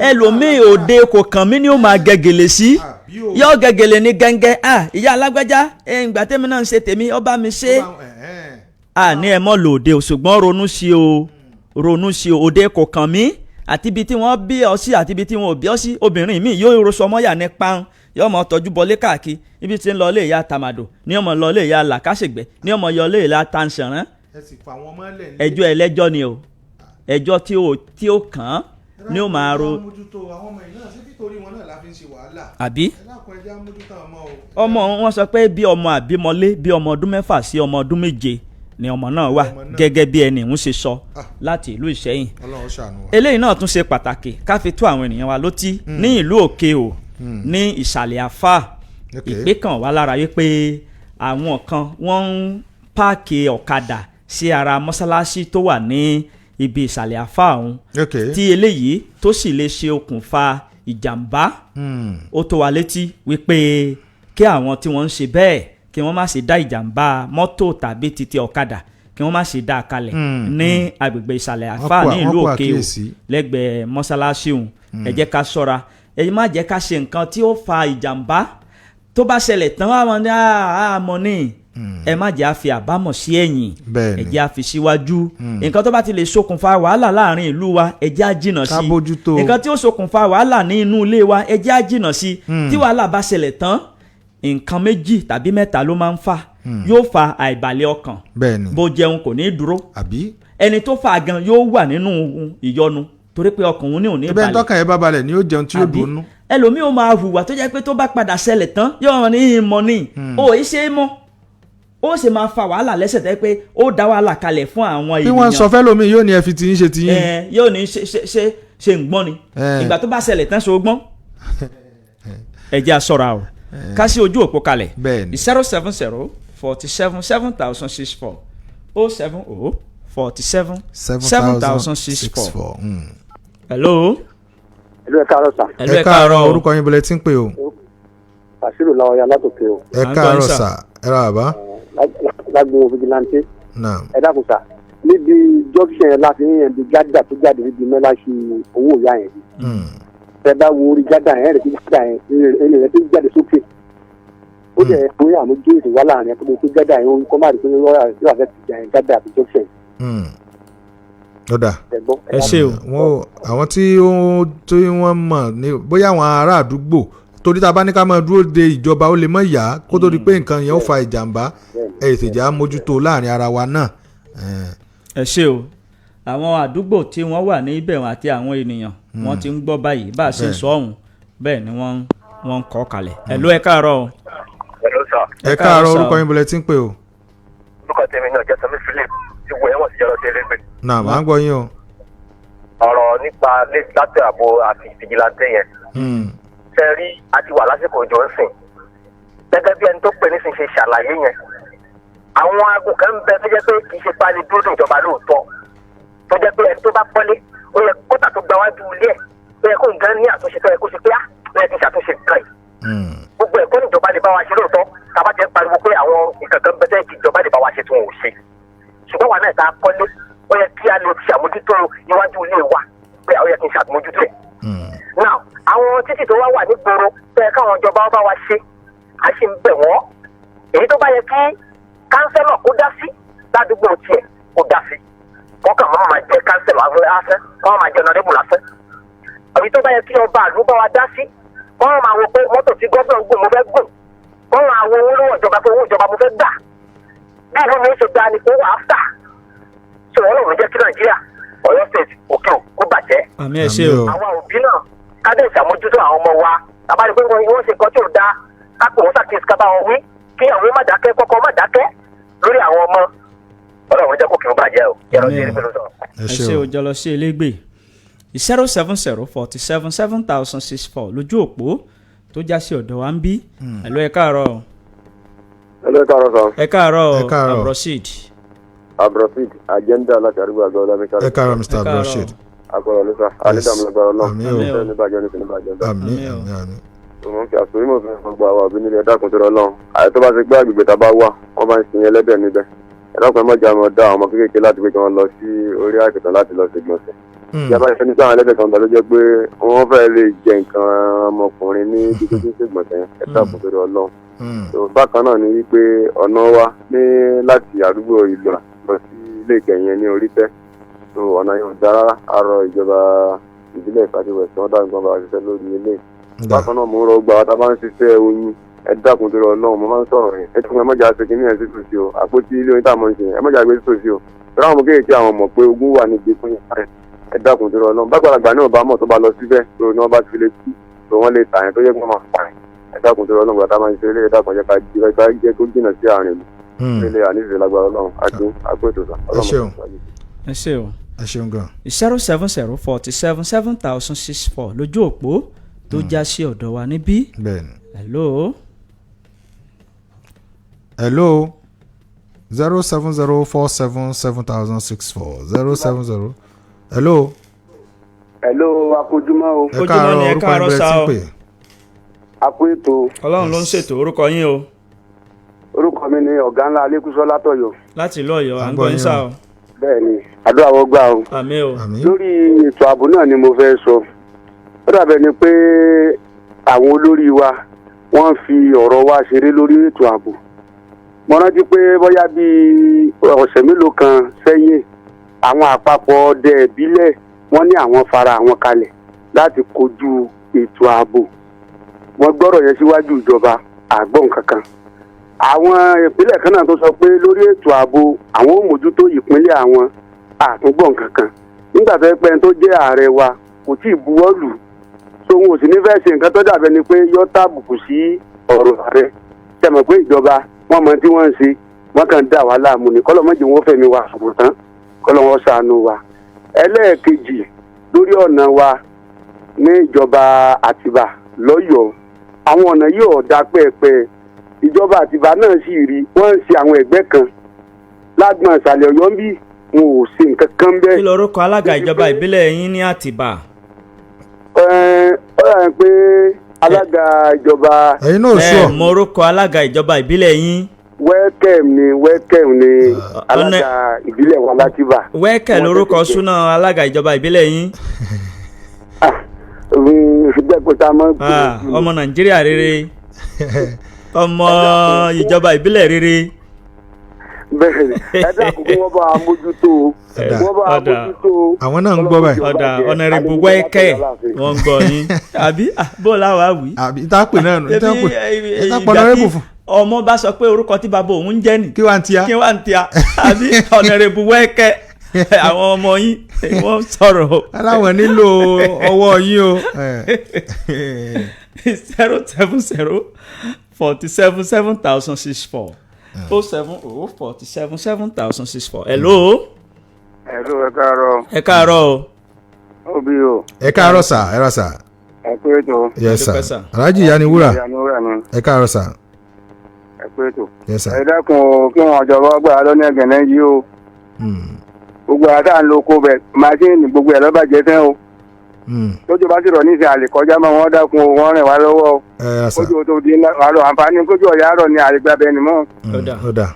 ẹlòmíì, òde kò kàn mí ni ó máa gẹ̀gẹ̀lẹ̀ sí, yóò gẹ̀gẹ̀lẹ̀ ní gẹ́ngẹ́. Ah, ìyá alágbájá, ìgbà tẹ́mi náà ń ṣe tèmi, ọba mi ṣe à ní ẹ mọ́ lòde o, ṣùgbọ́n ronú sí o, ronú sí o. Òde kò kàn mí, àti ibi tí wọ́n bí ọ sí, àti ibi tí wọ́n ò bí ọ sí. Obìnrin mi yóò rọṣọ mọ́yà ní pan, yóò mọ tọ́jú bọlé káàkiri, ibi tí ń lọ ilé ìyá tàmàdò ní ọmọ lọ ilé ìyá làkàṣègbè ní ọmọ yọ ilé ìyá tanṣanrán. Ẹ sì fà wọn mọ́lẹ̀ ní. Ẹjọ́ ẹlẹ́jọ́ ni o, ẹjọ́ tí ó kàn án ni ó máa ro. Ẹ mójútó àwọn ọmọ yìí náà, ṣé títorí wọn náà la fi ń ṣe wàhálà? Àbí? Ẹ dákun, ẹ jẹ́ á mójútó àwọn ọmọ o. Ọmọ wọn sọ pé bí ọmọ àbímọlé, bí ọmọ ọdún 6 sí ọmọ ọdún 7 ni ọmọ náà wà, gẹ́gẹ́ bí ẹni ìhún ṣe sọ láti ìlú Ìṣẹ́yìn. Ọlọ́run ṣàánú wa. Eléyìí náà tún ṣe pàtàkì ká fi tó àwọn ènìyàn wa létí ní ìlú Òkè o, ní ìsàlẹ̀ Àfà. Ìpè kan wà lára wípé àwọn kan wọ́n ń páàkì ọ̀kadà sí ara mọ́sálásí tó wà ní ibi ìsàlẹ̀ Àfà ọ̀hún, tí eléyìí tó sì lè ṣe okùnfà ìjàmbá. Ó tó wa létí wípé kí àwọn tí wọ́n ń ṣe bẹ́ẹ̀, kí wọ́n má ṣe dá ìjàmbá mọ́tò tàbí títí ọ̀kadà, kí wọ́n má ṣe dá a kalẹ̀ ní agbègbè ìsàlẹ̀ Àfà ní ìlú Wọ́n kó Òkè o, àkíyèsí. lẹ́gbẹ̀ẹ́ mọ́sálásí òun. Ẹ jẹ́ ká ṣọ́ra, ẹ má jẹ́ ká ṣe nǹkan tí ó fa ìjàmbá. Tó bá ṣẹlẹ̀ tán, àwọn ní àmọ́ ní ẹ má jẹ́ á fi àbámọ̀ sí ẹ̀yìn. Ẹ jẹ́ á fi síwájú. Nǹkan tó bá ti lè ṣokùnfà wàhálà láàrin ìlú wa, ẹ jẹ́ á jìnnà Ká sí. bójútó. Nǹkan tí ó ṣokùnfà wàhálà ní inú ilé wa, ẹ jẹ́ á jìnnà sí. Tí wàhálà bá ṣẹlẹ̀ tán, nǹkan méjì tàbí mẹ́ta ló máa ń fà. Yóò fa àìbalẹ̀ ọkàn. Bó jẹun, kò ní í dúró. Àbí? Ẹni tó fà gan yóò wà nínú ìyọnu, torí pé ọkàn òun ní òní Ẹbẹ̀ ń balẹ̀. tọ́kàn ẹ bá balẹ̀ ni ó jẹun tí yóò Àbí? dùnú. Ẹlòmíì ó máa hùwà tó jẹ́ pé tó bá padà ṣẹlẹ̀ tán, yóò hàn ní ìmọ̀ ní o ì ṣe é mọ́, ó sì máa fa wàhálà lẹ́sẹ̀ tẹ́ pé ó dá wàhálà kalẹ̀ fún àwọn Bí ènìyàn. wọ́n sọ fẹ́ lómi, yóò ní ẹ fi tiyín ṣe tiyín. Ẹ, yóò ní ṣe ṣe ṣe ṣe ń gbọ́n ni. Ìgbà tó bá ṣẹlẹ̀ tán, ṣe o gbọ́n? Ẹ jẹ́ a ṣọ́ra o. Ká sí ojú òpó kalẹ̀: 070 47 7064, 070 47 7064. Hello. Ìlú, ẹ káàárọ̀ sà. Hello, Ẹ káàárọ̀, orúkọ yín, bọ̀lẹ̀ tí ń pè o? Bàṣírò Láwọyà látòkè o. Ẹ káàárọ̀ sà, ẹ ra bàbá. Lágbo vigilante. Naam. Ẹ dákun sà, níbi junction yẹn láti yẹn bí gádà tó jáde níbi mẹ́láṣí owó ìyá yẹn. Ẹ bá wo orí gádà yẹn, ẹ̀rẹ̀ tí gádà yẹn ẹ̀rẹ̀ rẹ̀ tó jáde sókè. Ó jẹ́ fún àmójú ètò wà láàrin ẹ̀kọ́ tó gádà yẹn, ó kọ́ má rí pé yóò àfẹ́ ti jà yẹn gádà àti junction. Ó dà. Ẹ gbọ́. Ẹ ṣé o. Wọn ò àwọn tí ó tí wọ́n mọ̀ ní bóyá àwọn ará àdúgbò, torí tá a bá ní ká máa dúró de ìjọba, ó lè mọ̀ yá kó tó di pé nǹkan yẹn ó fa ìjàmbá. Ẹ tètè já mójútó láàrin ara wa náà. Ẹ ṣé o. Àwọn àdúgbò tí wọ́n wà ní ibẹ̀ àti àwọn ènìyàn, wọ́n ti ń gbọ́ báyìí bá a ṣe ń sọ ọ̀hún, bẹ́ẹ̀ ni wọ́n ń kọ́ kalẹ̀. Hello, ẹ káàárọ̀ o. Hello sir. Ẹ káàárọ̀, orúkọ yín, bọ̀lẹ̀ tí ń pè o? Orúkọ tèmi náà Jẹ́sọ̀mí Philip ti wọ ẹ̀wọ̀n síjọ́ lọ́dẹ lẹ́gbẹ̀ẹ́. Náà máa ń gbọ́ yín o. Ọ̀rọ̀ nípa láti ààbò àti vigilante yẹn. Ṣé rí, a ti wà lásìkò òjò ń sìn. Gẹ́gẹ́ bí ẹni tó pè nísìnyí ṣe ṣàlàyé yẹn. Àwọn aago kan ń bẹ tó jẹ́ pé kì í ṣe pálí dúró de ìjọba lóòótọ́. Tó jẹ́ pé ẹni tó bá kọ́lé, ó yẹ kótà tó gba wájú ilé ẹ̀. Ó yẹ kó nǹkan ní àtúnṣe tó yẹ kó ṣe pé á, ó yẹ kí n ṣàtúnṣe nǹkan yìí. Gbogbo ẹ̀kọ́ ní ìjọba lè bá wa ṣe lóòótọ́. Tàbá ti ń pariwo pé àwọn ìkankan bẹ tẹ́ kí ìjọba lè bá wa ṣe tí wọn ò ṣe, ṣùgbọ́n wa náà ta kọ́lé, ó yẹ kí a lè ṣàmójútó iwájú ilé wa pé ó yẹ kí n ṣàmójútó ẹ̀. Now, àwọn títì tó wá wà nígboro tó yẹ káwọn ìjọba wa bá wa ṣe, a ṣì ń bẹ̀ wọ́n. Èyí tó bá yẹ kí kánsẹ́lọ̀ kó dá sí ládùúgbò tiẹ̀, kó dá sí, wọ́n kàn máa máa jẹ kánsẹ́lọ̀ lásán, wọ́n máa jẹ ọ̀nàdébù lásán. Èyí tó bá yẹ kí ọba àlú bá wa dá sí, wọ́n máa wo pé mọ́tò tí gómìnà ń gùn mo fẹ́ gùn, wọ́n máa wo owó lọ́wọ́ ìjọba pé owó ìjọba mo fẹ́ gbà. Bí ìlú mi ṣe gba ni kó wà áfà ṣé wọn lòun jẹ́ kí Nàìjíríà, Ọ̀yọ́ State, òkè ò kó bàjẹ́. Àmín, ẹ ṣé o. Àwa òbí náà ká dé ìṣàmójútó àwọn ọmọ wa. Tàbá rí pé wọ́n ṣe nǹkan tí ò dáa, ká pè wọ́n ṣàkíyèsí, ká bá wọn wí, kí àwọn má dákẹ́, kọ́kọ́ má dákẹ́ lórí àwọn ọmọ. Ọlọ́run jẹ́ kó kí n bàjẹ́ o. Yàrá sí eré pẹ̀lú sọ. Ẹ ṣe o, jọlọ sí elégbè. 07047 7064 lójú òpó tó já sí ọ̀dọ̀ wa ń bí. Hello, ẹ káàárọ̀. Ẹ káàárọ̀ sọ. Ẹ káàárọ̀. Ẹ káàárọ̀. Abrosid. Abrosid agenda láti àdúgbò àgbà ọlọ́míkà. Ẹ káàárọ̀, Mr. Ẹ káàárọ̀. Abdulrasheed. Akọ̀rọ̀ ló sà alídàmúlágbára náà. Àmín o. Ṣé ní bàjẹ́ ní sinú bàjẹ́ sà. Àmín, àmín, àmín. Mo ń fi àsòrí mọ̀ fún gbogbo àwọn òbí nílé, ẹ̀dá kun tó rọ lọ́hùn. Àyè tó bá ti gbé àgbègbè tá a bá wà, wọ́n bá ń sin ẹlẹ́dẹ̀ níbẹ̀. Ẹ̀dá kan mọ̀jà mọ̀ dá àwọn ọmọ kéékèèké láti pé kí wọ́n lọ sí orí àkìtàn láti lọ sí gbọ̀nsẹ̀. Ìjọba ìfẹ́ nípa àwọn ẹlẹ́dẹ̀ kan bá ló jẹ́ pé wọ́n fẹ́ lè jẹ nǹkan ọmọkùnrin ní ibi tó ti ń ṣègbọ̀nsẹ̀ yẹn. Ẹ̀dá kun tó rọ lọ́hùn. So, bákan náà ni wípé ọ̀nà wa ní láti àdúgbò ìlú lọ sí ilé ìkẹyìn ní orí tẹ́, so ọ̀nà yóò dá rárá. Àrọ ìjọba ìbílẹ̀ ìfàdíwẹ̀ tí wọ́n dá nǹkan bá wa ṣiṣẹ́ lórí ilé. Bákan náà mo ń rọ gbà wá tá a bá ń ṣiṣẹ́ oyin, ẹ dákun tó rọ Ọlọ́run, mo máa ń sọ̀rọ̀ yẹn, ẹ dákun, ẹ mọ̀jà ṣe kínní ẹ̀ sí tòsí o. Àpótí ilé oyin tá a mọ̀ ń ṣe yẹn, ẹ mọ̀jà gbé sí tòsí o. Tọ́lá àwọn ọmọ kéèké, àwọn mọ̀ pé ogun wà níbi fún yẹn. Ẹ dákun tó rọ Ọlọ́run, bágbàlagbà náà bá mọ̀ tó bá lọ síbẹ̀ tó ní wọ́n bá ti lè kú tó wọ́n lè tà yẹn tó yẹ kó máa pa yẹn. Ẹ dákun tó rọ Ọlọ́run, gbàtà máa ń ṣe ilé, ẹ dákun, jẹ́ ká jẹ́ kó jìnnà sí àárín ìlú ilé àníṣe lágbára Ọlọ́run àti àpètò sà. Ẹ ṣeun. Ẹ ṣe o. Ẹ ṣeun gan. 07047 7064 lójú òpó tó já sí ọ̀dọ̀ wa níbí. Bẹ́ẹ̀ni. Hello. Hello, 07047 7064 070. Hello. Hello, akójúmọ́ o. Ẹ káàárọ̀. Ojúmọ́ ni, ẹ Orúkọ káàárọ̀ ẹgbẹ́ sá tí o. ń pè. Akó ètò. Ọlọ́run ló ń ṣètò. Orúkọ yín o? Orúkọ mi ni ọ̀gá ńlá Alẹ́kùsọ́ látọ̀yọ́. Láti ìlú Ọ̀yọ́, à ń gbọ́ gbọ́ yín yín sá o. o. Bẹ́ẹ̀ ni, àdúrà wọ́n gbà o. Àmín o. Àmín. Lórí ètò ààbò náà ni mo fẹ́ sọ. Ó dàbẹ̀ ni pé àwọn olórí wa wọ́n fi ọ̀rọ̀ wa ṣeré lórí ètò ààbò. Mo rántí pé bóyá bíi ọ̀sẹ̀ mélòó kan sẹ́yìn, àwọn àpapọ̀ ọdẹ ìbílẹ̀ wọ́n ní àwọn fara àwọn kalẹ̀ láti kojú ètò ààbò. Wọ́n gbọ́rọ̀ yẹn síwájú ìjọba, àgbọ̀n kankan. Àwọn ìpínlẹ̀ kan náà tó sọ pé lórí ètò ààbò àwọn ò mójútó ìpínlẹ̀ àwọn, àtúngbọ̀n kankan. Nígbà tó yẹ pé ẹni tó jẹ́ ààrẹ wa kò tí ì buwọ́ lù tó, wọn ò sì ní fẹ́ ṣe nǹkan tó dàbẹ́ ni pé yọ́ tàbùkù sí ọ̀rọ̀ ààrẹ. Ṣe mọ̀ pé ìjọba wọn mọ tí wọ́n ń ṣe, wọ́n kàn ń dà wá láàmú ni. Kọ́lọ́mọ́jì wọn fẹ̀mí wa ṣòfò tán, kọ́lọ́wọ́ ṣàánú wa. Ẹlẹ́ẹ̀kejì, lórí ọ̀nà wa ní ìjọba Àtìbà lọ́yọ̀ọ́, àwọn ọ̀nà yìí ò da pẹ́ẹ́pẹ́. Ìjọba Àtìbà náà sì rí wọ́n ń ṣe àwọn ẹgbẹ́ kan lágbọ̀n ìsàlẹ̀ Ọ̀yọ́ ń bí, wọn ò ṣe nǹkan kan bẹ́ẹ̀. Kí lorúkọ alága ìjọba ìbílẹ̀ yín ní Àtìbà? Ẹ ó yà ń pé alága ìjọba. Ẹ̀yin náà Ẹ sọ. mọ orúkọ alága ìjọba ìbílẹ̀ yín? Wẹ́kẹ̀m ni, wẹ́kẹ̀m ni alága ìbílẹ̀ wa látìbà. Wẹ́kẹ̀ Wọ́n lorúkọ tẹ̀sí jẹ́. súná alága ìjọba ìbílẹ̀ yín? Bẹ́ẹ̀ kó tá a mọ̀. Ah, ọmọ Nàìjíríà rere, ọmọ ìjọba ìbílẹ̀ rere. Bẹ́ẹ̀ ni, ẹ dákun, kí wọ́n bá a mójútó o. Ọ̀dà. Wọ́n bá a Ọ̀dà. mójútó o. Àwọn náà ń gbọ́ báyìí. Ọ̀dà, ọ̀nàrẹ́bù Wẹ́kẹ̀, wọ́n ń gbọ́ yín àbí? Ah, bó láwa wí. Àbí tá a pè náà nù, tá a pè Ebi, tá a ìgbà pọ̀ ọ̀nàrẹ́bù tí fún. ọmọ bá sọ pé orúkọ tí bàbá òun ń jẹ́ nì, Kí wàá ń tia. Kí wàá ń tia àbí? Ọ̀nàrẹ́bù Wẹ́kẹ̀, àwọn ọmọ yín wọ́n sọ̀rọ̀ o. Aláwọ̀ nílò ọwọ́ yín o. 07047 7064, 07047 7064. Hello. Ẹ̀rọ, ẹ káàárọ̀. Ẹ káàárọ̀ o. Òbí o. Ẹ káàárọ̀ sà, ẹ rà sà. Ẹ pé ètò. Yes Dúpẹ́ sà. sà. Alhaji Ìyániwúrà. Ìyániwúrà ni. Ẹ káàárọ̀ sà. Ẹ pé ètò. Yes sà. Ẹ dákun o, kí wọn jọba gbà á lọ́nà ẹ̀gẹ̀nẹ́ yìí o. Gbogbo àwọn tá à ń lo oko bẹ̀, máṣíìnì gbogbo ẹ̀ lọ́bàjẹ́ tán o. Lójú bá sì rọ̀ ní ìsìn àlè kọjá mọ́ wọn, dákun o, wọ́n rìn wá lọ́wọ́ o. Ẹ rà sà. Kójú o tó di ńlá wàá lọ àǹfààní kójú ọ̀yà rọ̀ ní àlègbà bẹ́ẹ̀ ni mọ́. Ọ̀dà. Ọ̀dà.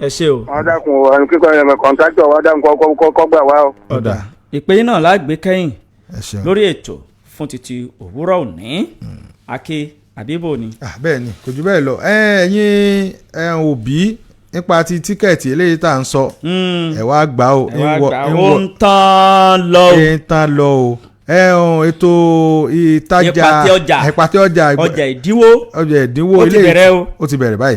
Ẹ ṣé o. Wọ́n dákun o, ẹni kíkọ́ ẹ̀rọ kọ̀ǹtráktọ̀ wọ́n dákun kọ́ gbà wá o. Ọ̀dà, ìpè yín náà lágbé kẹ́yìn Ẹ ṣeun. lórí ètò fún títí òwúrọ̀ òní. Ake àbíbò ni. Ah, bẹ́ẹ̀ ni, kò jù bẹ́ẹ̀ lọ. Ẹ̀yin òbí, nípa ti ticket eléyìí tá à ń sọ, ẹ wá gbà ó. Ẹ wá gbà ó, ń tán lọ o. Ń tán lọ o. Ètò ìtajà, Ìpàtẹ ọjà. Ìpàtẹ ọjà, Ọjà ìdínwó. Ọjà ìdínwó. Ó ti bẹ̀rẹ̀ o. Ó ti bẹ̀rẹ̀ báyìí.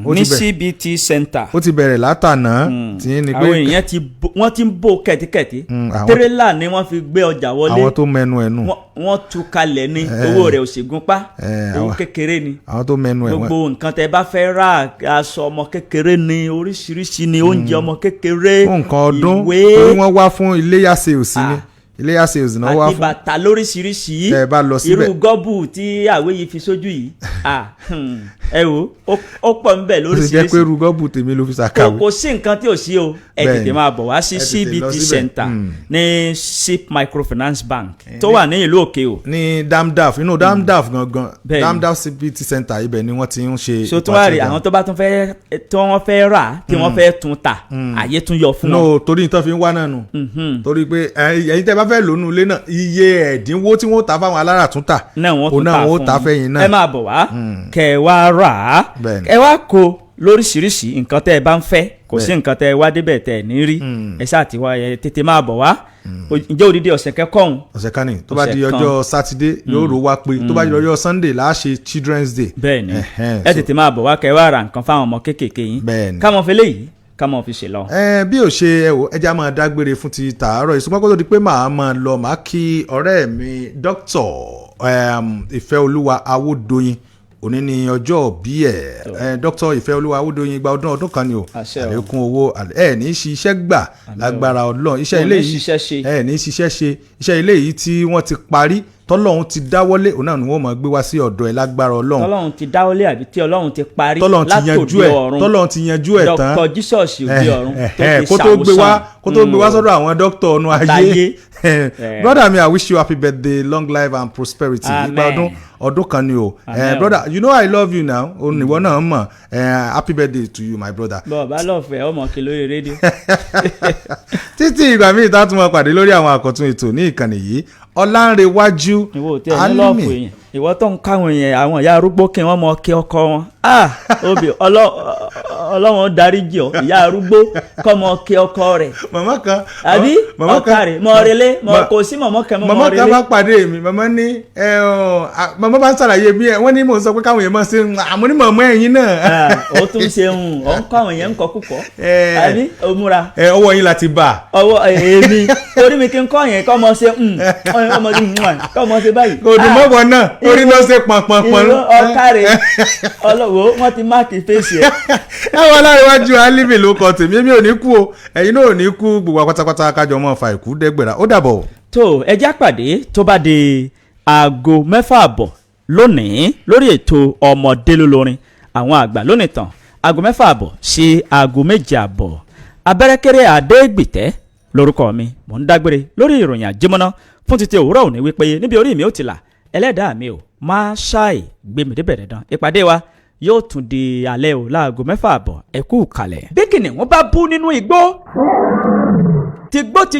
Ó ti Ní bẹ̀rẹ̀. CBT Center. Ó ti bẹ̀rẹ̀ látànà tí ní pé Àwọn èèyàn ti wọ́n ti ń bò kẹ̀tíkẹ̀tí. Tírélà ni wọ́n fi gbé ọjà wọlé. Àwọn tó mẹnu ẹnu. Wọ́n tú kalẹ̀ ní owó rẹ̀ ò sì gún pa, owó kékeré ni. Àwọn tó mẹnu ẹ wọn. Gbogbo nǹkan tẹ bá fẹ́ rà, aṣọ ọmọ kékeré ni, oríṣiríṣi ni, oúnjẹ ọmọ kékeré, Fún nǹkan ọdún, ìwé, torí wọ́n wá fún iléyà sales ni, iléyà sales náà wá àti fún. bàtà lóríṣiríṣi. Tẹ́ ẹ bá lọ síbẹ̀. Irú gọ́bù tí àwé yìí fi sójú yìí, ah, ẹ wo, ó pọ̀ ń bẹ̀ Ó sì jẹ́ lóríṣiríṣi. pé irú gọ́bù tèmi ló fi Kò ṣàkàwé. kò sí nǹkan tí ò sí o. Ẹ tètè máa bọ̀ wá sí Ẹ tètè lọ CBT síbẹ̀. Center ní SIP Microfinance Bank tó wà ní ìlú Òkè o. Ní Damdaf, inú Damdaf gangan. Damdaf CBT Center, ibẹ̀ ni wọ́n ti ń ṣe So tún wá rí ìpàtẹ ọjà. àwọn tó bá tún fẹ́, tí wọ́n fẹ́ rà, tí wọ́n fẹ́ tún tà, àyè tún yọ fún wọn. No, torí nǹkan fi ń wá náà nù, torí pé ẹ̀yin tẹ́ bá fẹ́ lónú ilé náà, iye ẹ̀dínwó tí wọ́n ta fáwọn alára tún tà náà wọ́n òun tún náà tà wọ́n fún ta fẹ́yìn náà. Ẹ máa bọ̀ wá kẹ́ ẹ wá rà á, ẹ wá kó lóríṣiríṣi nǹkan tẹ́ ẹ bá ń fẹ́. Kò sí nǹkan tẹ́ ẹ wá débẹ̀ tẹ́ ẹ ní rí. Ẹ ṣáà ti wá, ẹ tètè máa bọ̀ wá. Ǹjẹ́ odidi ọ̀sẹ̀ kẹ́kọ̀ọ́? Ọ̀sẹ̀ kan ní, tó bá di Ọ̀sẹ̀ kan. ọjọ́ Sátidé yóò rò wá pé tó bá di ọjọ́ Sunday là á ṣe Children's Day. Bẹ́ẹ̀ni, ẹ tètè máa bọ̀ wá kẹ́ ẹ wá ra nǹkan fáwọn ọmọ kéékèèké yín. Káwọn fi léyìí, káwọn fi ṣe lọ. Ẹ bí ò ṣe, ẹ wò, ẹja máa dágbére fún ti tàárọ̀ ìṣùgbọ́n kó tó di pé màá máa lọ, màá kí ọ̀rẹ́ mi Dr. Ìfẹ́olúwa Awódoyin. Òní ni ọjọ́ bí ẹ̀. Dr. Ìfẹ́olúwa Awódoyin gba ọdún ọdún kan ni o. Àṣẹ o. Àlékún owó, ẹ ní ṣiṣẹ́ gbà lágbára Ọlọ́run. Iṣẹ́ Ò ní ilé yìí ṣiṣẹ́ ṣe. Ẹ ní ṣiṣẹ́ ṣe. Iṣẹ́ ilé yìí tí wọ́n ti parí, tọ́lọ́run ti dáwọ́lé, òun náà ni wọ́n máa gbé wá sí ọ̀dọ̀ ẹ lágbára Ọlọ́run. Tọ́lọ́run ti dáwọ́lé àbí tí Ọlọ́run ti parí Tọ́lọ́run ti yanjú látòdì ẹ̀, ọ̀run? tọ́lọ́run ti yanjú ẹ̀ tán. Dr. Jesus òde ọ̀run tó ti Kó tó gbé wá, ṣàwòsàn. kó tó gbé wá sọ́dọ̀ àwọn dókítà ọ̀nù ayé. Láyé. Brother mi, I wish you happy birthday, long life and prosperity. Amen. Ìgbà ọdún ọdún kan ni o. Amen. Brother, you know I love you now. Òun ìwọ náà mọ̀. Happy birthday to you, my brother. Bọ́ọ̀ bá lọ́ọ̀fẹ́ ọmọ kí lórí rédíò. Títí ìgbà míì tá a tún máa pàdé lórí àwọn àkọ́tún ètò ní ìkànnì yìí, Ọlánrewájú Ìwọ ò tiẹ̀ ní lọ́ọ̀fù èèyàn, ìwọ tó ń káwọn èèyàn, àwọn ìyá arúgbó kí wọ́n mọ kí ọkọ wọn. Ah, obì Ọlọ́run ó dárí jì ọ́. Ìyá arúgbó kọ́ mọ kí ọkọ rẹ̀. Màmá kan. Àbí Màmá ọkà kan. rẹ̀ mọ relé mọ kò sí mọ̀mọ́ kan mọ́ Màmá mọ́ kan relé. bá pàdé mi, màmá ní ẹ ọ màmá bá ń ṣàlàyé bí ẹ wọ́n ní mò ń sọ pé káwọn èèyàn máa ṣe àmọ́ ní màmá ẹ̀yin náà. Ah, ó tún ṣe ń ọ̀ ń kọ́ àwọn èèyàn ń kọ́ kúkọ́ àbí ó múra. Ẹ ọwọ́ yín láti bá. Ọwọ́ èmi orí mi kí n kọ́ yẹn kọ́ mọ ṣe ọmọ ṣe kọ́ mọ ṣe báyìí. Kò dùn mọ́wọ́ náà, orí ló ṣe pọnpọnpọn. Ìró ọ̀kàrẹ̀ ọlọ́wọ́ wọ́n ti máàkì fèsì ẹ̀. Ẹ wọ Ọlárẹ̀wájú Alimi ló kọ tèmi. Èmi ò ní kú o, ẹ̀yin náà ò ní kú. Gbogbo wa pátápátá kájọ mọ́ fa ìkú dẹ́gbẹ̀rà. Ó dàbọ̀. Tó ẹjá pàdé tó bá di aago 6:30 lónìí lórí ètò ọmọdé lólórin àwọn àgbà lónìí tán, aago 6:30 sí aago 7:30. Abẹ́rẹ́kẹ́rẹ́ Adégbìtẹ́ lórúkọ mi. Mò ń dágbére lórí ìròyìn àjẹmọ́ná fún títí òwúrọ̀ òní wípé níbi orí mi ò ti là, ẹlẹ́dàá mi ò máa ṣáì gbé mi débẹ̀ dandan. Ìpàdé wa yóò tún di alẹ́ o láago 6:30. Ẹ kú kalẹ̀. Bí kìnìún bá bú nínú igbó, tìgbó ti